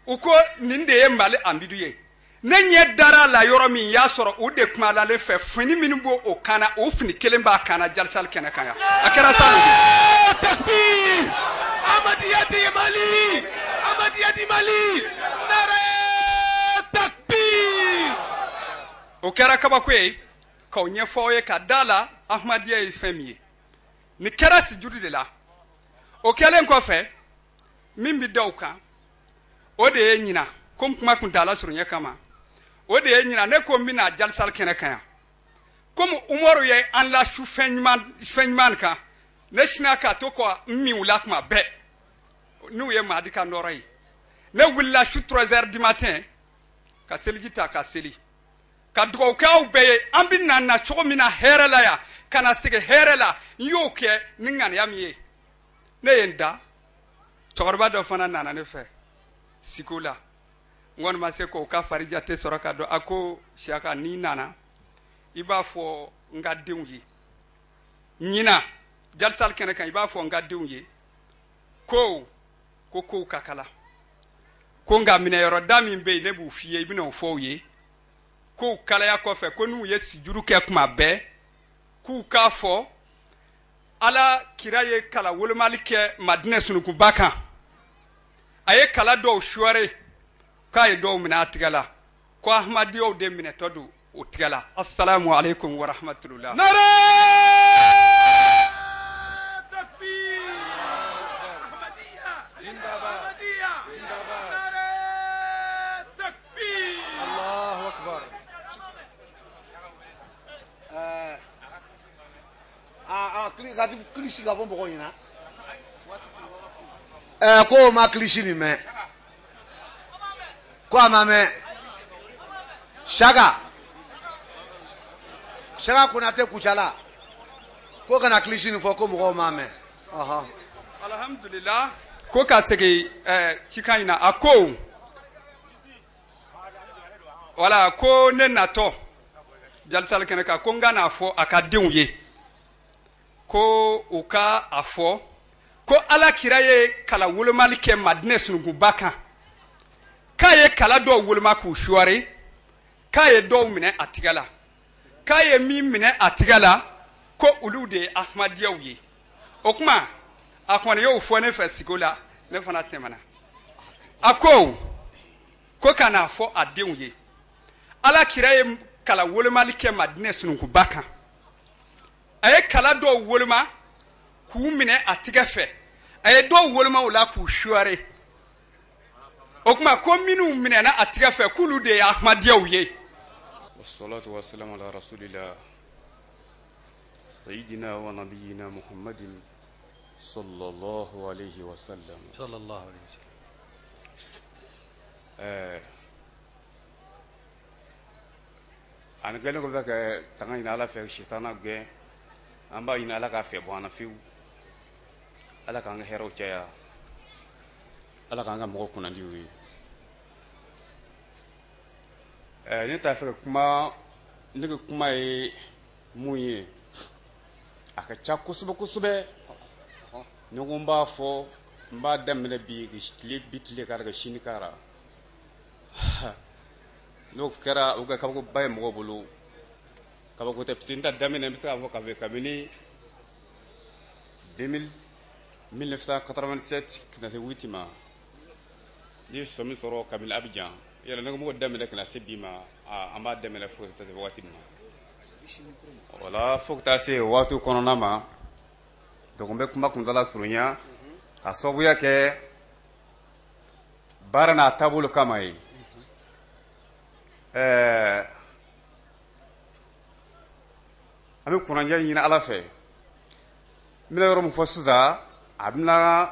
u ko nin de ye Mali amidu ye. Ne ɲɛ dara a la yɔrɔ min, y'a sɔrɔ o de kumana ne fɛ, fini minnu b'o o kan na, o fini kelen b'a kan na jalisali kɛnɛ kan yan. A kɛra salon de. Takbir! Ahmadiyya di Mali! Ahmadiyya di Mali! Nare takbir! O kɛra kabako ye k'aw ɲɛfɔ aw ye ka da la Ahmadiyya ye fɛn min ye. Nin kɛra sijuru de la. O kɛlen kɔfɛ, min bɛ da o kan, o de ye ɲina, komi kuma kuntaala surunya kama, o de ye ɲina, ne ko n bɛna jalisali kɛnɛ kan yan. Komi Umaru ye an lasu fɛn ɲuman kan, ne sinna ka to ka n min u la tuma bɛɛ n'u ye Mahadi ka nɔɔrɔ ye. Ne wulila su 3 heures du matin ka seliji ta ka seli, ka dugawu kɛ aw bɛɛ ye. An bɛ na na cogo min na hɛrɛ la yan, ka na segin hɛrɛ la, n y'o kɛ ni ŋaniya min ye. Ne ye n da, cɛkɔrɔba dɔ fana nana ne fɛ siko la, n kɔni ma se k'o ka fari jate sɔrɔ ka dɔn. A ko Siyaka, n'i nana i b'a fɔ n ka denw ye ɲinan jalisali kɛnɛ kan, i b'a fɔ n ka denw ye ko kow ka kala, ko nka minɛyɔrɔ da min bɛ yen ne b'u f'i ye, i bɛna o fɔ u ye. Kow kalaya kɔfɛ, ko n'u ye sijuru kɛ kuma bɛɛ, k'u k'a fɔ Ala kira ye kala wolomali kɛ Madinɛ sunukunba kan, a ye kala dɔw suware, k'a ye dɔw minɛ a tigɛ la, ko ahmadiyaw de minɛtɔ don o tigɛ la. Assalamu alaikum wa rahmatullah. Allahu akbar. Ka kilisi ka bɔ mɔgɔw ɲɛna. Ko o ma kilisi nin mɛn, ko a ma mɛn. Saka Konate Kucala ko kana kilisi nin fɔ, ko mɔgɔw m'a mɛn. Alhamdulillah. Ko ka segin cikan in na, a ko wala ko ne natɔ jalisali kɛnɛ kan, ko n ka n'a fɔ a ka denw ye, ko u ka a fɔ ko Ala kira ye kala wolomali kɛ Madinɛ sunukunba kan, k'a ye kala dɔw woloma k'u suware, k'a ye dɔw minɛ a tigɛ la, k'a ye min minɛ a tigɛ la, ko olu de ye ahmadiyaw ye. O kuma a kɔni y'o fɔ ne fɛ siko la, ne fana tɛmɛna. A ko ka n'a fɔ a denw ye, Ala kira ye kala wolomali kɛ Madinɛ sunukunba kan, a ye kala dɔw woloma k'u minɛ a tigɛ fɛ, a ye dɔw woloma o la k'u suware. O tuma ko minnu minɛna a tigɛ fɛ, k'olu de ye ahmadiyaw ye. Wassalatu wassalamu ala rasulillah sayyidina wa nabiyyina Muhammadin sallallahu alayhi wa sallam. Sallallahu alayhi wa sallam. Ani kɛlen kɔfɛ ka tanga ɲini Ala fɛ, sitana gɛn, an b'a ɲini Ala k'a fɛ bɔ an na fiyewu. Ala k'an ka hɛrɛw caya, Ala k'an ka mɔgɔw kunnandiw ye. Ne t'a fɛ ka kuma, ne ka kuma ye mun ye, a ka ca kosɛbɛ kosɛbɛ. Ni ko n b'a fɔ, n b'a daminɛ bi tile bi tile k'a la ka sini k'a la, n'o kɛra o kɛ kabakoba ye mɔgɔw bolo. Kabako tɛ, parce que n ta daminɛ n bɛ se k'a fɔ kabini 1987 ka na se 8 ma, ne ye sɔmi sɔrɔ kabini Abidjan. Yɛrɛ ne ko mɔgɔ daminɛ ka na se bi ma, an b'a daminɛ fo ka taa se waati min ma, wala fo ka taa se waati kɔnɔna ma. Donc n bɛ kuma kuntala surunya ka sababuya kɛ baara n'a taabolo kama ye. An bɛ kunnandiya ɲini Ala fɛ. N bɛna yɔrɔ min fɔ sisan, a bɛna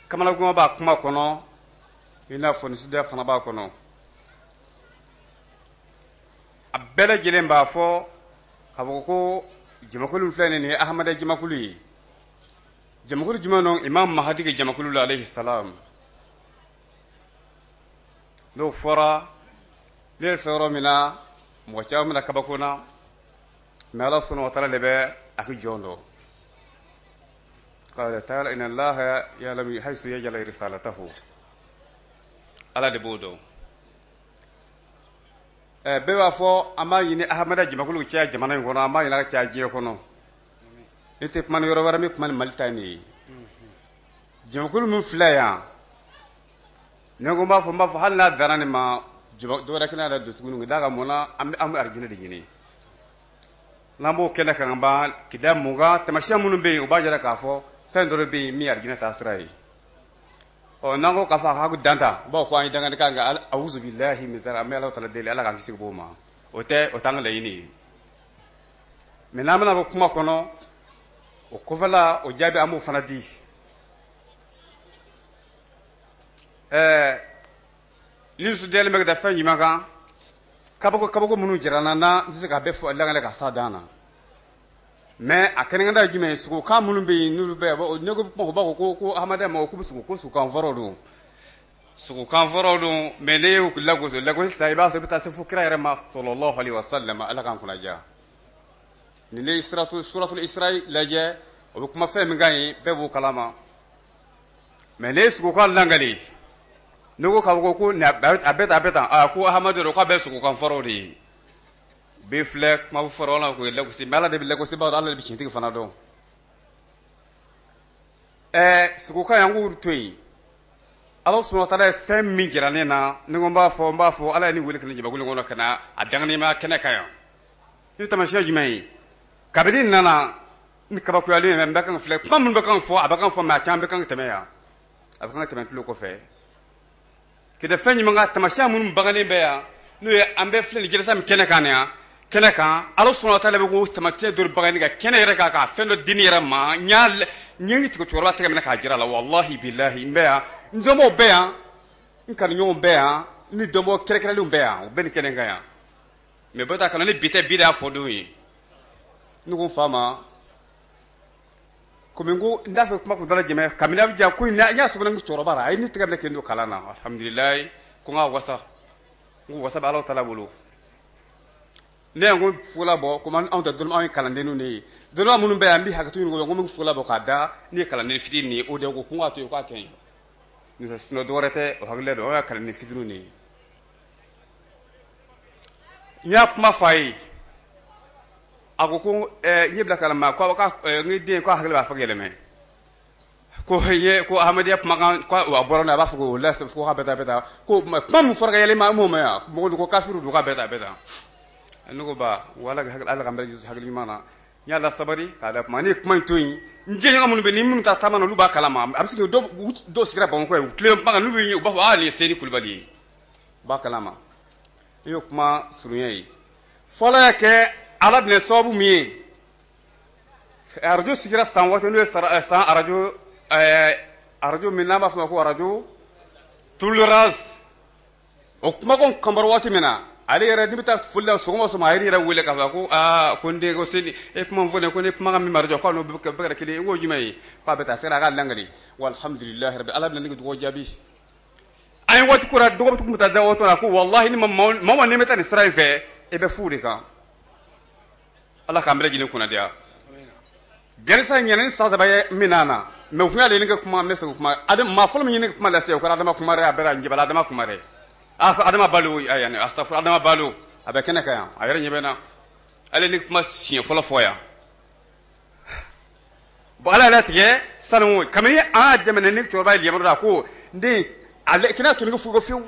kamanagan b'a kuma kɔnɔ, i n'a fɔ nisɔndiya fana b'a kɔnɔ. A bɛɛ lajɛlen b'a fɔ k'a fɔ ko jamakulu filɛ nin ye Ahamada jamakulu ye. Jamakulu jumɛn don? Imam Mahadi ka jamakulu la alayhi salam. N'o fɔra, ne yɛrɛ fɛ yɔrɔ min na, mɔgɔ caman bɛna kabako na, mais Ala subhanahu wa taala de bɛ a ka jɔn dɔn. Qala ta'ala inna Allaha ya'lamu haythu yaj'alu risalatahu. Ala de b'o dɔn. Bɛɛ b'a fɔ an b'a ɲini Ahamada jamakulu caya jamana in kɔnɔ, an b'a ɲini a ka caya diɲɛ kɔnɔ. Ne tɛ kuma ni yɔrɔ wɛrɛ, n bɛ kuma ni Mali ta nin ye. Jamakulu min filɛ yan, ne ko n b'a fɔ hali n'a danna nin ma, dɔ wɛrɛ kɛnɛ yɛrɛ don tuguni, ka d'a kan mun na, an bɛ arijinɛ de ɲini. N'an b'o kɛnɛ kan ka ban, kida mun kan, taamasiyɛn minnu bɛ yen, o b'a jira k'a fɔ fɛn dɔ de bɛ yen min ye arijinɛ taasira ye. Ɔ n'an ko k'a fɔ a ka dan ta, u b'a fɔ ko an ye dangani kan nka awuzu bilahi min zara, an bɛ Ala taala deli Ala k'an kisi ka bɔ o ma. O tɛ, o t'an ka laɲini ye. Mais n'an bɛna bɔ kuma kɔnɔ, o kɔfɛla o jaabi an b'o fana di. Ni nisɔndiyalen bɛ ka da fɛn jumɛn kan? Kabako kabako minnu jira n na, n tɛ se k'a bɛɛ fɔ lakale ka s'a dan na. Mais a kɛnɛkanda ye jumɛn ye? Sogokan minnu bɛ yen, n'olu bɛ ne ko kuma, u b'a fɔ ko Ahmadiyya ma k'u bɛ sogo, ko sogokan fɔlɔ don. Sogokan fɔlɔ don, mais ne y'o lagosi lagosi ta, i b'a sɔrɔ i bɛ taa se fo kira yɛrɛ ma sallallahu alaihi wa sallam, Ala k'an kunna diya. Ni ne ye suratul Isra'i lajɛ, o bɛ kuma fɛn min kan yen, bɛɛ b'o kalama. Mais ne ye sogokan langali, ne ko k'a fɔ ko a bɛ tan, a bɛ tan, aa ko Ahamadu yɛrɛ k'a bɛɛ sogokan fɔlɔ de ye. Bɛ filɛ kuma fɔlɔ la k'o ye lagosi, mais Ala de bɛ lagosi b'a dɔn, Ala de bɛ tiɲɛtigi fana dɔn. Sogokan yan, k'u to yen. Ala subhanahu wa ta'ala ye fɛn min jira ne na, ni ko n b'a fɔ, Ala ye ne wele ka na jamakulu kɔnɔ ka na a danganima kɛnɛ kan yan. Ni taamasiyɛn jumɛn ye? Kabini n nana, ni kabakoyalen ye, n bɛ kan filɛ, kuma minnu bɛ kan fɔ, a bɛ kan fɔ, mais a caman bɛ kan tɛmɛ yan. A bɛ kan tɛmɛ tulo kɔfɛ. Kɛtɛ fɛn jumɛn kan, taamasiyɛn minnu bangenen bɛ yan, n'o ye an bɛ filɛ nin jalasa min kɛnɛ kan yan, kɛnɛ kan, Ala subhanahu wa ta'ala bɛ ko taamasiyɛn dɔ bangenen kan kɛnɛ yɛrɛ kan, k'a fɛn dɔ di ne yɛrɛ ma, n y'a n ye cɛkɔrɔba tɛgɛ minɛ k'a jira a la, walahi bilahi, n bɛ yan, n dɔnbaaw bɛ yan, n kanuɲɔgɔnw bɛ yan, ni dɔnbaaw kɛrɛnkɛrɛnlenw bɛ yan, u bɛ nin kɛnɛ kan yan. Mais bɛɛ t'a kalama ni bi tɛ, bi de y'a fɔ don ye. Ne ko n fa ma, komi n ko n t'a fɛ kuma kuntaala jɛmɛ, kabini a bɛ diya ko in, n y'a sɔrɔ n cɛkɔrɔba la, a ye ne tɛgɛ minɛ k'i don kalan na, alhamdulilayi, ko n ka wasa, n ko wasa bɛ Ala taala bolo. Ne y'an ko fugula bɔ, komi anw tɛ dɔnni, anw ye kalandenninw de ye. Dɔnniba minnu bɛ yan, n bɛ hakɛto ɲini ko n bɛ fugula bɔ k'a da, ne ye kalanden fitinin de ye, o de ko n k'a to yen, k'a kɛ yen. Sinon dɔwɛrɛ tɛ, o hakilila don, anw ye kalanden fitininw de ye. N y'a kuma fɔ a ye, a ko n ye bila kalama ko n den ko a hakili b'a fɔ yɛlɛmɛ, ko ye ko Ahmadiyya kumakan ko a bɔra n'a ye, a b'a fɔ ko o la ko k'a bɛ taa, bɛ taa, ko kuma min fɔra ka yɛlɛma, m'o mɛn yan, mɔgɔw ko kafiru don, k'a bɛ taa, bɛ taa. Ne ko ba, wala Ala k'an bɛɛ lajɛlen hakili ɲuman na. N y'a lasabari k'a da kuma, ne ye kuma in to yen, n jɛɲɔgɔn minnu bɛ ni minnu ta taama na, olu b'a kalama, a bɛ se ka dɔw sigira Bamakɔ yan, u tilen kuma kan, n'u bɛ u b'a fɔ aa nin ye Seyidi Kulubali ye, u b'a kalama. Ne y'o kuma surunya ye. Fɔlɔ y'a kɛ Ala bɛna sababu min ye, arajo sigira san waati n'o ye san arajo, arajo min n'an b'a fɔ ma ko arajo tolérance, o kumakan kanbara waati min na, ale yɛrɛ n'i bɛ taa foli la sɔgɔma o sɔgɔma, a yɛrɛ yɛrɛ wele k'a fɔ ko aa ko n den ko seli e kuma fɔ ne ko ne kumakan min bɛ arajo k'a n'o bɛɛ kɛra kelen ye, n k'o jumɛn ye, k'a bɛ taa sera a k'a langali, walhamdulilahi rabbi, Ala bɛna ne ka dugawu jaabi. An ye waati kura dɔgɔ tun bɛ taa da waati la ko walahi ni maa ma n'i bɛ taa nin sira in fɛ, e bɛ fu de kan. Ala k'an bɛɛ lajɛlen kunnadiya. Jalisa in ɲɛna ni san 3 ye min na na, mais u tun y'ale ne ka kuma, n bɛ segin kuma, maa fɔlɔ min ye ne ka kuma lase, o kɛra Adama Kumare, a bɛɛ la Njabala Adama Kumare, Adama Balo, yanni astafurlah, Adama Balo, a bɛ kɛnɛ kan yan, a yɛrɛ ɲɛ bɛ n na, ale ne kuma siɲɛ fɔlɔ fɔ yan. Bon, Ala yɛrɛ tigɛ sanu kabini an y'a daminɛ, ne cɛkɔrɔba ye yamaruya da ko n den ale kɛnɛ tun bɛ fugo fiyewu,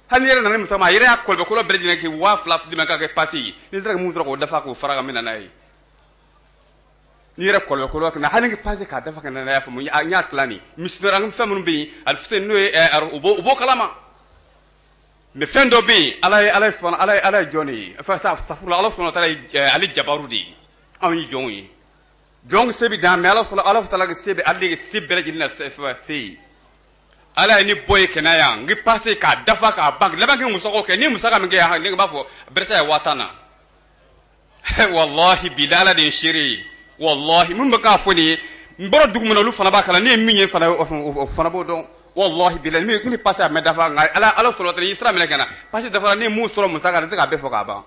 hali ni yɛrɛ nana muso ma, a yɛrɛ y'a kɔlɔbɛ bɛɛ lajɛlen kɛ 2000 d'i ma k'a kɛ pase ye, ni sera ka mun sɔrɔ k'o dafa k'o fara kan, n bɛ na n'a ye. N'i yɛrɛ kɔlɔbɛ na, hali ni pase k'a dafa ka na n'a y'a faamu, n y'a tila nin missionnaire an fɛn minnu bɛ yen, alifisɛn n'o ye, u b'o kalama. Mais fɛn dɔ bɛ yen, Ala ye, Ala ye subahana, Ala ye, Ala ye jɔn de ye? Enfin, sa, safurula, Ala subahana taala ye, ale jabaru de ye, anw ye jɔnw ye. Jɔn se bɛ dan, mais Ala sɔrɔ, Ala taala ka se bɛ, ale de se bɛɛ lajɛlen na se ye. Ala ye ne bɔ ye kɛnɛ yan, n bɛ pase k'a dafa k'a ban, laban kɛ musakaw kɛ, ni musaka min kɛ yan, ne b'a fɔ bɛrɛ ye 10,000 na. Wallahi bilahi, Ala de ye seere ye. Wallahi, min bɛ k'a fɔ nin ye, n bɔra dugu min na, olu fana b'a kalama, ne ye min ye fana, o fana b'o dɔn. Wallahi bilahi, min pase a mɛ dafa, nka Ala sɔrɔ tɛ, i sira minɛ ka na, pase dafara, ne ye mun sɔrɔ musaka la, n tɛ se k'a bɛɛ fɔ k'a ban.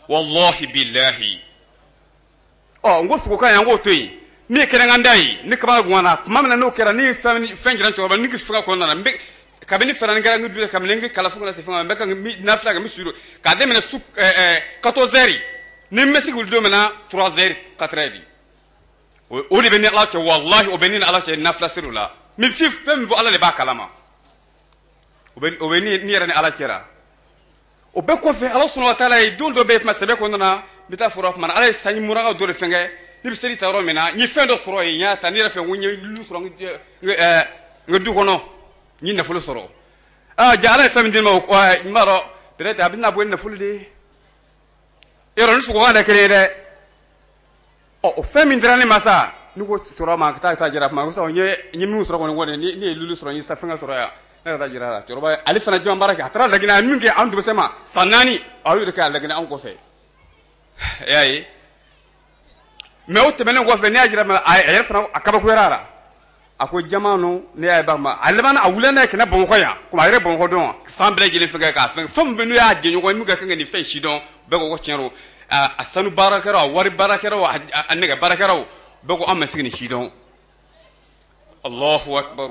Wallahi bilahi. N ko sogo kan yan, n k'o to yen. Min ye kɛnɛkanda ye, ne kaba ganna tuma min na, n'o kɛra, ne ye fɛn jira cɛkɔrɔba, ni fɛn kɔnɔna na, n bɛ kabini fɛrɛ ni kɛra n du kabini n kɛ kala fo kana se fɛn ma, n bɛ ka nafila kɛ, n bɛ suru k'a daminɛ su 14 heures, ni n bɛ se wuli don min na 3 heures 4 heures, o de bɛ ni Ala cɛ, walahi o bɛ ni Ala cɛ nafila siriw la. Min fɛn min fɔ Ala de b'a kalama, o bɛ ni yɛrɛ ni Ala cɛ la. O bɛɛ kɔfɛ, Ala subhanahu wa taala ye don dɔ bɛ yen, tuma sɛbɛ kɔnɔna na, n bɛ taa foro tuma na, Ala ye sanji muraka dɔ de fɛnkɛ, ne bɛ seli ta yɔrɔ min na, n ye fɛn dɔ sɔrɔ yen, n y'a ta, ne yɛrɛ fɛ, n ko n ye lu sɔrɔ n ka du kɔnɔ, n ye nafolo sɔrɔ. Ja Ala ye fɛn min di ne ma, n b'a dɔn peut-être a bɛna bɔ ni nafolo de ye. Yɔrɔ ni sogo kan tɛ kelen ye dɛ. Ɔ o fɛn min dira ne ma sa, ne ko cɛkɔrɔba ma ka taa jira kuma ko sisan n ye min sɔrɔ kɔni ne ye lulu sɔrɔ, n ye fɛngɛ sɔrɔ yan, ne ka taa jira la. Cɛkɔrɔba ale fana jama baara kɛ, a taara Laginɛ, a ye min kɛ an denmisɛn ma san 4, a y'o de kɛ a Laginɛ anw kɔfɛ. E y'a ye, mais o tɛmɛnen kɔfɛ, ne y'a jira ma, a yɛrɛ fana a kabakoyara a la. A ko jama nu, ne y'a ye ba ma, a labanna a wulila n'a ye ka na Bamakɔ yan, komi a yɛrɛ Bamakɔ dɔn, fan bɛɛ lajɛlen fɛngɛ k'a fɛn fɛn min bɛ n'u y'a jɛɲɔgɔn ye min ka kan ka nin fɛn si dɔn, bɛɛ ko ko tiɲɛ don. A sanu baarakɛlaw, a wari baarakɛlaw, a nɛgɛ baarakɛlaw, bɛɛ ko an ma se nin si dɔn. Allahu akbar.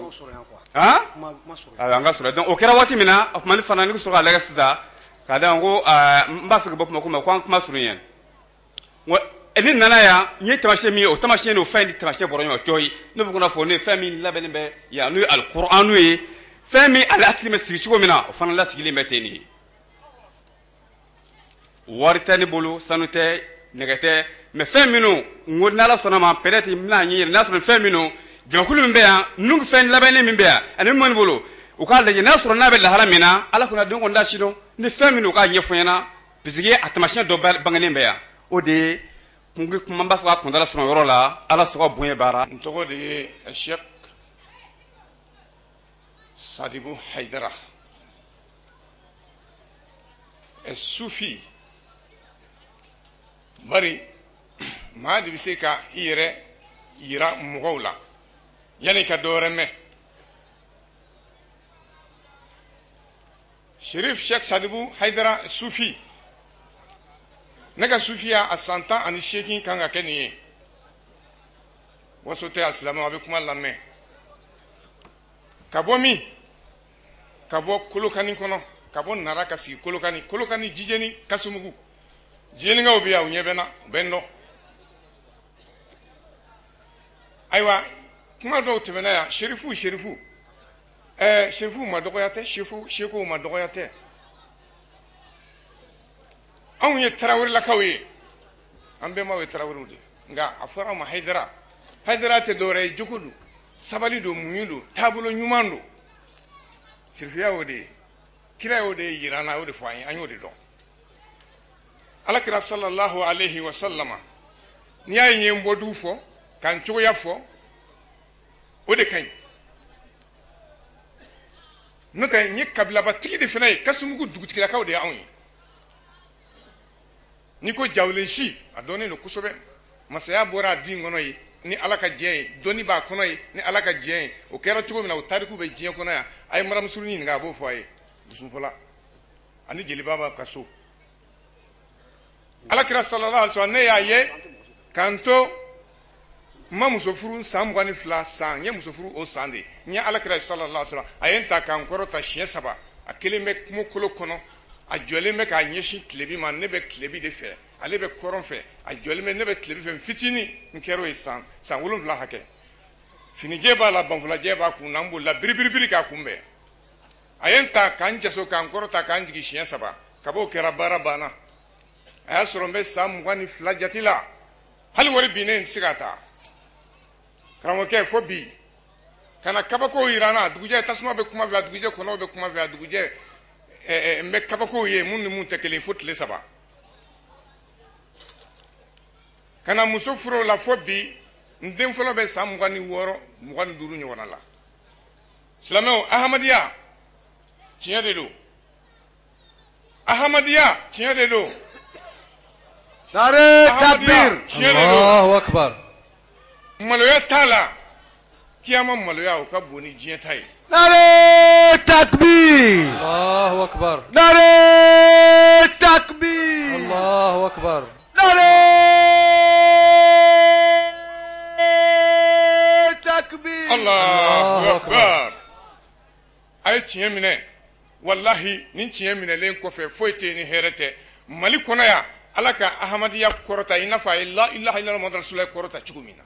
Han? Ayiwa, an ka sɔrɔ. Donc o kɛra waati min na, o tuma ne fana ne bɛ sɔrɔ k'a lajɛ sisan k'a da n ko n b'a fɛ ka bɔ kuma ko ma ko an kuma surunya. N ko ne nana yan, n ye taamasiyɛn min ye, o taamasiyɛn n'o fɛn ni taamasiyɛn bɔra ɲɔgɔn cɔyi. Ne bɛ k'a fɔ ne ye fɛn min labɛnnen bɛ yan, n'o ye alikuranu ye, fɛn min ale asili bɛ sigi cogo min na, o fana lasigilen bɛ ten de. Wari tɛ ne bolo, sanu tɛ, nɛgɛ tɛ, mais fɛn minnu n ko n'Ala sɔnna ma, peut-être n bɛna ɲɛ yɛrɛ n'a sɔrɔ fɛn minnu jamakulu min bɛ yan, ninnu fɛn labɛnnen min bɛ yan ani min bɛ ne bolo, u k'a lajɛ n'a sɔrɔ n'a bɛ lahala min na, Ala kɔni den kɔni t'a si dɔn, ni fɛn minnu u k'a ɲɛfɔ n ɲɛna, puisque a taamasiyɛn dɔ bangenen bɛ yan, o de ye kun kuma n b'a fɔ ka kuntala sɔrɔ yɔrɔ la. Ala sɔgɔ bonya baara. N tɔgɔ de ye Cheikh Sadibu Hayidara, sufi. Bari maa de bɛ se ka i yɛrɛ yira mɔgɔw la yanni ka dɔ wɛrɛ mɛn. Sherif Sheikh Sadibu Hayidara sufi, ne ka sufiya a san 18 kan ka kɛ nin ye. Waso tɛ a silamɛw, a bɛ kuma lamɛn. Ka bɔ min? Ka bɔ Kolokani kɔnɔ, ka bɔ Nara ka sigi Kolokani. Kolokani, Jijeni, Kasumugu. Jijenikaw bɛ yan, u ɲɛ bɛ n na, u bɛ n dɔn. Ayiwa, kuma dɔw tɛmɛna yan, sherifu, sherifu. Sherifu ma dɔgɔya tɛ, sherifu, shekuw ma dɔgɔya tɛ. Anw ye tarawelelakaw ye, an bɛnbaw ye tarawelew de ye, nka a fɔra anw ma Hayidara. Hayidara tɛ dɔwɛrɛ ye, jogo don, sabali don, muɲu don, taabolo ɲuman don. Sherifuya y'o de ye, kira y'o de ye yira an na, a y'o de fɔ an ye, an y'o de dɔn. Alakira sallallahu alaihi wa sallama, n'i y'a ye n ye n bɔdugu fɔ, ka n cogoya fɔ, o de ka ɲi. N'o tɛ n ye kabilabatigi de fana ye, Kasumugu dugutigilakaw de ye anw ye. N'i ko Jawulensi, a dɔnnen don kosɛbɛ. Masaya bɔra a du in kɔnɔ yen ni Ala ka diɲɛ ye, dɔnni b'a kɔnɔ yen ni Ala ka diɲɛ ye. O kɛra cogo min na, o tariku bɛ diɲɛ kɔnɔ yan. A ye maramusurunin ɲininka, a b'o fɔ a ye. Dusunfɔla ani jeliba b'a ka so. Alakira sallallahu alaihi wasallam, ne y'a ye k'an to n ma muso furu san 22 san, n ye muso furu o san de. N ye Alakira sallallahu alaihi wasallam, a ye n ta k'an kɔrɔta siɲɛ 3. A kelen bɛ kungo kolo kɔnɔ, a jɔlen bɛ k'a ɲɛsin tilebi ma, ne bɛ tilebi de fɛ, ale bɛ kɔrɔn fɛ, a jɔlen bɛ, ne bɛ tilebi fɛ, n fitinin, n kɛra o ye san 7 hakɛ. Finijɛ b'a la, banfulajɛ b'a kun na, n bolila biribiribiri k'a kunbɛn. A ye n ta k'an jaso, k'an kɔrɔta, k'an jigin siɲɛ 3. Kab'o kɛra, baara banna. A y'a sɔrɔ n bɛ san 22 jate la, hali wari binnen n tɛ se k'a ta. Karamɔgɔkɛ, fo bi ka na kabakow yira n na. Dugujɛ tasuma bɛ kuma fɛ, a dugujɛ kɔnɔw bɛ kuma fɛ, a dugujɛ n bɛ kabakow ye mun ni mun tɛ kelen, fo tile 3. Ka na muso furu o la fo bi, n den fɔlɔ bɛ san 26, 25 ɲɔgɔnna la. Silamɛw, ahamadiya tiɲɛ de don, ahamadiya tiɲɛ de don. Nare takbir. Tiɲɛ de don. Allahu akbar. Maloya t'a la, kiyama maloya o ka bon ni diɲɛ ta ye. Nare takbir. Allahu akbar. Nare takbir. Allahu akbar. Nare takbir. Allahu akbar. A ye tiɲɛ minɛ, walahi ni tiɲɛ minɛlen kɔfɛ foyi tɛ yen ni hɛrɛ tɛ. Mali kɔnɔ yan, Ala ka ahamadiya kɔrɔta i n'a fɔ a ye la ilaha illallah muhammadu rasulullah kɔrɔta cogo min na.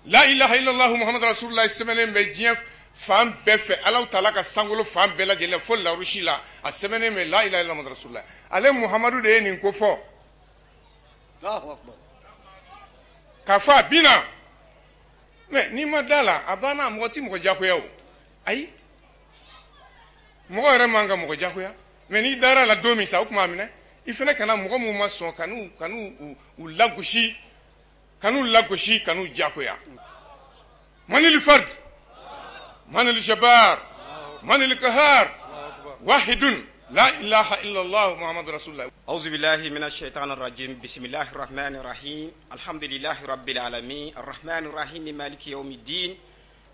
La ilaha illallah muhammadu rasulullah sɛbɛnnen bɛ diɲɛ fan bɛɛ fɛ, Alahu taala ka sankolo fan bɛɛ lajɛlen fo larusi la, a sɛbɛnnen bɛ la ilaha illallah muhammadu rasulullah. Ale muhammadu de ye nin ko fɔ. K'a fɔ a binna, mais n'i ma da la, a banna, mɔgɔ ti mɔgɔ jagoya o. Ayi, mɔgɔ yɛrɛ man ka mɔgɔ jagoya, mais n'i dara la don min sa, o tuma a minɛ. I fana kana mɔgɔ minnu ma sɔn, kan'u u lagosi, kan'u lagosi, kan'u diyagoya. Manil fard, manil jabbar, manil kahar, wahidun la ilaha illallah muhammadu rasulullah. أعوذ بالله من الشيطان الرجيم. بسم الله الرحمن الرحيم. الحمد لله رب العالمين الرحمن الرحيم مالك يوم الدين.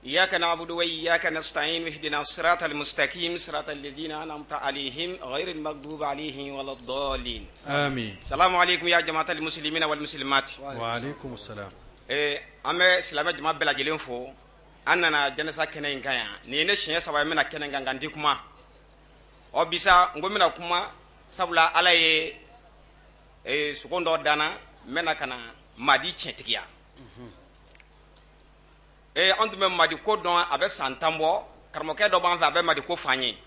إياك نعبد وإياك نستعين. اهدنا الصراط المستقيم، صراط الذين أنعمت عليهم غير المغضوب عليهم ولا الضالين. آمين. السلام عليكم يا جماعة المسلمين والمسلمات. وعليكم السلام. An bɛ silamɛ jama bɛɛ lajɛlen fo. An nana jɛnɛsa kɛnɛ in kan yan. Nin ye ne siɲɛ saba ye n bɛna kɛnɛ kan, nka n tɛ kuma. Ɔ bisa n ko n bɛna kuma, sabula Ala ye sogo dɔ danna, n bɛna ka na Madi tiɲɛtigiya. An tun bɛ Madi ko dɔn, a bɛ san 10 bɔ. Karamɔgɔkɛ dɔ b'an fɛ, a bɛ Madi ko f'an ye,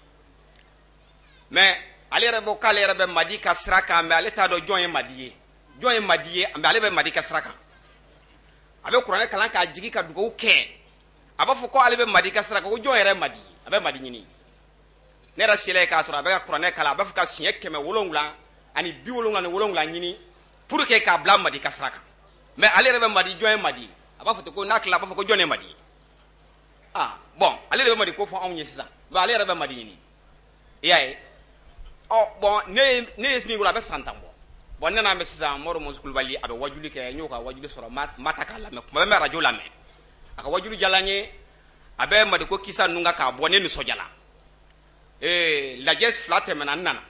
mais ale yɛrɛ ko k'ale yɛrɛ bɛ Madi ka sira kan, mais ale t'a dɔn jɔn ye Madi ye, jɔn ye Madi ye, mais ale bɛ Madi ka sira kan. A bɛ kuranɛ kalan k'a jigi ka dugawu kɛ, a b'a fɔ ko ale bɛ Madi ka sira kan, ko jɔn yɛrɛ ye Madi ye, a bɛ Madi ɲini. Ne yɛrɛ sela yen k'a sɔrɔ a bɛ ka kuranɛ kalan, a b'a fɛ ka siɲɛ 777 ɲini pour que k'a bila Madi ka sira kan, mais ale yɛrɛ bɛ Madi, jɔn ye Madi ye, a b'a fɔ ten ko n'a tilala a b'a fɔ ko jɔn ye Madi ye. Ah bon, ale de bɛ Madi ko fɔ anw ye sisan, mais ale yɛrɛ bɛ Madi ɲini, i y'a ye. Ɔ bon, ne ye min wolo, a bɛ san 10 bɔ. Bon, ne nana mɛn sisan Mɔrɔ Mɔsi Kulubali a bɛ wajuli kɛ, n y'o ka wajuli sɔrɔ, n ma ta k'a lamɛn, kuma bɛɛ n bɛ arajo lamɛn. A ka wajuli diyara n ye, a bɛ Madi ko kisa ninnu kan k'a bɔ, ne nisɔndiyara. Lajɛ 2 tɛmɛna, n nana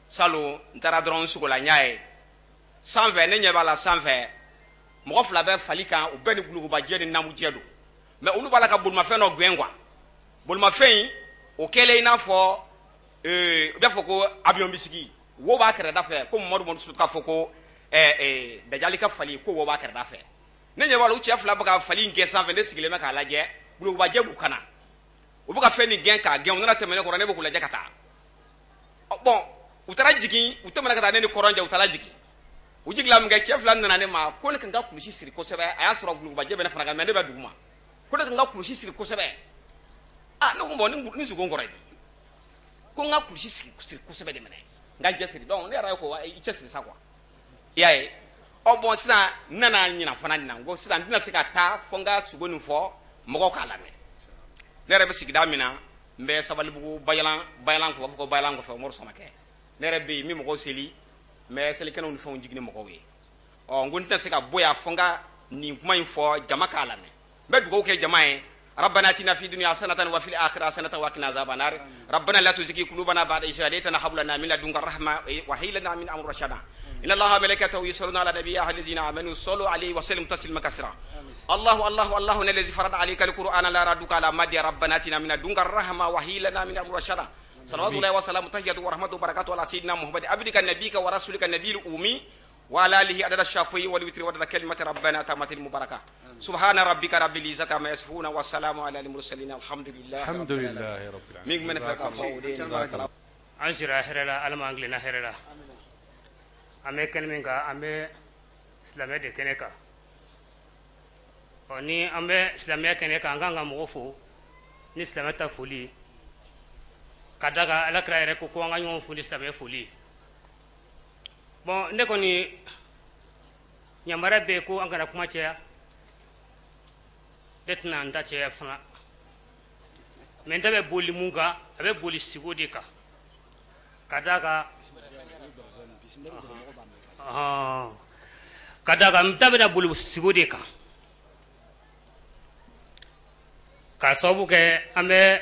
salon, n taara dɔrɔn n sogo la, n y'a ye sanfɛ, ne ɲɛ b'a la sanfɛ, mɔgɔ 2 bɛ fali kan, u bɛɛ ni gulogobajɛ ni namujɛ don, mais olu b'a la ka bolimafɛn dɔ gɛn quoi. Bolimafɛn in o kɛlen i n'a fɔ u b'a fɔ ko avion bisigi, wo b'a kɛrɛda fɛ, ko Mamadu Mɔdu k'a fɔ ko Dajali ka fali ko wo b'a kɛrɛda fɛ. Ne ɲɛ b'a la u cɛ 2 bɛ ka fali in gɛn sanfɛ, ne sigilen bɛ k'a lajɛ, gulogobajɛ b'u kana, u bɛ ka fɛn nin gɛn k'a gɛn, u nana tɛmɛ ne kɔrɔ, ne bɛ k'u lajɛ ka taa. Bon, u taara jigin, u tɛmɛna ka taa ne ni kɔrɔn cɛ, u taara jigin. U jigila min kɛ, cɛ 2 nana ne ma ko ne ka n ka kulusi siri kosɛbɛ. A y'a sɔrɔ gulogobajɛ bɛ ne fana kan, mais ne bɛ dugu ma, ko ne ka n ka kulusi siri kosɛbɛ. Ah, ne ko bon, ni sogo n kɔrɔ ye di, ko n ka kulusi siri kosɛbɛ de minɛ, n ka n cɛ siri. Donc ne yɛrɛ ko i cɛ siri sa quoi, i y'a ye. Ɔ bon, sisan n nana ɲina fana nin na, n ko sisan n tɛna se ka taa fo n ka sogo nin fɔ mɔgɔw k'a lamɛn. Ne yɛrɛ bɛ sigida min na, n bɛ Sabalibugu Bayalan, Bayalan kɔfɛ, u b'a fɔ ko Bayalan kɔfɛ, Umaru Samakɛ. Ne yɛrɛ bɛ yen, n bɛ mɔgɔw seli, n bɛ selikɛnɛw ni fɛnw jigin ni mɔgɔw ye. Ɔ n ko n tɛna se ka bɔ yan fo n ka nin kuma in fɔ jama k'a lamɛn. N bɛ dugawu kɛ jama ye. ربنا اتنا في الدنيا حسنة وفي الآخرة حسنة وقنا عذاب النار. ربنا لا تزغ قلوبنا بعد إذ هديتنا وهب لنا من لدنك رحمة وهب لنا من أمرنا رشدا. إن الله وملائكته يصلون على النبي يا أيها الذين آمنوا صلوا عليه وسلموا تسليما كثيرا. الله الله الله الذي فرض عليك القرآن لا ردك على مدي. ربنا اتنا من لدنك رحمة وهب لنا من أمرنا رشدا. صلوات الله وسلامه تحيته ورحمته وبركاته على سيدنا محمد عبدك نبيك ورسولك النبي الأمي وعلى آله عدد الشافعي والوتر وعدد كلمة ربنا تامة المباركة. سبحان ربك رب العزة عما يصفون والسلام على المرسلين الحمد لله الحمد لله رب العالمين. من من an sira hɛrɛ la, Ala m'an tilenna hɛrɛ la. An bɛ kɛnɛ min kan, an bɛ silamɛ de kɛnɛ kan. Ɔ ni an bɛ silamɛya kɛnɛ kan, an kan ka mɔgɔ fo ni silamɛ ta foli ye, ka da kan Ala kira yɛrɛ ko ko an ka ɲɔgɔn fo ni silamɛ foli ye. Bon, ne kɔni yamaruya bɛ yen ko an kana kuma caya, ne tɛna n ta caya fana, mais n ta bɛ boli mun kan, a bɛ boli sigo de kan, ka d'a kan ka d'a kan n ta bɛna boli sigo de kan, k'a sababu kɛ an bɛ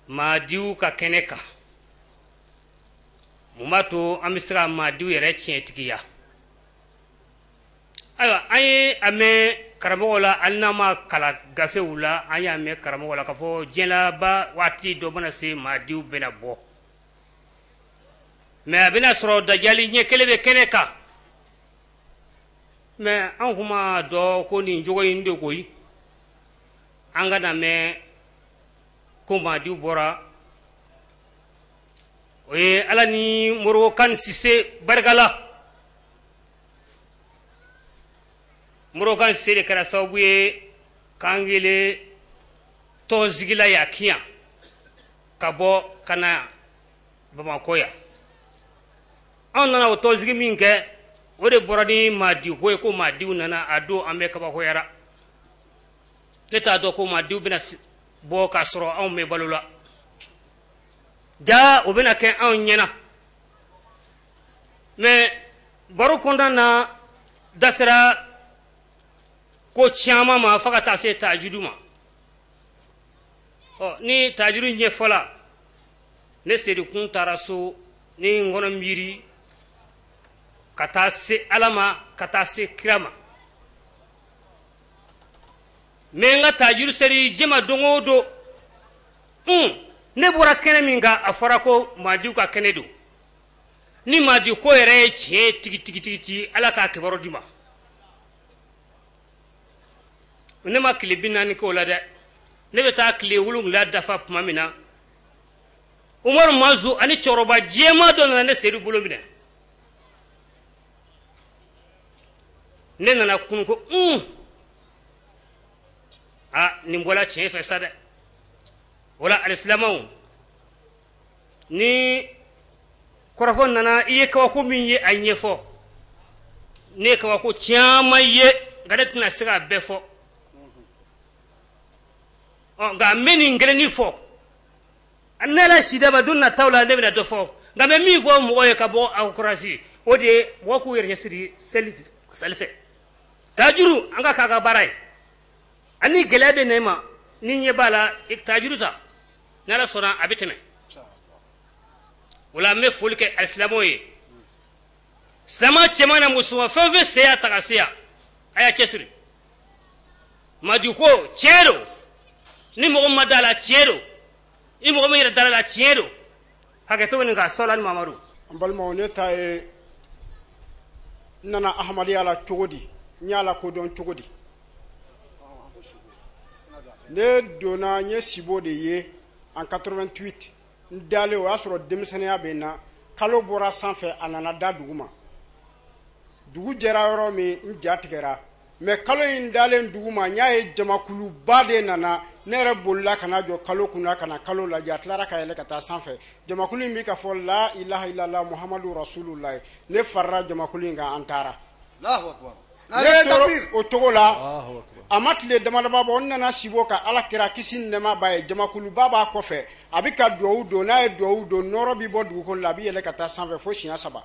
maadiw ka kɛnɛ kan. Mun b'a to an bɛ se ka maadiw yɛrɛ tiɲɛtigiya? Ayiwa, an ye a mɛn karamɔgɔw la, hali n'an ma kalan gafew la, an y'a mɛn karamɔgɔw la k'a fɔ diɲɛ laban waati dɔ bɛna se, maadiw bɛna bɔ, mais a bɛna sɔrɔ dajali ɲɛ kelen bɛ kɛnɛ kan. Mais an kun m'a dɔn ko nin jogo in de koyi. An ka na mɛn ko maadiw bɔra, o ye Ala ni Moribo Kan Sise barika la. Moribo Kan Sise de kɛra sababu ye k'an wele tɔnsigila ya kiyan ka bɔ ka na Bamakɔ yan. Anw nana o tɔnsigi min kɛ, o de bɔra ni Mahadi ko ye, ko Mahadiw nana a don, an bɛɛ kabakoyara. Ne t'a dɔn ko Mahadiw bɛna bɔ k'a sɔrɔ anw bɛ balo la, ja o bɛna kɛ anw ɲɛna. Mais baro kɔnɔna na, da sera ko caman ma fo ka taa se tajudu ma. Ɔ, ni tajudu ɲɛfɔla, ne Sedu kun taara so ni n kɔnɔ miiri ka taa se Ala ma, ka taa se kira ma. N bɛ n ka tajudu seli jɛma don o don. Ne bɔra kɛnɛ min kan, a fɔra ko Mahadiw ka kɛnɛ don. Ni Mahadi ko yɛrɛ ye tiɲɛ tigi tigi tigi tigi, Ala k'a kibaru di ma. Ne ma tile 40 k'o la dɛ. Ne bɛ taa tile 7 dafa tuma min na, Umaru Mazu ani cɛkɔrɔba jɛman dɔ nana ne Sedu bolo minɛ. Ne nana kunu ko a nin bɔra tiɲɛ fɛ sa dɛ. O la alisilamɛw, ni kɔrɔfɔ nana, i ye kabako min ye a ɲɛfɔ. Ne ye kabako caman ye, nka ne tɛna se k'a bɛɛ fɔ. Ɔ, nka n bɛ nin kelennin fɔ. Ne Ala si dama don nataw la, ne bɛna dɔ fɔ, nka n bɛ min fɔ mɔgɔw ye ka bɔ aw kɔrɔsi, o de ye mɔgɔ k'u yɛrɛ ɲɛsiri seli sali fɛ. Tajuru, an ka k'a ka baara ye. Ani gɛlɛya bɛ na i ma, ni ɲɛ b'a la, i tajuru ta, ni Ala sɔnna a bɛ tɛmɛ. O la n bɛ foli kɛ alisilamɛw ye, silamɛ cɛman na musoman, fɛn o fɛn se y'a ta ka se yan, a y'a cɛsiri. Maju ko tiɲɛ don, ni mɔgɔ min ma da la, tiɲɛ don, ni mɔgɔ min yɛrɛ dara la, tiɲɛ don. Hakɛto nin ka sɔla ni Mamadu. N balimaw, ne ta ye n nana Ahamadiya la cogo di, n y'a lakodɔn cogo di? Ne donna, n ye sibo de ye en 88. N dalen, o y'a sɔrɔ denmisɛnninya bɛ n na. Kalo bɔra sanfɛ, a nana da dugu ma. Dugu jɛra yɔrɔ min, n ja tigɛra. Mais kalo in dalen dugu ma, n y'a ye jamakuluba de nana. Ne yɛrɛ bolila ka na jɔ kalo kunna ka na kalo lajɛ. A tilara ka yɛlɛ ka taa sanfɛ. Jamakulu in bɛ ka fɔ la ilaha illallah muhammadu rasulullah. Ne farala jamakulu in kan, an taara. Ne tora o cogo la, a ma tile dama dama bɔ, n nana sibo ka Ala kira kisi ni nɛɛma b'a ye. Jamakuluba b'a kɔfɛ, a bɛ ka duwawu don. N'a ye duwawu don, nɔɔrɔ bɛ bɔ dugukolo la, a bɛ yɛlɛ ka taa sanfɛ fo siɲɛ 3.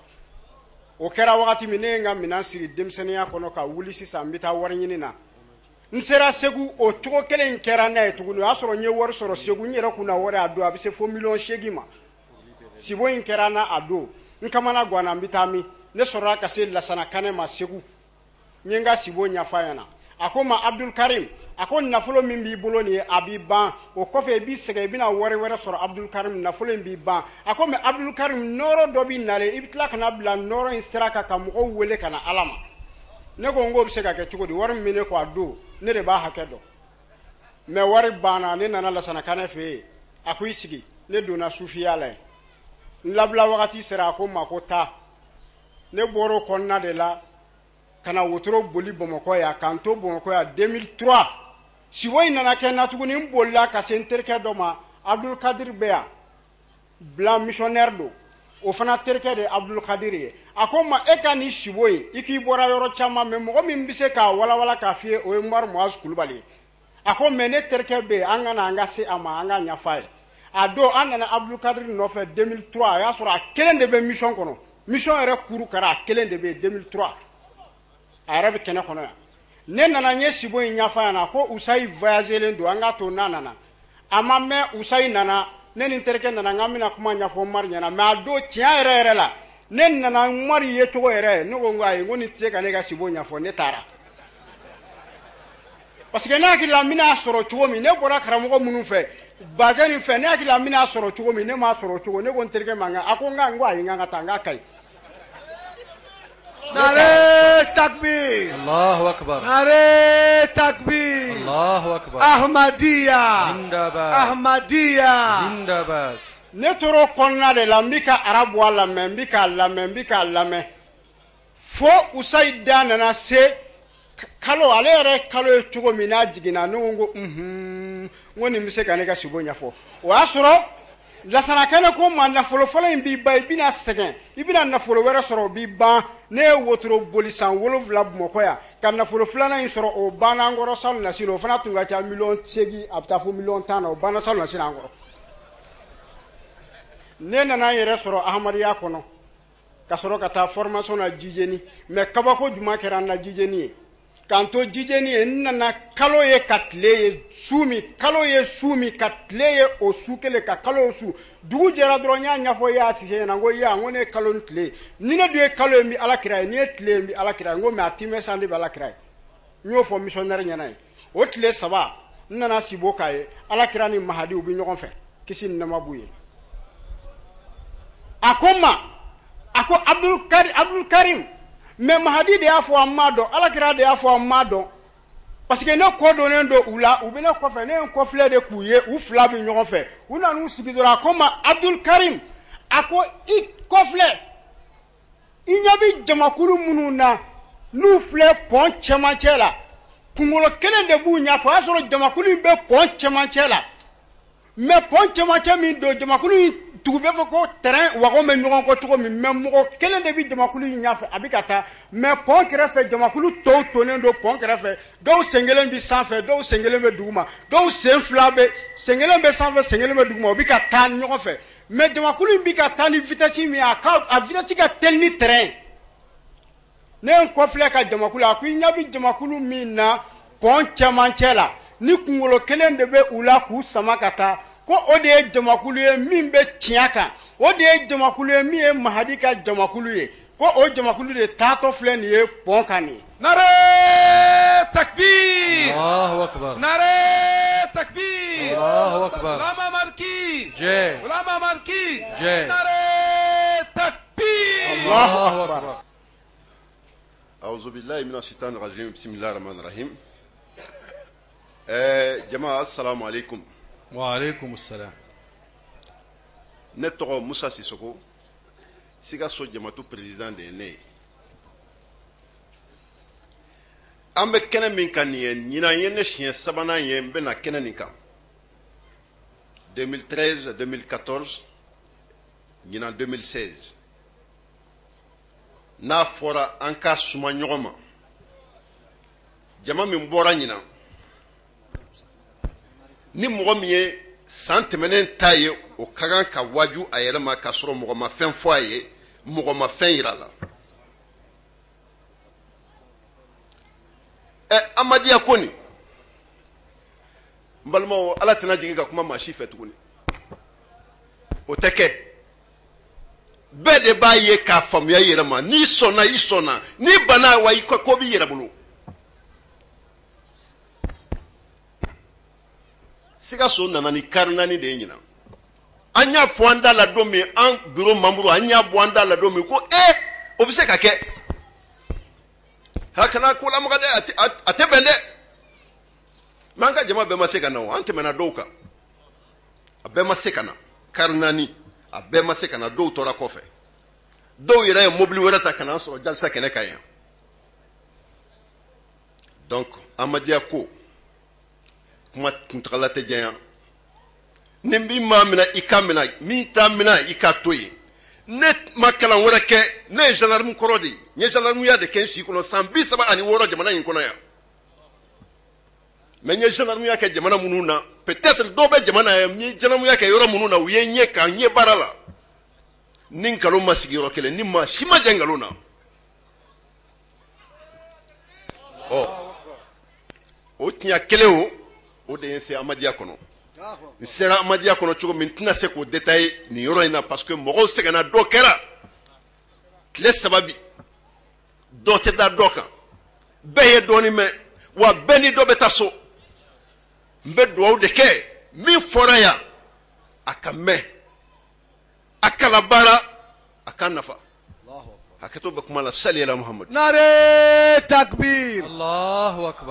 O kɛra wagati min, ne ye n ka minɛn siri denmisɛnninya kɔnɔ ka wuli sisan, n bɛ taa wari ɲini na. N sera Segu, o cogo kelen in kɛra ne ye tuguni. O y'a sɔrɔ n ye wari sɔrɔ Segu, n yɛrɛ kunna wari a don, a bɛ se fo miliyɔn 8 ma. Sibo in kɛra n na a don, n kamana ganna, n bɛ taa min? Ne sɔrɔla ka se Lasana Kanɛ ma Segu. N ye n ka sibo ɲɛfɔ a ɲɛna. A ko n ma, Abdul Karim, a ko nafolo min b'i bolo nin ye, a b'i ban. O kɔfɛ i b'i sɛgɛn, i bɛna wari wɛrɛ sɔrɔ. Abdul Karim, nafolo in b'i ban. A ko mais Abdul Karim, nɔɔrɔ dɔ b'i nalen, i bɛ tila ka na bila nɔɔrɔ in sira kan ka mɔgɔw wele ka na Ala ma. Ne ko n k'o bɛ se ka kɛ cogo di? Wari min bɛ ne kɔ a don, ne de b'a hakɛ dɔn. Mais wari banna, ne nana Lasana Kanɛ fɛ yen. A ko i sigi. Ne donna sufiya la yen. N labila wagati sera, a ko n ma ko taa. Ne bɔra o kɔnɔna de la ka na wotoro boli Bamakɔ yan, k'an to Bamakɔ yan 2003. Sibo in nana kɛ n na tuguni. N bolila ka se n terikɛ dɔ ma, Abdul Kadir bɛ yan, blanc missionnaire don, o fana terikɛ de ye Abdul Kadir ye. A ko n ma, e ka nin sibo in, i k'i bɔra yɔrɔ caman, mais mɔgɔ min bɛ se k'a walawala k'a f'i ye, o ye Umaru Muazu Kulubali ye. A ko mais ne terikɛ bɛ yen, an ka na, an ka se a ma, an ka ɲɛfɔ a ye. A don an nana Abdul Kadir nɔfɛ 2003. A y'a sɔrɔ a kelen de bɛ mission kɔnɔ, mission yɛrɛ kuru kara, a kelen de bɛ yen 2003. A yɛrɛ bɛ kɛnɛ kɔnɔ yan. Ne nana, n ye sibo in ɲɛfɔ a ɲɛna. Ko Usayi voyagelen don, an k'a to n'a nana. A ma mɛn, Usayi nana. Ne ni n terikɛ nana, n k'an bɛna kuma ɲɛfɔ Umaru ɲɛna. Mais a don, tiɲɛ yɛrɛ yɛrɛ la, ne nana Umaru ye cogo yɛrɛ, ne ko n ko ayi, n ko nin tɛ se ka ne ka sibo ɲɛfɔ. Ne taara parce que ne hakili la n bɛna sɔrɔ cogo min, ne bɔra karamɔgɔ minnu fɛ bazɛn nin fɛ, ne hakili la n bɛna sɔrɔ cogo min, ne m'a sɔrɔ o cogo. Ne ko n terikɛ ma, n a ko n ko ayi, n k'an ka taa, n k'a ka ɲi. Nare takbir. Allahu akbar. Nare takbir. Allahu akbar. Ahmadiyya. Zindabad. Ahmadiyya. Zindabad. Ne tora o kɔnɔna de la, n bɛ ka arabuwa lamɛn, n bɛ k'a lamɛn, n bɛ k'a lamɛn, fo Usayi da nana se kalo, ale yɛrɛ kalo ye cogo min n'a jiginna, ne ko n ko unhun, n ko nin bɛ se ka ne ka sibo ɲɛfɔ. O y'a sɔrɔ Lasana Kane ko ma nafolo fɔlɔ in b'i ban, i bɛna sɛgɛn, i bɛna nafolo wɛrɛ sɔrɔ, o b'i ban. Ne ye wotoro boli san 7 Bamakɔ yan ka nafolo filanan in sɔrɔ, o banna an kɔrɔ salon nasini. O fana tun ka ca 8 miliyɔn, a bɛ taa fo 10 miliyɔn na, o banna salon nasini an kɔrɔ. Ne nana n yɛrɛ sɔrɔ Ahamadiya kɔnɔ ka sɔrɔ ka taa formation na Jijeni. Mais kabako jumɛn kɛra n na Jijeni ye? K'an to Jijeni ye, n nana kalo ye ka tile ye su min, kalo ye su min ka tile ye, o su kelen ka kalo ye su, dugu jɛra dɔrɔn, n y'a ɲɛfɔ i y'a Sise ɲɛna, n ko iya, n ko ne ye kalo ni tile ye. Ni ne dun ye kalo ye, n bɛ Ala kira ye, ni ye tile ye, n bɛ Ala kira ye. N ko mais a timɛ san de bɛ Ala kira ye. N y'o fɔ missionnaire ɲɛna ye. O tile 3, n nana Sibo k'a ye Ala kira ni Mahadi u bɛ ɲɔgɔn fɛ, kisi ni nɛɛma b'u ye. A ko n ma, a ko Abdul Karim, mais Mahadi de y'a fɔ, an m'a dɔn, Ala kira de y'a fɔ, an m'a dɔn, parce que ne kɔ donnen don u la, u bɛ ne kɔfɛ, ne ye n kɔfilɛ de k'u ye, u fila bɛ ɲɔgɔn fɛ. U nan'u sigi dɔrɔn, a ko n ma, Abdul Karim, a ko i kɔfilɛ, i ɲɛ bɛ jamakulu minnu na n'u filɛ pɔn cɛmancɛ la, kunkolo kelen de b'u ɲɛfɛ. O y'a sɔrɔ jamakulu in bɛ pɔn cɛmancɛ la, mais pɔn cɛmancɛ min don, jamakulu in tugu bɛ fɔ ko terrain wagon bɛ ɲɔgɔn kɔ cogo min, mais mɔgɔ kelen de bɛ jamakulu in ɲɛfɛ, a bɛ ka taa, mais pɔn kɛrɛfɛ jamakulu tɔw tonnen don pɔn kɛrɛfɛ. Dɔw sen kelen bɛ sanfɛ, dɔw sen kelen bɛ duguma, dɔw sen fila bɛ, sen kelen bɛ sanfɛ, sen kelen bɛ duguma, u bɛ ka taa ɲɔgɔn fɛ. Mais jamakulu in bɛ ka taa ni vitesse min ye, a ka a vitesse ka teli ni terrain ye. Ne ye n kɔfilɛ ka jamakulu, a ko i ɲɛ bɛ jamakulu min na pɔn cɛmancɛ la, ni kunkolo kelen de bɛ u la k'u sama ka taa, ko o de ye jamakulu ye min bɛ tiɲɛ kan, o de ye jamakulu ye min ye Mahadi ka jamakulu ye, ko o jamakulu de taatɔ filɛ nin ye pɔn kan nin ye. Nare takbir. Allahu akbar. Nare takbir. Allahu akbar. Ulama marki. Jai. Ulama marki. Jai. Nare takbir. Allahu akbar. أعوذ بالله من الشيطان الرجيم بسم الله الرحمن الرحيم جماعة السلام عليكم. وعليكم السلام. Ne tɔgɔ Musa Sisoko, Sikaso Jamatu président de ye ne ye. An bɛ kɛnɛ min kan nin ye, ɲinan ye ne siɲɛ sabanan ye n bɛna kɛnɛ nin kan, 2013, 2014, ɲinan 2016. N'a fɔra an ka suma ɲɔgɔn ma, jama min bɔra ɲinan, ni mɔgɔ min ye san tɛmɛnen ta ye, o ka kan ka waju a yɛrɛ ma k'a sɔrɔ mɔgɔ ma fɛn fɔ a ye, mɔgɔ ma fɛn yira a la. Amadiya ko nin, n balimaw, Ala tɛna jigin ka kuma maa si fɛ tuguni, o tɛ kɛ. Bɛɛ de b'a ye k'a faamuya i yɛrɛ ma. N'i sɔnna, i sɔnna, n'i banna, wa i ka ko b'i yɛrɛ bolo. Sikaso nana ni kari naani de ye ɲinan. An y'a fɔ an da la don min, an bureau membre, an y'a bɔ an da la don min ko o bɛ se ka kɛ, ha kana ko lamaga dɛ, a tɛ bɛn dɛ. Mais an ka jama bɛɛ ma se ka na o, an tɛmɛna dɔw kan, a bɛɛ ma se ka na. Kari naani, a bɛɛ ma se ka na, dɔw tora kɔfɛ, dɔw yɛrɛ ye mobili wɛrɛ ta ka na an sɔrɔ jalisa kɛnɛ kan yan. Donc Amadiya ko kuma kuntagala tɛ janya. Ni min m'a minɛ, i k'a minɛ, min t'a minɛ, i k'a to yen. Ne ma kalan wɛrɛ kɛ, ne ye gendarme kɔrɔ de ye, n ye gendarmeya de kɛ n si kɔnɔ san 36 jamana in kɔnɔ yan. Mais n ye gendarmeya kɛ jamana minnu na, peut-être dɔw bɛ jamana ye, n ye gendarmeya kɛ yɔrɔ minnu na, u ye n ye ka n ye baara la. Ni nkalon ma sigi yɔrɔ kelen, ni maa si ma jɛ nkalon na, ɔ o tiɲɛ kelen o de ye n se Amadiya kɔnɔ. N sera Amadiya kɔnɔ cogo min, n tɛna se k'o détailler nin yɔrɔ in na, parce que mɔgɔw sɛgɛnna, dɔ kɛra tile 3 bi, dɔ tɛ da dɔ kan, bɛɛ ye dɔɔnin mɛn, wa bɛɛ ni dɔ bɛ taa so. N bɛ dugawu de kɛ, min fɔra yan a ka mɛn, a kala baara, a ka nafa. Hakɛto bɛ kuma la. Sali ala Muhammadu. Nare takbir. Allahu akbar.